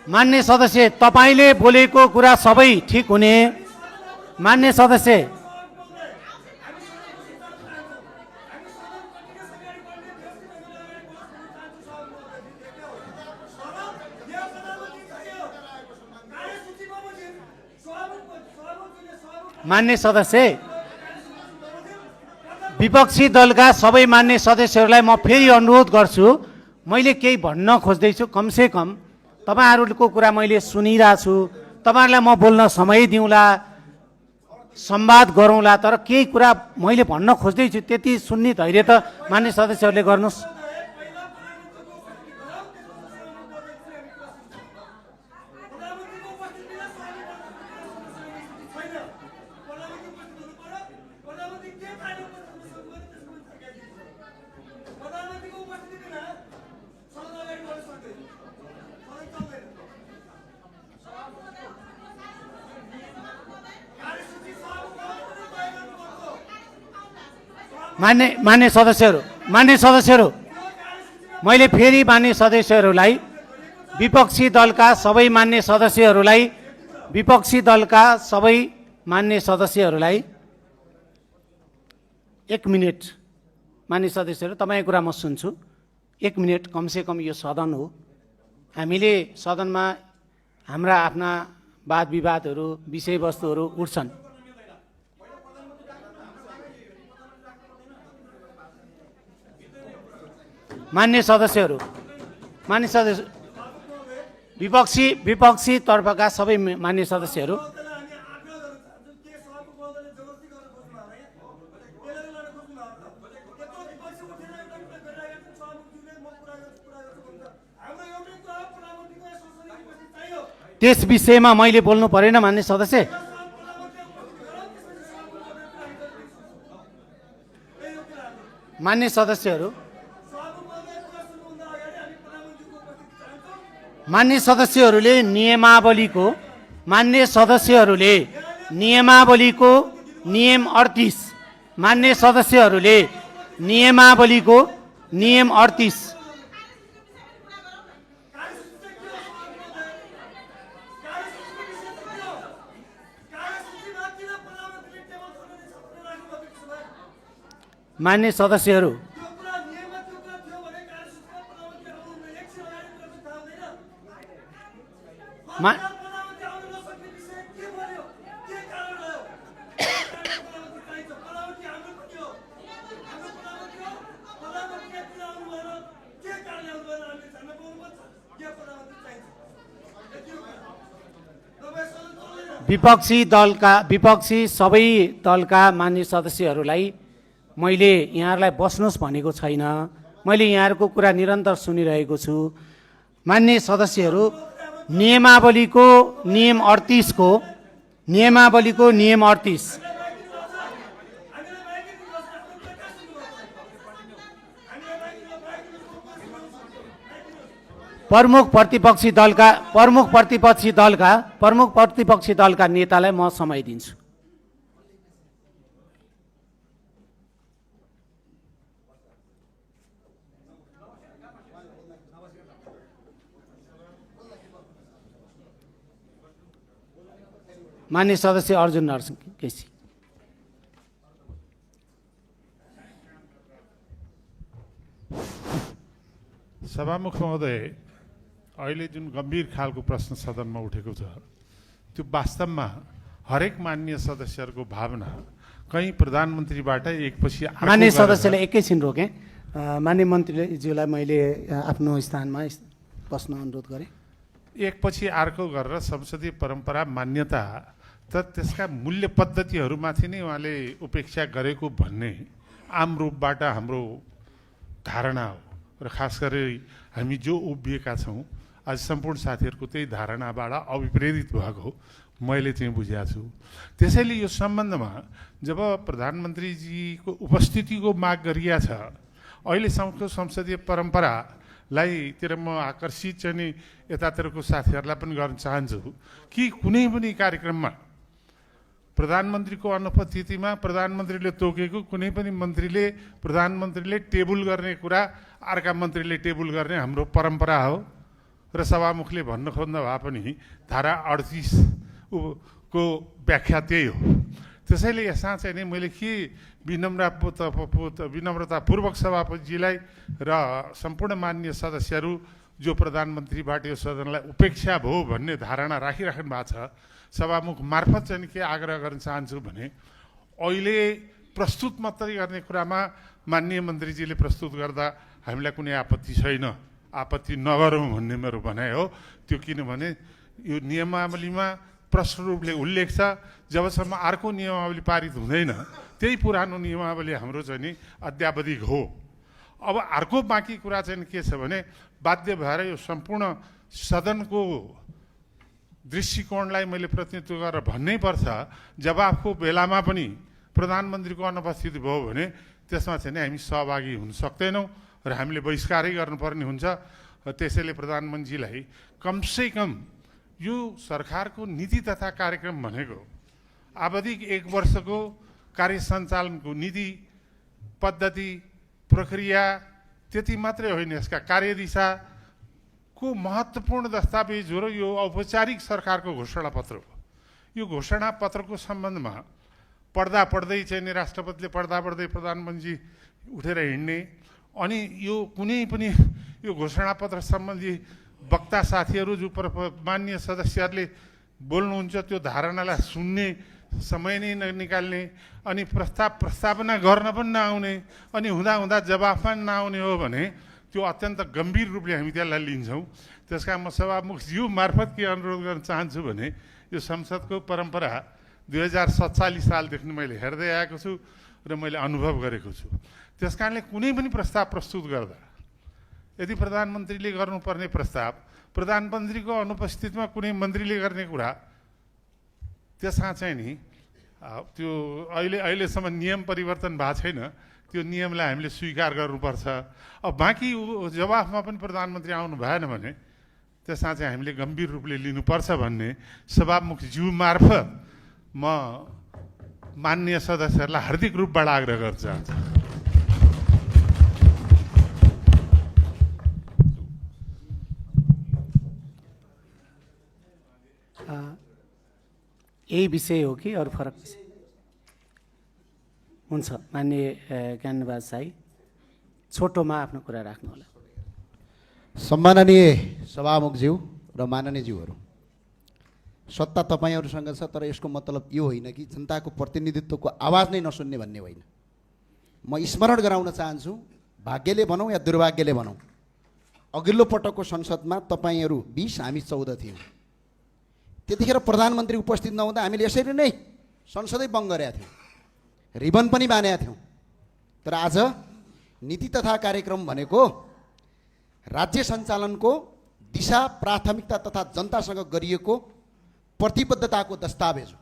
[SPEAKER 2] मान्य सदस्य तपाईले बोलेको कुरा सबै ठीक हुने मान्य सदस्य विपक्षी दलका सबै मान्य सदस्यहरूलाई म फेरि अनुरोध गर्छु मैले केही भन्न खोज्दैछु कमसेकम तपाईहरुको कुरा मैले सुनिरहेको छु तपाईहरुलाई म बोल्न समय दिउँला संवाद गरौँला तर केही कुरा मैले भन्न खोज्दैछु त्यति सुन्ने धैर्य त मान्य सदस्यहरूले गर्नुस् मान्य सदस्यहरू मैले फेरि मान्य सदस्यहरूलाई विपक्षी दलका सबै मान्य सदस्यहरूलाई 1 मिनेट मान्य सदस्यहरू तपाईको कुरा म सुन्छु 1 मिनेट कमसेकम यो सदन हो हामीले सदनमा हाम्रा आफ्ना वाद विवादहरू विषयवस्तुहरू उठ्छन् मान्य सदस्य विपक्षी तर्फका सबै मान्य सदस्यहरू त्यस विषयमा मैले बोल्नु परेन मान्य सदस्य मान्य सदस्यहरू मान्य सदस्यहरूले नियमावलीको नियम 38 मान्य सदस्यहरूले नियमावलीको नियम 38 मान्य सदस्यहरू विपक्षी सबै दलका मान्य सदस्यहरूलाई मैले यहाँहरूलाई बस्नुहोस् भनेको छैन। मैले यहाँहरूको कुरा निरन्तर सुनिरहेको छु। मान्य सदस्यहरू, नियमावलीको नियम 38 प्रमुख प्रतिपक्षी दलका नेतालाई म समय दिन्छु। मान्य सदस्य अर्जुन नरसिंह केसी।
[SPEAKER 4] सभामुख महोदय, अहिले जुन गम्भीर खालको प्रश्न सदनमा उठेको छ त्यो वास्तवमा हरेक मान्य सदस्यहरूको भावना कहीँ प्रधानमन्त्रीबाट एकपछि
[SPEAKER 2] मान्य सदस्यले एकैछिन रोकेँ। मान्य मन्त्रीज्यूलाई मैले आफ्नो स्थानमा बस्न अनुरोध गरेँ।
[SPEAKER 4] एकपछि अर्को गरेर संसदीय परम्परा मान्यता त त्यसका मूल्य पद्धतिहरूमाथि नै उहाँले उपेक्षा गरेको भन्ने आम रूपबाट हाम्रो धारणा हो र खास गरी हामी जो उभिएका छौँ आज सम्पूर्ण साथीहरूको त्यही धारणाबाट अभिप्रेरित भएको मैले चाहिँ बुझेको छु। त्यसैले यो सम्बन्धमा जब प्रधानमन्त्रीजीको उपस्थितिको माग गरिया छ, अहिलेसम्मको संसदीय परम्परालाई तिर म आकर्षित चाहिँ नि यतातिरको साथीहरूलाई पनि गर्न चाहन्छु कि कुनै पनि कार्यक्रममा प्रधानमन्त्रीको अनुपस्थितिमा प्रधानमन्त्रीले तोकेको कुनै पनि प्रधानमन्त्रीले टेबल गर्ने कुरा अर्का मन्त्रीले टेबल गर्ने हाम्रो परम्परा हो र सभामुखले भन्न खोज्दा भए पनि धारा 38 को व्याख्या त्यही हो। त्यसैले यसमा चाहिँ नि मैले के विनम्रतापूर्वक सभापतिजीलाई र सम्पूर्ण मान्य सदस्यहरू जो प्रधानमन्त्रीबाट यो सदनलाई उपेक्षा भयो भन्ने धारणा राखिराख्नु भएको छ, सभामुख मार्फत चाहिँ के आग्रह गर्न चाहन्छु भने अहिले प्रस्तुत मात्रै गर्ने कुरामा माननीय मन्त्रीजीले प्रस्तुत गर्दा हामीलाई कुनै आपत्ति छैन, आपत्ति नगरौँ भन्ने मेरो भनाइ हो। त्यो किनभने यो नियमावलीमा प्रष्ट रूपले उल्लेख छ, जबसम्म अर्को नियमावली पारित हुँदैन त्यही पुरानो नियमावली हाम्रो चाहिँ नि अद्यावधिक हो। अब अर्को बाँकी कुरा चाहिँ के छ भने बाध्य भएर यो सम्पूर्ण सदनको दृष्टिकोणलाई मैले प्रतिनिधित्व गरेर भन्नै पर्छ, जवाफको बेलामा पनि प्रधानमन्त्रीको अनुपस्थिति भयो भने त्यसमा चाहिँ हामी सहभागी हुन सक्दैनौँ र हामीले बहिष्कारै गर्नुपर्ने हुन्छ। त्यसैले प्रधानमन्त्रीलाई कमसेकम यो सरकारको नीति तथा कार्यक्रम भनेको आवधिक 1 वर्षको कार्य सञ्चालनको नीति पद्धति प्रक्रिया त्यति मात्रै होइन, यसका कार्यदिशाको महत्त्वपूर्ण दस्तावेज हो र यो औपचारिक सरकारको घोषणापत्र हो। यो घोषणापत्रको सम्बन्धमा पढ्दै चाहिँ नि राष्ट्रपतिले पढ्दै प्रधानमन्त्री उठेर हिँड्ने, अनि यो कुनै पनि यो घोषणापत्र सम्बन्धी वक्ता साथीहरू जो मान्य सदस्यहरूले बोल्नुहुन्छ त्यो धारणालाई सुन्ने समय नै ननिकाल्ने, अनि प्रस्तावना गर्न पनि नआउने, अनि हुँदा जवाफ पनि नआउने हो भने त्यो अत्यन्त गम्भीर रूपले हामी त्यसलाई लिन्छौँ। त्यसका म सभामुखज्यू मार्फत के अनुरोध गर्न चाहन्छु भने यो संसदको परम्परा 2047 सालदेखि मैले हेर्दै आएको छु र मैले अनुभव गरेको छु। त्यस कारणले कुनै पनि प्रस्ताव प्रस्तुत गर्दा यदि प्रधानमन्त्रीले गर्नुपर्ने प्रस्ताव प्रधानमन्त्रीको अनुपस्थितिमा कुनै मन्त्रीले गर्ने कुरा, त्यसमा चाहिँ नि त्यो अहिलेसम्म नियम परिवर्तन भएको छैन, त्यो नियमलाई हामीले स्वीकार गर्नुपर्छ। अब बाँकी जवाफमा पनि प्रधानमन्त्री आउनु भएन भने त्यसमा चाहिँ हामीले गम्भीर रूपले लिनुपर्छ भन्ने सभामुखज्यू मार्फत म मान्य सदस्यहरूलाई हार्दिक रूपबाट आग्रह गर्न चाहन्छु।
[SPEAKER 2] यही विषय हो कि अरू फरक विषय हुन्छ? मान्य ज्ञानबाज साई, छोटोमा आफ्नो कुरा राख्नुहोला।
[SPEAKER 5] सम्माननीय सभामुखज्यू र माननीयज्यूहरू, सत्ता तपाईँहरूसँग छ, तर यसको मतलब यो होइन कि जनताको प्रतिनिधित्वको आवाज नै नसुन्ने भन्ने होइन। म स्मरण गराउन चाहन्छु, भाग्यले भनौँ या दुर्भाग्यले भनौँ, अघिल्लो पटकको संसदमा तपाईँहरू 20 हामी 14 थियौँ। त्यतिखेर प्रधानमन्त्री उपस्थित नहुँदा हामीले यसरी नै संसदै बन्द गरेका थियौँ, रिबन पनि बाँधेका थियौँ। तर आज नीति तथा कार्यक्रम भनेको राज्य सञ्चालनको दिशा प्राथमिकता तथा जनतासँग गरिएको प्रतिबद्धताको दस्तावेज हो।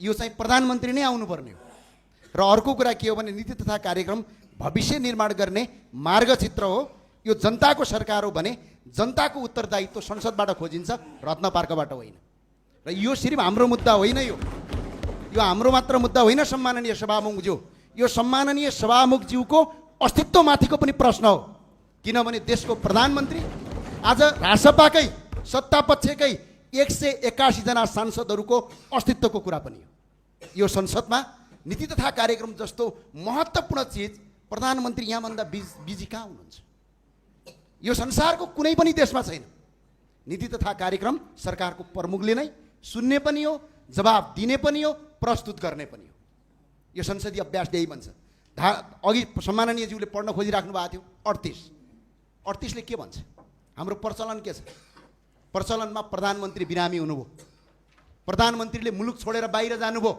[SPEAKER 5] यो चाहिँ प्रधानमन्त्री नै आउनुपर्ने हो। र अर्को कुरा के हो भने नीति तथा कार्यक्रम भविष्य निर्माण गर्ने मार्गचित्र हो। यो जनताको सरकार हो भने जनताको उत्तरदायित्व संसदबाट खोजिन्छ, रत्न पार्कबाट होइन। र यो सिर्फ हाम्रो मुद्दा होइन, यो हाम्रो मात्र मुद्दा होइन सम्माननीय सभामुखज्यू, यो सम्माननीय सभामुखज्यूको अस्तित्वमाथिको पनि प्रश्न हो। किनभने देशको प्रधानमन्त्री आज रासपाकै सत्तापक्षकै 181 जना सांसदहरूको अस्तित्वको कुरा पनि हो। यो संसदमा नीति तथा कार्यक्रम जस्तो महत्त्वपूर्ण चिज प्रधानमन्त्री यहाँभन्दा बिजी कहाँ हुनुहुन्छ? यो संसारको कुनै पनि देशमा छैन। नीति तथा कार्यक्रम सरकारको प्रमुखले नै सुन्ने पनि हो, जवाब दिने पनि हो, प्रस्तुत गर्ने पनि हो। यो संसदीय अभ्यास त्यही भन्छ। अघि सम्माननीयज्यूले पढ्न खोजिराख्नु भएको थियो 38ले के भन्छ? हाम्रो प्रचलन के छ? प्रचलनमा प्रधानमन्त्री बिरामी हुनुभयो, प्रधानमन्त्रीले मुलुक छोडेर बाहिर जानुभयो,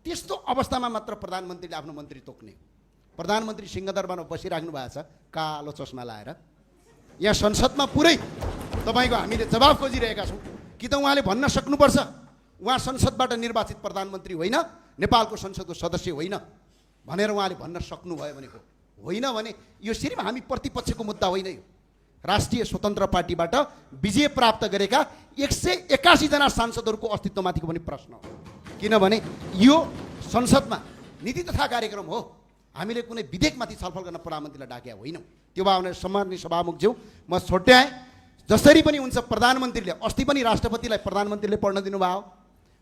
[SPEAKER 5] त्यस्तो अवस्थामा मात्र प्रधानमन्त्रीले आफ्नो मन्त्री तोक्ने। प्रधानमन्त्री सिंहदरबारमा बसिराख्नु भएको छ कालो चस्मा लाएर। यहाँ संसदमा पुरै तपाईँको हामीले जवाब खोजिरहेका छौँ कि त उहाँले भन्न सक्नुपर्छ उहाँ संसदबाट निर्वाचित प्रधानमन्त्री होइन, नेपालको संसदको सदस्य होइन भनेर उहाँले भन्न सक्नुभयो भनेको होइन भने यो सिर्फ हामी प्रतिपक्षको मुद्दा होइन। यो राष्ट्रिय स्वतन्त्र पार्टीबाट विजय प्राप्त गरेका 181 जना सांसदहरूको अस्तित्वमाथिको पनि प्रश्न हो। किनभने यो संसदमा नीति तथा कार्यक्रम हो, हामीले कुनै विधेयकमाथि छलफल गर्न प्रधानमन्त्रीलाई डाकेका होइनौँ। त्यो भावना सम्माननीय सभामुखज्यू म छोट्याएँ। जसरी पनि हुन्छ प्रधानमन्त्रीले अस्ति पनि राष्ट्रपतिलाई प्रधानमन्त्रीले पढ्न दिनुभयो,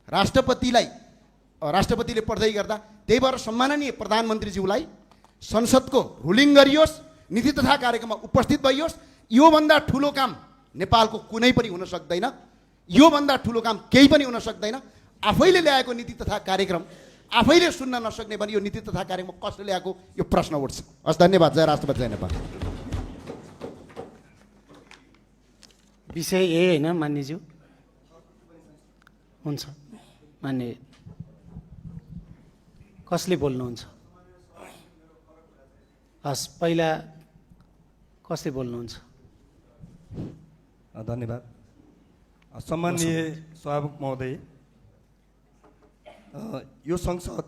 [SPEAKER 5] राष्ट्रपतिले पढ्दै गर्दा त्यही भएर सम्माननीय प्रधानमन्त्रीज्यूलाई संसदको रुलिङ गरियोस्, नीति तथा कार्यक्रममा उपस्थित भइयोस्। योभन्दा ठुलो काम नेपालको कुनै पनि हुन सक्दैन, योभन्दा ठुलो काम केही पनि हुन सक्दैन। आफैले ल्याएको नीति तथा कार्यक्रम आफैले सुन्न नसक्ने भने यो नीति तथा कार्यक्रम कसले ल्याएको यो प्रश्न उठ्छ। हस्, धन्यवाद। जय राष्ट्रपति, जय नेपाल।
[SPEAKER 2] विषय यही होइन मान्यज्यू? हुन्छ मान्य, कसले बोल्नुहुन्छ? हस्, पहिला कसले बोल्नुहुन्छ?
[SPEAKER 6] धन्यवाद। सम्माननीय सभामुख महोदय, यो संसद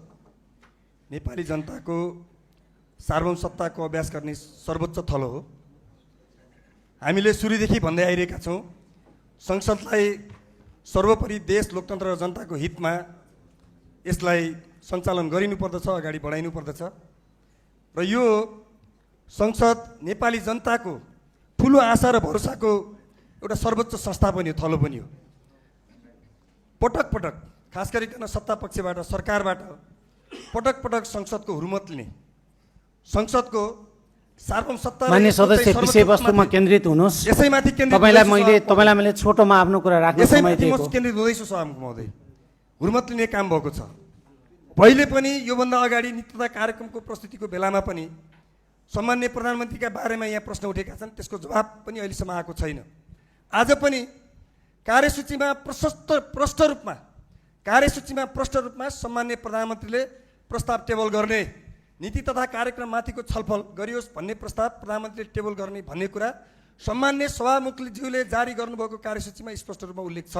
[SPEAKER 6] नेपाली जनताको सार्वभौम सत्ताको अभ्यास गर्ने सर्वोच्च थलो हो। हामीले सुरुदेखि भन्दै आइरहेका छौँ, संसदलाई सर्वोपरि देश, लोकतन्त्र र जनताको हितमा यसलाई सञ्चालन गरिनुपर्दछ, अगाडि बढाइनुपर्दछ। र यो संसद नेपाली जनताको ठुलो आशा र भरोसाको एउटा सर्वोच्च संस्था पनि हो, थलो पनि हो। पटक पटक खास गरिकन सत्ता पक्षबाट, सरकारबाट पटक पटक संसदको हुर्मत लिने, संसदको सार्वभौम सत्ता।
[SPEAKER 2] मान्य सदस्य, विषयवस्तुमा केन्द्रित हुनुहोस्।
[SPEAKER 6] यसैमाथि
[SPEAKER 2] तपाईँलाई मैले छोटोमा आफ्नो कुरा राख्न समय दिएको।
[SPEAKER 6] केन्द्रित हुँदैछु सभामुख महोदय। हुर्मत लिने काम भएको छ। पहिले पनि योभन्दा अगाडि नीति तथा कार्यक्रमको प्रस्तुतिको बेलामा पनि सम्माननीय प्रधानमन्त्रीका बारेमा यहाँ प्रश्न उठेका छन्, त्यसको जवाब पनि अहिलेसम्म आएको छैन। आज पनि कार्यसूचीमा प्रष्ट रूपमा सम्माननीय प्रधानमन्त्रीले प्रस्ताव टेबल गर्ने, नीति तथा कार्यक्रममाथिको छलफल गरियोस् भन्ने प्रस्ताव प्रधानमन्त्रीले टेबल गर्ने भन्ने कुरा सम्माननीय सभामुखज्यूले जारी गर्नुभएको कार्यसूचीमा स्पष्ट रूपमा उल्लेख छ।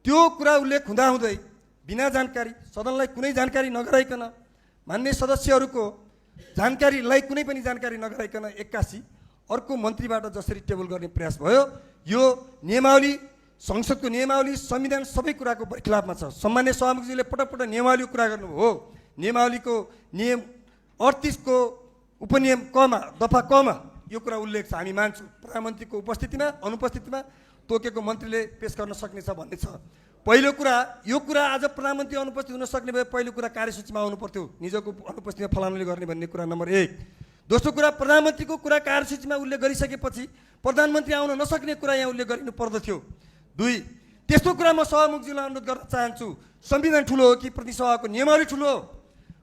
[SPEAKER 6] त्यो कुरा उल्लेख हुँदाहुँदै बिना जानकारी, सदनलाई कुनै जानकारी नगराइकन, मान्य सदस्यहरूको जानकारीलाई कुनै पनि जानकारी नगराइकन 81 अर्को मन्त्रीबाट जसरी टेबल गर्ने प्रयास भयो, यो नियमावली, संसदको नियमावली, संविधान सबै कुराको खिलाफमा छ। सम्मान्य सभामुखज्यूले पटक पटक नियमावलीको कुरा गर्नुभयो। नियमावलीको नियम 38 को उपनियम कमा दफा कमा यो कुरा उल्लेख छ। हामी मान्छौँ प्रधानमन्त्रीको उपस्थितिमा, अनुपस्थितिमा तोकेको मन्त्रीले पेश गर्न सक्नेछ भन्ने छ। पहिलो कुरा, यो कुरा आज प्रधानमन्त्री अनुपस्थित हुन सक्ने भए पहिलो कुरा कार्यसूचीमा आउनु पर्थ्यो, निजको अनुपस्थितिमा फलानुले गर्ने भन्ने कुरा नम्बर 1। दोस्रो कुरा, प्रधानमन्त्रीको कुरा कार्यसूचीमा उल्लेख गरिसकेपछि प्रधानमन्त्री आउन नसक्ने कुरा यहाँ उल्लेख गरिनु पर्दथ्यो। 2, त्यस्तो कुरा म सभामुखज्यूलाई अनुरोध गर्न चाहन्छु, संविधान ठुलो हो कि प्रतिसभाको नियमावली ठुलो हो?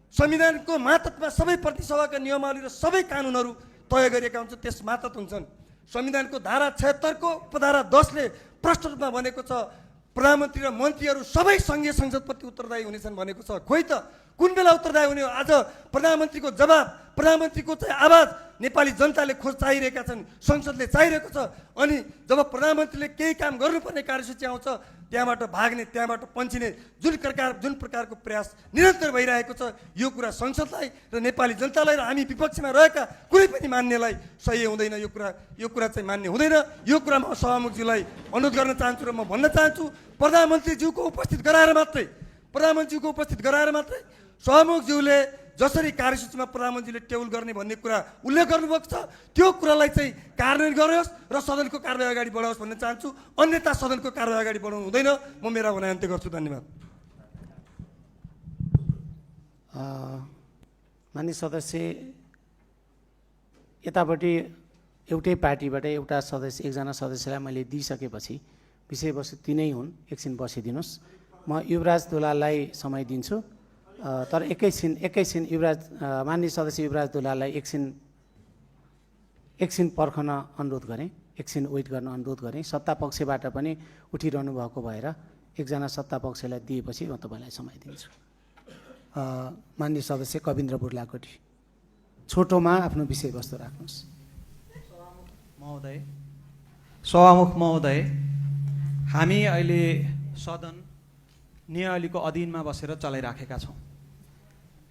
[SPEAKER 6] संविधानको मातहतमा सबै प्रतिसभाका नियमावली र सबै कानुनहरू तय गरिएका हुन्छन्, त्यस मातहत हुन्छन्। संविधानको धारा 76 को उपधारा 10 ले प्रष्ट रूपमा भनेको छ, प्रधानमन्त्री र मन्त्रीहरू सबै सङ्घीय संसदप्रति उत्तरदायी हुनेछन् भनेको छ। खोइ त कुन बेला उत्तरदायी हुने हो? आज प्रधानमन्त्रीको जवाब, प्रधानमन्त्रीको चाहिँ आवाज नेपाली जनताले चाहिरहेका छन्, संसदले चाहिरहेको छ। अनि जब प्रधानमन्त्रीले केही काम गर्नुपर्ने कार्यसूची आउँछ, त्यहाँबाट भाग्ने, त्यहाँबाट पन्छिने जुन प्रकारको प्रयास निरन्तर भइरहेको छ, यो कुरा संसदलाई र नेपाली जनतालाई र हामी विपक्षमा रहेका कुनै पनि मान्नेलाई सही हुँदैन। यो कुरा चाहिँ मान्ने हुँदैन। यो कुरा म सभामुखज्यूलाई अनुरोध गर्न चाहन्छु र म भन्न चाहन्छु, प्रधानमन्त्रीज्यूको उपस्थित गराएर मात्रै सभामुखज्यूले जसरी कार्यसूचीमा प्रधानमन्त्रीले टेबल गर्ने भन्ने कुरा उल्लेख गर्नुभएको छ, त्यो कुरालाई चाहिँ कार्यान्वयन गरोस् र सदनको कारबाही अगाडि बढाओस् भन्न चाहन्छु। अन्यथा सदनको कारबाही अगाडि बढाउनु हुँदैन। म मेरा भनाइ अन्त्य गर्छु। धन्यवाद।
[SPEAKER 2] माननीय सदस्य, यतापट्टि एउटै पार्टीबाट एकजना सदस्यलाई मैले दिइसकेपछि विषयवस्तु तिनै हुन्, एकछिन बसिदिनुहोस्। म युवराज दुलाललाई समय दिन्छु, तर एकैछिन माननीय सदस्य युवराज दुलाललाई एकछिन पर्खन अनुरोध गरेँ, एकछिन वेट गर्न अनुरोध गरेँ। सत्ता पक्षबाट पनि उठिरहनु भएको भएर एकजना सत्ता पक्षलाई दिएपछि म तपाईँलाई समय दिन्छु। माननीय सदस्य कविन्द्र बुर्लाकोटी, छोटोमा आफ्नो विषयवस्तु राख्नुहोस्।
[SPEAKER 7] सभामुख महोदय, हामी अहिले सदन नियावलीको अधीनमा बसेर चलाइराखेका छौँ।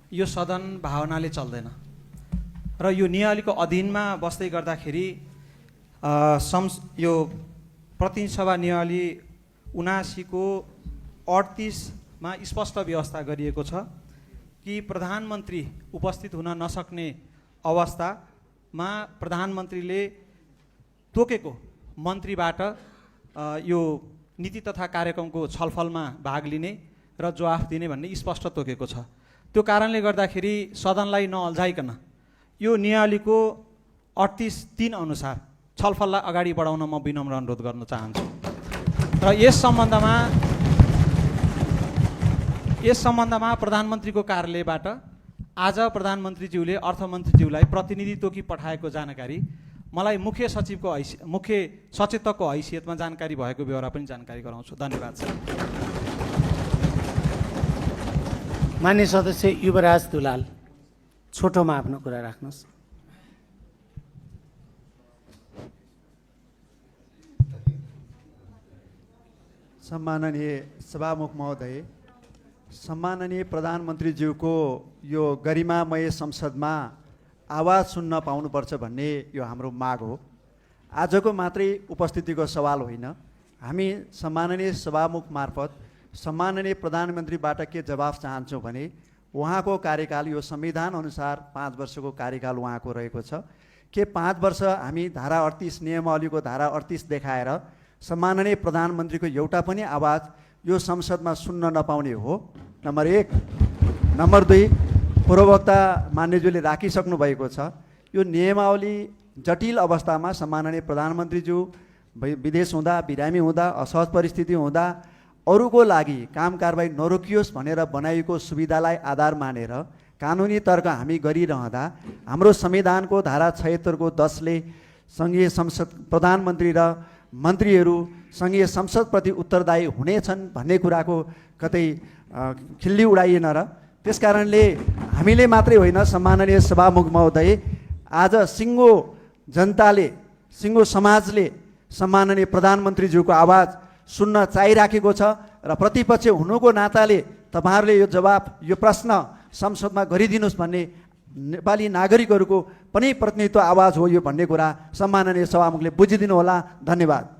[SPEAKER 7] यो सदन भावनाले चल्दैन र यो नियावलीको अधीनमा बस्दै गर्दाखेरि यो प्रतिनिधि सभा नियावली 79 को 38मा स्पष्ट व्यवस्था गरिएको छ कि प्रधानमन्त्री उपस्थित हुन नसक्ने अवस्थामा प्रधानमन्त्रीले तोकेको मन्त्रीबाट यो नीति तथा कार्यक्रमको छलफलमा भाग लिने र जवाफ दिने भन्ने स्पष्ट तोकेको छ। त्यो कारणले गर्दाखेरि सदनलाई नअल्झाइकन यो नियावलीको 38(3) अनुसार छलफललाई अगाडि बढाउन म विनम्र अनुरोध गर्न चाहन्छु। र यस सम्बन्धमा प्रधानमन्त्रीको कार्यालयबाट आज प्रधानमन्त्रीज्यूले अर्थमन्त्रीज्यूलाई प्रतिनिधि तोकी पठाएको जानकारी मलाई मुख्य सचेतकको हैसियतमा जानकारी भएको बेहोरा पनि जानकारी गराउँछु। धन्यवाद।
[SPEAKER 2] माननीय सदस्य युवराज दुलाल, छोटोमा आफ्नो कुरा राख्नुहोस्।
[SPEAKER 11] सम्माननीय सभामुख महोदय, सम्माननीय प्रधानमन्त्रीज्यूको यो गरिमामय संसदमा आवाज सुन्न पाउनुपर्छ भन्ने यो हाम्रो माग हो। आजको मात्रै उपस्थितिको सवाल होइन। हामी सम्माननीय सभामुख मार्फत सम्माननीय प्रधानमन्त्रीबाट के जवाफ चाहन्छौँ भने उहाँको कार्यकाल यो संविधान अनुसार 5 वर्षको कार्यकाल उहाँको रहेको छ। के 5 वर्ष हामी धारा 38 नियमावलीको धारा 38 देखाएर सम्माननीय प्रधानमन्त्रीको एउटा पनि आवाज यो संसदमा सुन्न नपाउने हो? नम्बर 1। नम्बर 2, पूर्ववक्ता मान्यज्यूले राखिसक्नु भएको छ। यो नियमावली जटिल अवस्थामा सम्माननीय प्रधानमन्त्रीज्यू विदेश हुँदा, बिरामी हुँदा, असहज परिस्थिति हुँदा अरूको लागि काम कारबाही नरोकियोस् भनेर बनाइएको सुविधालाई आधार मानेर कानुनी तर्क हामी गरिरहँदा हाम्रो संविधानको धारा 76 को 10 ले सङ्घीय संसद प्रधानमन्त्री र मन्त्रीहरू सङ्घीय संसदप्रति उत्तरदायी हुनेछन् भन्ने कुराको कतै खिल्ली उडाइएन र त्यसकारणले हामीले मात्रै होइन, सम्माननीय सभामुख महोदय, आज सिङ्गो जनताले, सिङ्गो समाजले सम्माननीय प्रधानमन्त्रीज्यूको आवाज सुन्न चाहिराखेको छ र प्रतिपक्ष हुनुको नाताले तपाईँहरूले यो जवाब, यो प्रश्न संसदमा गरिदिनुहोस् भन्ने नेपाली नागरिकहरूको पनि प्रतिनिधित्व आवाज हो यो भन्ने कुरा सम्माननीय सभामुखले बुझिदिनु होला। धन्यवाद।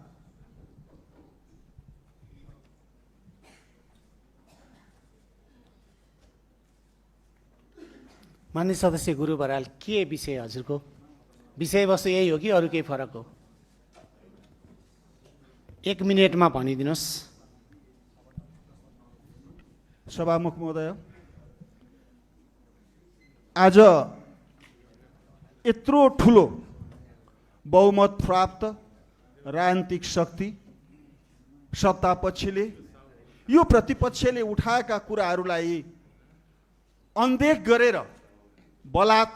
[SPEAKER 2] माननीय सदस्य गुरु बराल, के विषय हजुरको? विषयवस्तु यही हो कि अरू केही फरक हो? 1 मिनेटमा भनिदिनुहोस्।
[SPEAKER 8] सभामुख महोदय, आज यत्रो ठुलो बहुमत प्राप्त राजनीतिक शक्ति सत्तापक्षले यो प्रतिपक्षले उठाएका कुराहरूलाई अनदेख गरेर बलात्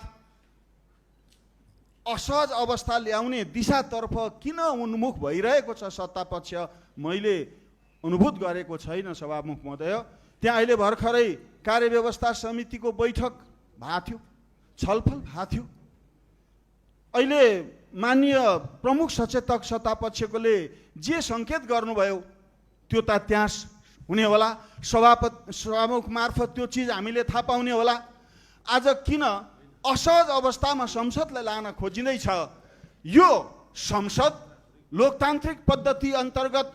[SPEAKER 8] असहज अवस्था ल्याउने दिशातर्फ किन उन्मुख भइरहेको छ सत्तापक्ष? मैले अनुभूत गरेको छैन सभामुख महोदय। त्यहाँ अहिले भर्खरै कार्यव्यवस्था समितिको बैठक भएको थियो, छलफल भएको थियो। अहिले माननीय प्रमुख सचेतक सत्तापक्षकोले जे सङ्केत गर्नुभयो त्यो त त्यहाँ हुने होला, सभामुख मार्फत त्यो चिज हामीले थाहा पाउने होला। आज किन असहज अवस्थामा संसदलाई लान खोजिँदैछ? यो संसद लोकतान्त्रिक पद्धति अन्तर्गत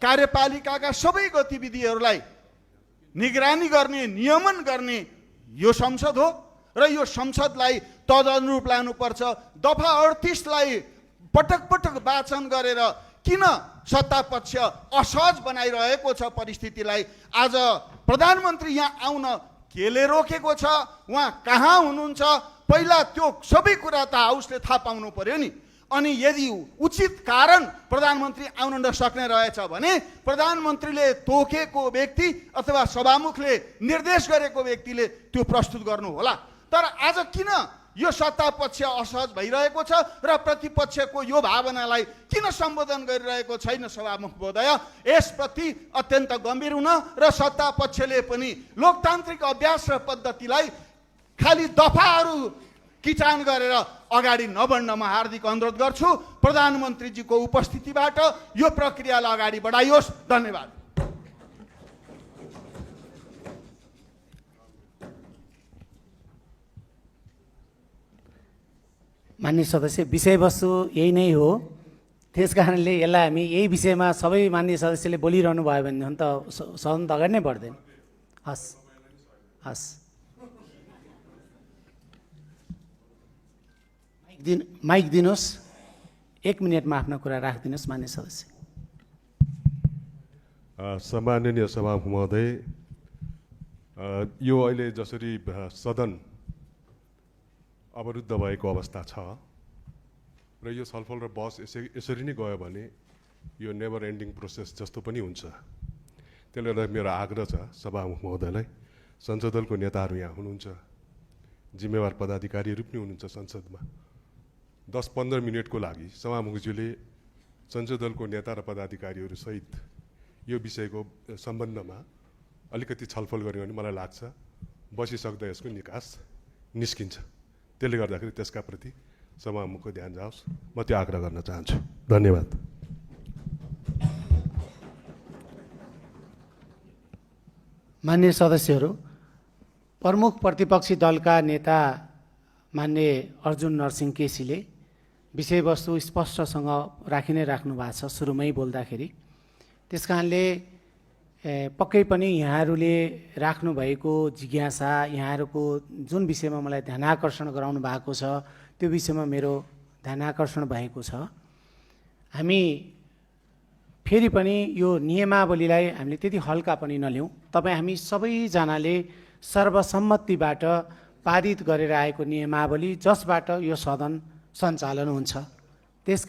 [SPEAKER 8] कार्यपालिकाका सबै गतिविधिहरूलाई निगरानी गर्ने, नियमन गर्ने यो संसद हो र यो संसदलाई तदनुरूप लानुपर्छ। दफा 38 लाई पटक पटक वाचन गरेर किन सत्तापक्ष असहज बनाइरहेको छ परिस्थितिलाई? आज प्रधानमन्त्री यहाँ आउन केले रोकेको छ? उहाँ कहाँ हुनुहुन्छ? पहिला त्यो सबै कुरा त हाउसले थाहा पाउनु पर्यो नि। अनि यदि उचित कारण प्रधानमन्त्री आउन नसक्ने रहेछ भने प्रधानमन्त्रीले तोकेको व्यक्ति अथवा सभामुखले निर्देश गरेको व्यक्तिले त्यो प्रस्तुत गर्नु होला। तर आज किन यो सत्तापक्ष असहज भइरहेको छ र प्रतिपक्षको यो भावनालाई किन सम्बोधन गरिरहेको छैन सभामुख महोदय? यसप्रति अत्यन्त गम्भीर हुन र सत्तापक्षले पनि लोकतान्त्रिक अभ्यास र पद्धतिलाई खालि दफाहरू किटान गरेर अगाडि नबढ्न म हार्दिक अनुरोध गर्छु। प्रधानमन्त्रीजीको उपस्थितिबाट यो प्रक्रियालाई अगाडि बढाइयोस्। धन्यवाद।
[SPEAKER 2] माननीय सदस्य, विषयवस्तु यही नै हो, त्यस कारणले यसलाई हामी यही विषयमा सबै माननीय सदस्यले बोलिरहनु भयो भने त सदन त अगाडि नै बढ्दैन। हस् हस्, माइक दिनुहोस्, 1 मिनटमा आफ्नो कुरा राखिदिनुहोस् माननीय सदस्य।
[SPEAKER 9] सम्माननीय सभामुख महोदय, यो अहिले जसरी सदन अवरुद्ध भएको अवस्था छ र यो छलफल र बहस यसरी नै गयो भने यो नेभर एन्डिङ प्रोसेस जस्तो पनि हुन्छ। त्यसले गर्दा मेरो आग्रह छ सभामुख महोदयलाई, संसद दलको नेताहरू यहाँ हुनुहुन्छ, जिम्मेवार पदाधिकारीहरू पनि हुनुहुन्छ संसदमा, 10-15 मिनटको लागि सभामुखज्यूले संसद दलको नेता र पदाधिकारीहरू सहित यो विषयको सम्बन्धमा अलिकति छलफल गर्यो भने मलाई लाग्छ बसिसक्दा यसको निकास निस्किन्छ। त्यसले गर्दाखेरि त्यसका प्रति सभामुखको ध्यान जाओस्, म त्यो आग्रह गर्न चाहन्छु। धन्यवाद।
[SPEAKER 2] माननीय सदस्यहरू, प्रमुख प्रतिपक्षी दलका नेता माननीय अर्जुन नरसिंह केसीले विषयवस्तु स्पष्टसँग राखि नै राख्नु भएको छ सुरुमै बोल्दाखेरि। त्यस कारणले पक्कै पनि यहाँहरूले राख्नुभएको जिज्ञासा, यहाँहरूको जुन विषयमा मलाई ध्यान आकर्षण गराउनु भएको छ त्यो विषयमा मेरो ध्यान आकर्षण भएको छ। हामी फेरि पनि यो नियमावलीलाई हामीले त्यति हल्का पनि नलिउँ। तपाईँ हामी सबैजनाले सर्वसम्मतिबाट पारित गरेर आएको नियमावली जसबाट यो सदन सञ्चालन हुन्छ। त्यस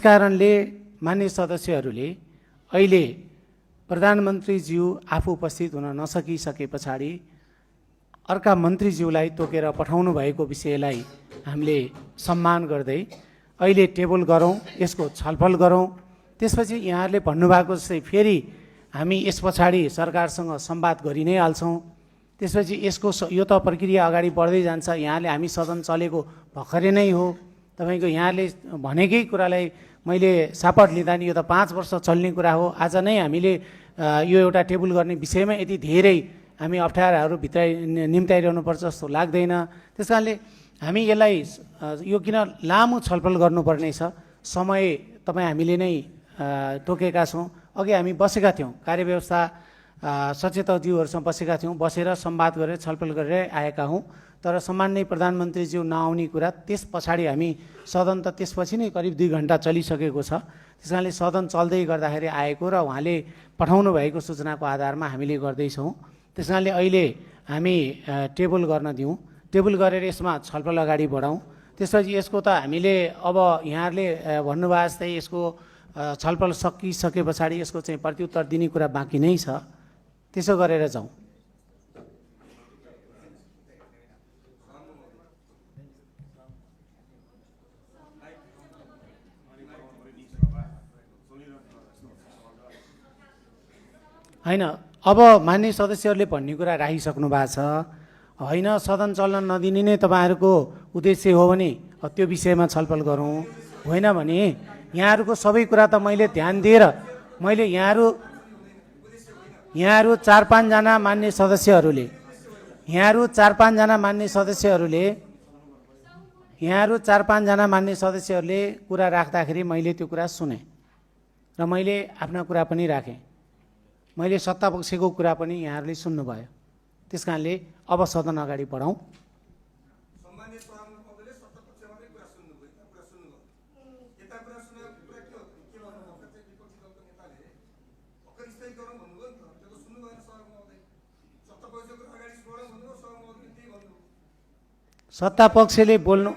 [SPEAKER 2] कारणले माननीय सदस्यहरूले अहिले प्रधानमन्त्रीज्यू आफू उपस्थित हुन नसकिसके पछाडि अर्का मन्त्रीज्यूलाई तोकेर पठाउनु भएको विषयलाई हामीले सम्मान गर्दै अहिले टेबल गरौँ, यसको छलफल गरौँ। त्यसपछि यहाँहरूले भन्नुभएको जस्तै फेरि हामी यस पछाडि सरकारसँग संवाद गरि नै हाल्छौँ। त्यसपछि यसको यो त प्रक्रिया अगाडि बढ्दै जान्छ। यहाँले हामी सदन चलेको भर्खरै नै हो, तपाईँको यहाँले भनेकै कुरालाई मैले सापट लिँदा नि यो त 5 वर्ष चल्ने कुरा हो। आज नै हामीले यो एउटा टेबल गर्ने विषयमा यति धेरै हामी अप्ठ्याराहरू निम्ताइरहनुपर्छ जस्तो लाग्दैन। त्यस कारणले हामी यसलाई यो किन लामो छलफल गर्नुपर्ने छ, समय तपाईँ हामीले नै तोकेका छौँ। अघि हामी बसेका थियौँ, कार्यव्यवस्था सचेतकज्यूहरूसँग बसेका थियौँ, बसेर संवाद गरेर छलफल गरेर आएका हौँ। तर सम्माननीय प्रधानमन्त्रीज्यू नआउने कुरा त्यस पछाडि हामी सदन त त्यसपछि नै करिब 2 घन्टा चलिसकेको छ। त्यस कारणले सदन चल्दै गर्दाखेरि आएको र उहाँले पठाउनु भएको सूचनाको आधारमा हामीले गर्दैछौँ। त्यस कारणले अहिले हामी टेबल गर्न दिउँ, टेबल गरेर यसमा छलफल अगाडि बढाउँ। त्यसपछि यसको त हामीले अब यहाँहरूले भन्नुभयो जस्तै यसको छलफल सकिसके पछाडि यसको चाहिँ प्रत्युत्तर दिने कुरा बाँकी नै छ। त्यसो गरेर जाउँ। होइन, अब मान्य सदस्यहरूले भन्ने कुरा राखिसक्नु भएको छ। होइन, सदन चल्न नदिने नै तपाईँहरूको उद्देश्य हो भने त्यो विषयमा छलफल गरौँ। होइन भने यहाँहरूको सबै कुरा त मैले ध्यान दिएर मैले यहाँहरू 4-5 जना मान्य सदस्यहरूले कुरा राख्दाखेरि मैले त्यो कुरा सुने र मैले आफ्ना कुरा पनि राखेँ। मैले सत्तापक्षको कुरा पनि यहाँहरूले सुन्नुभयो। त्यस कारणले अब सदन अगाडि बढाउँ। सत्तापक्षले बोल्नु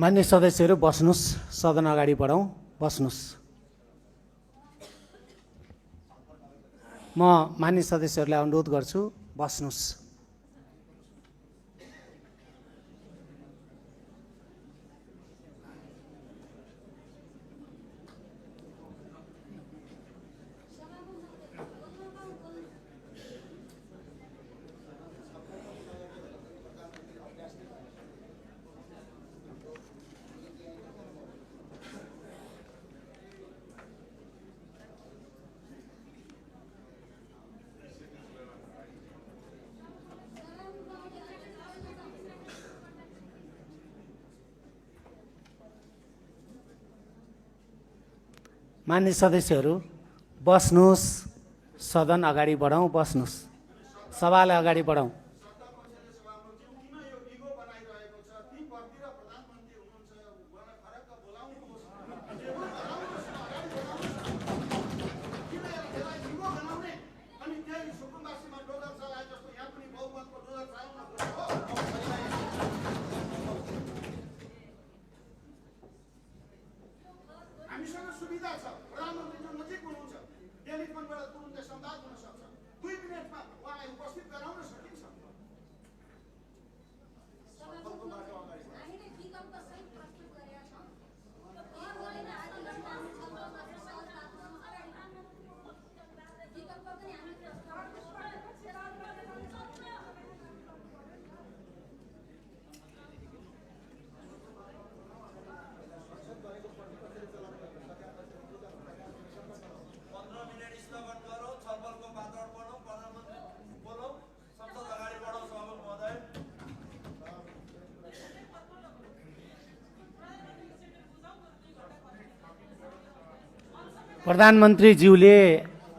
[SPEAKER 2] मान्य सदस्यहरू बस्नुहोस्, सदन अगाडि बढाउँ। बस्नुहोस्। म मान्य सदस्यहरूलाई अनुरोध गर्छु, बस्नुहोस्। मान्य सदस्यहरू बस्नुहोस्, सदन अगाडि बढाउँ। बस्नुहोस्, सभालाई अगाडि बढाउँ।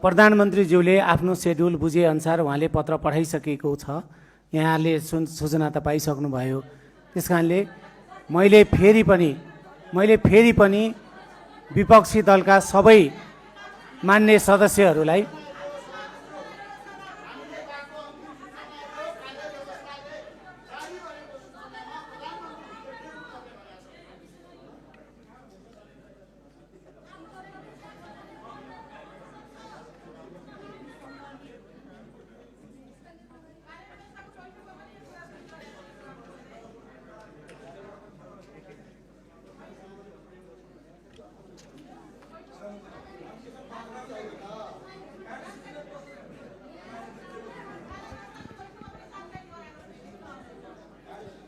[SPEAKER 2] प्रधानमन्त्रीज्यूले आफ्नो सेड्युल बुझेअनुसार उहाँले पत्र पठाइसकेको छ। यहाँले सूचना त पाइसक्नुभयो। त्यस कारणले मैले फेरि पनि विपक्षी दलका सबै मान्य सदस्यहरूलाई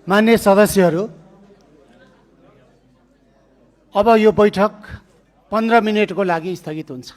[SPEAKER 2] मान्य सदस्यहरू, अब यो बैठक 15 मिनेटको लागि स्थगित हुन्छ।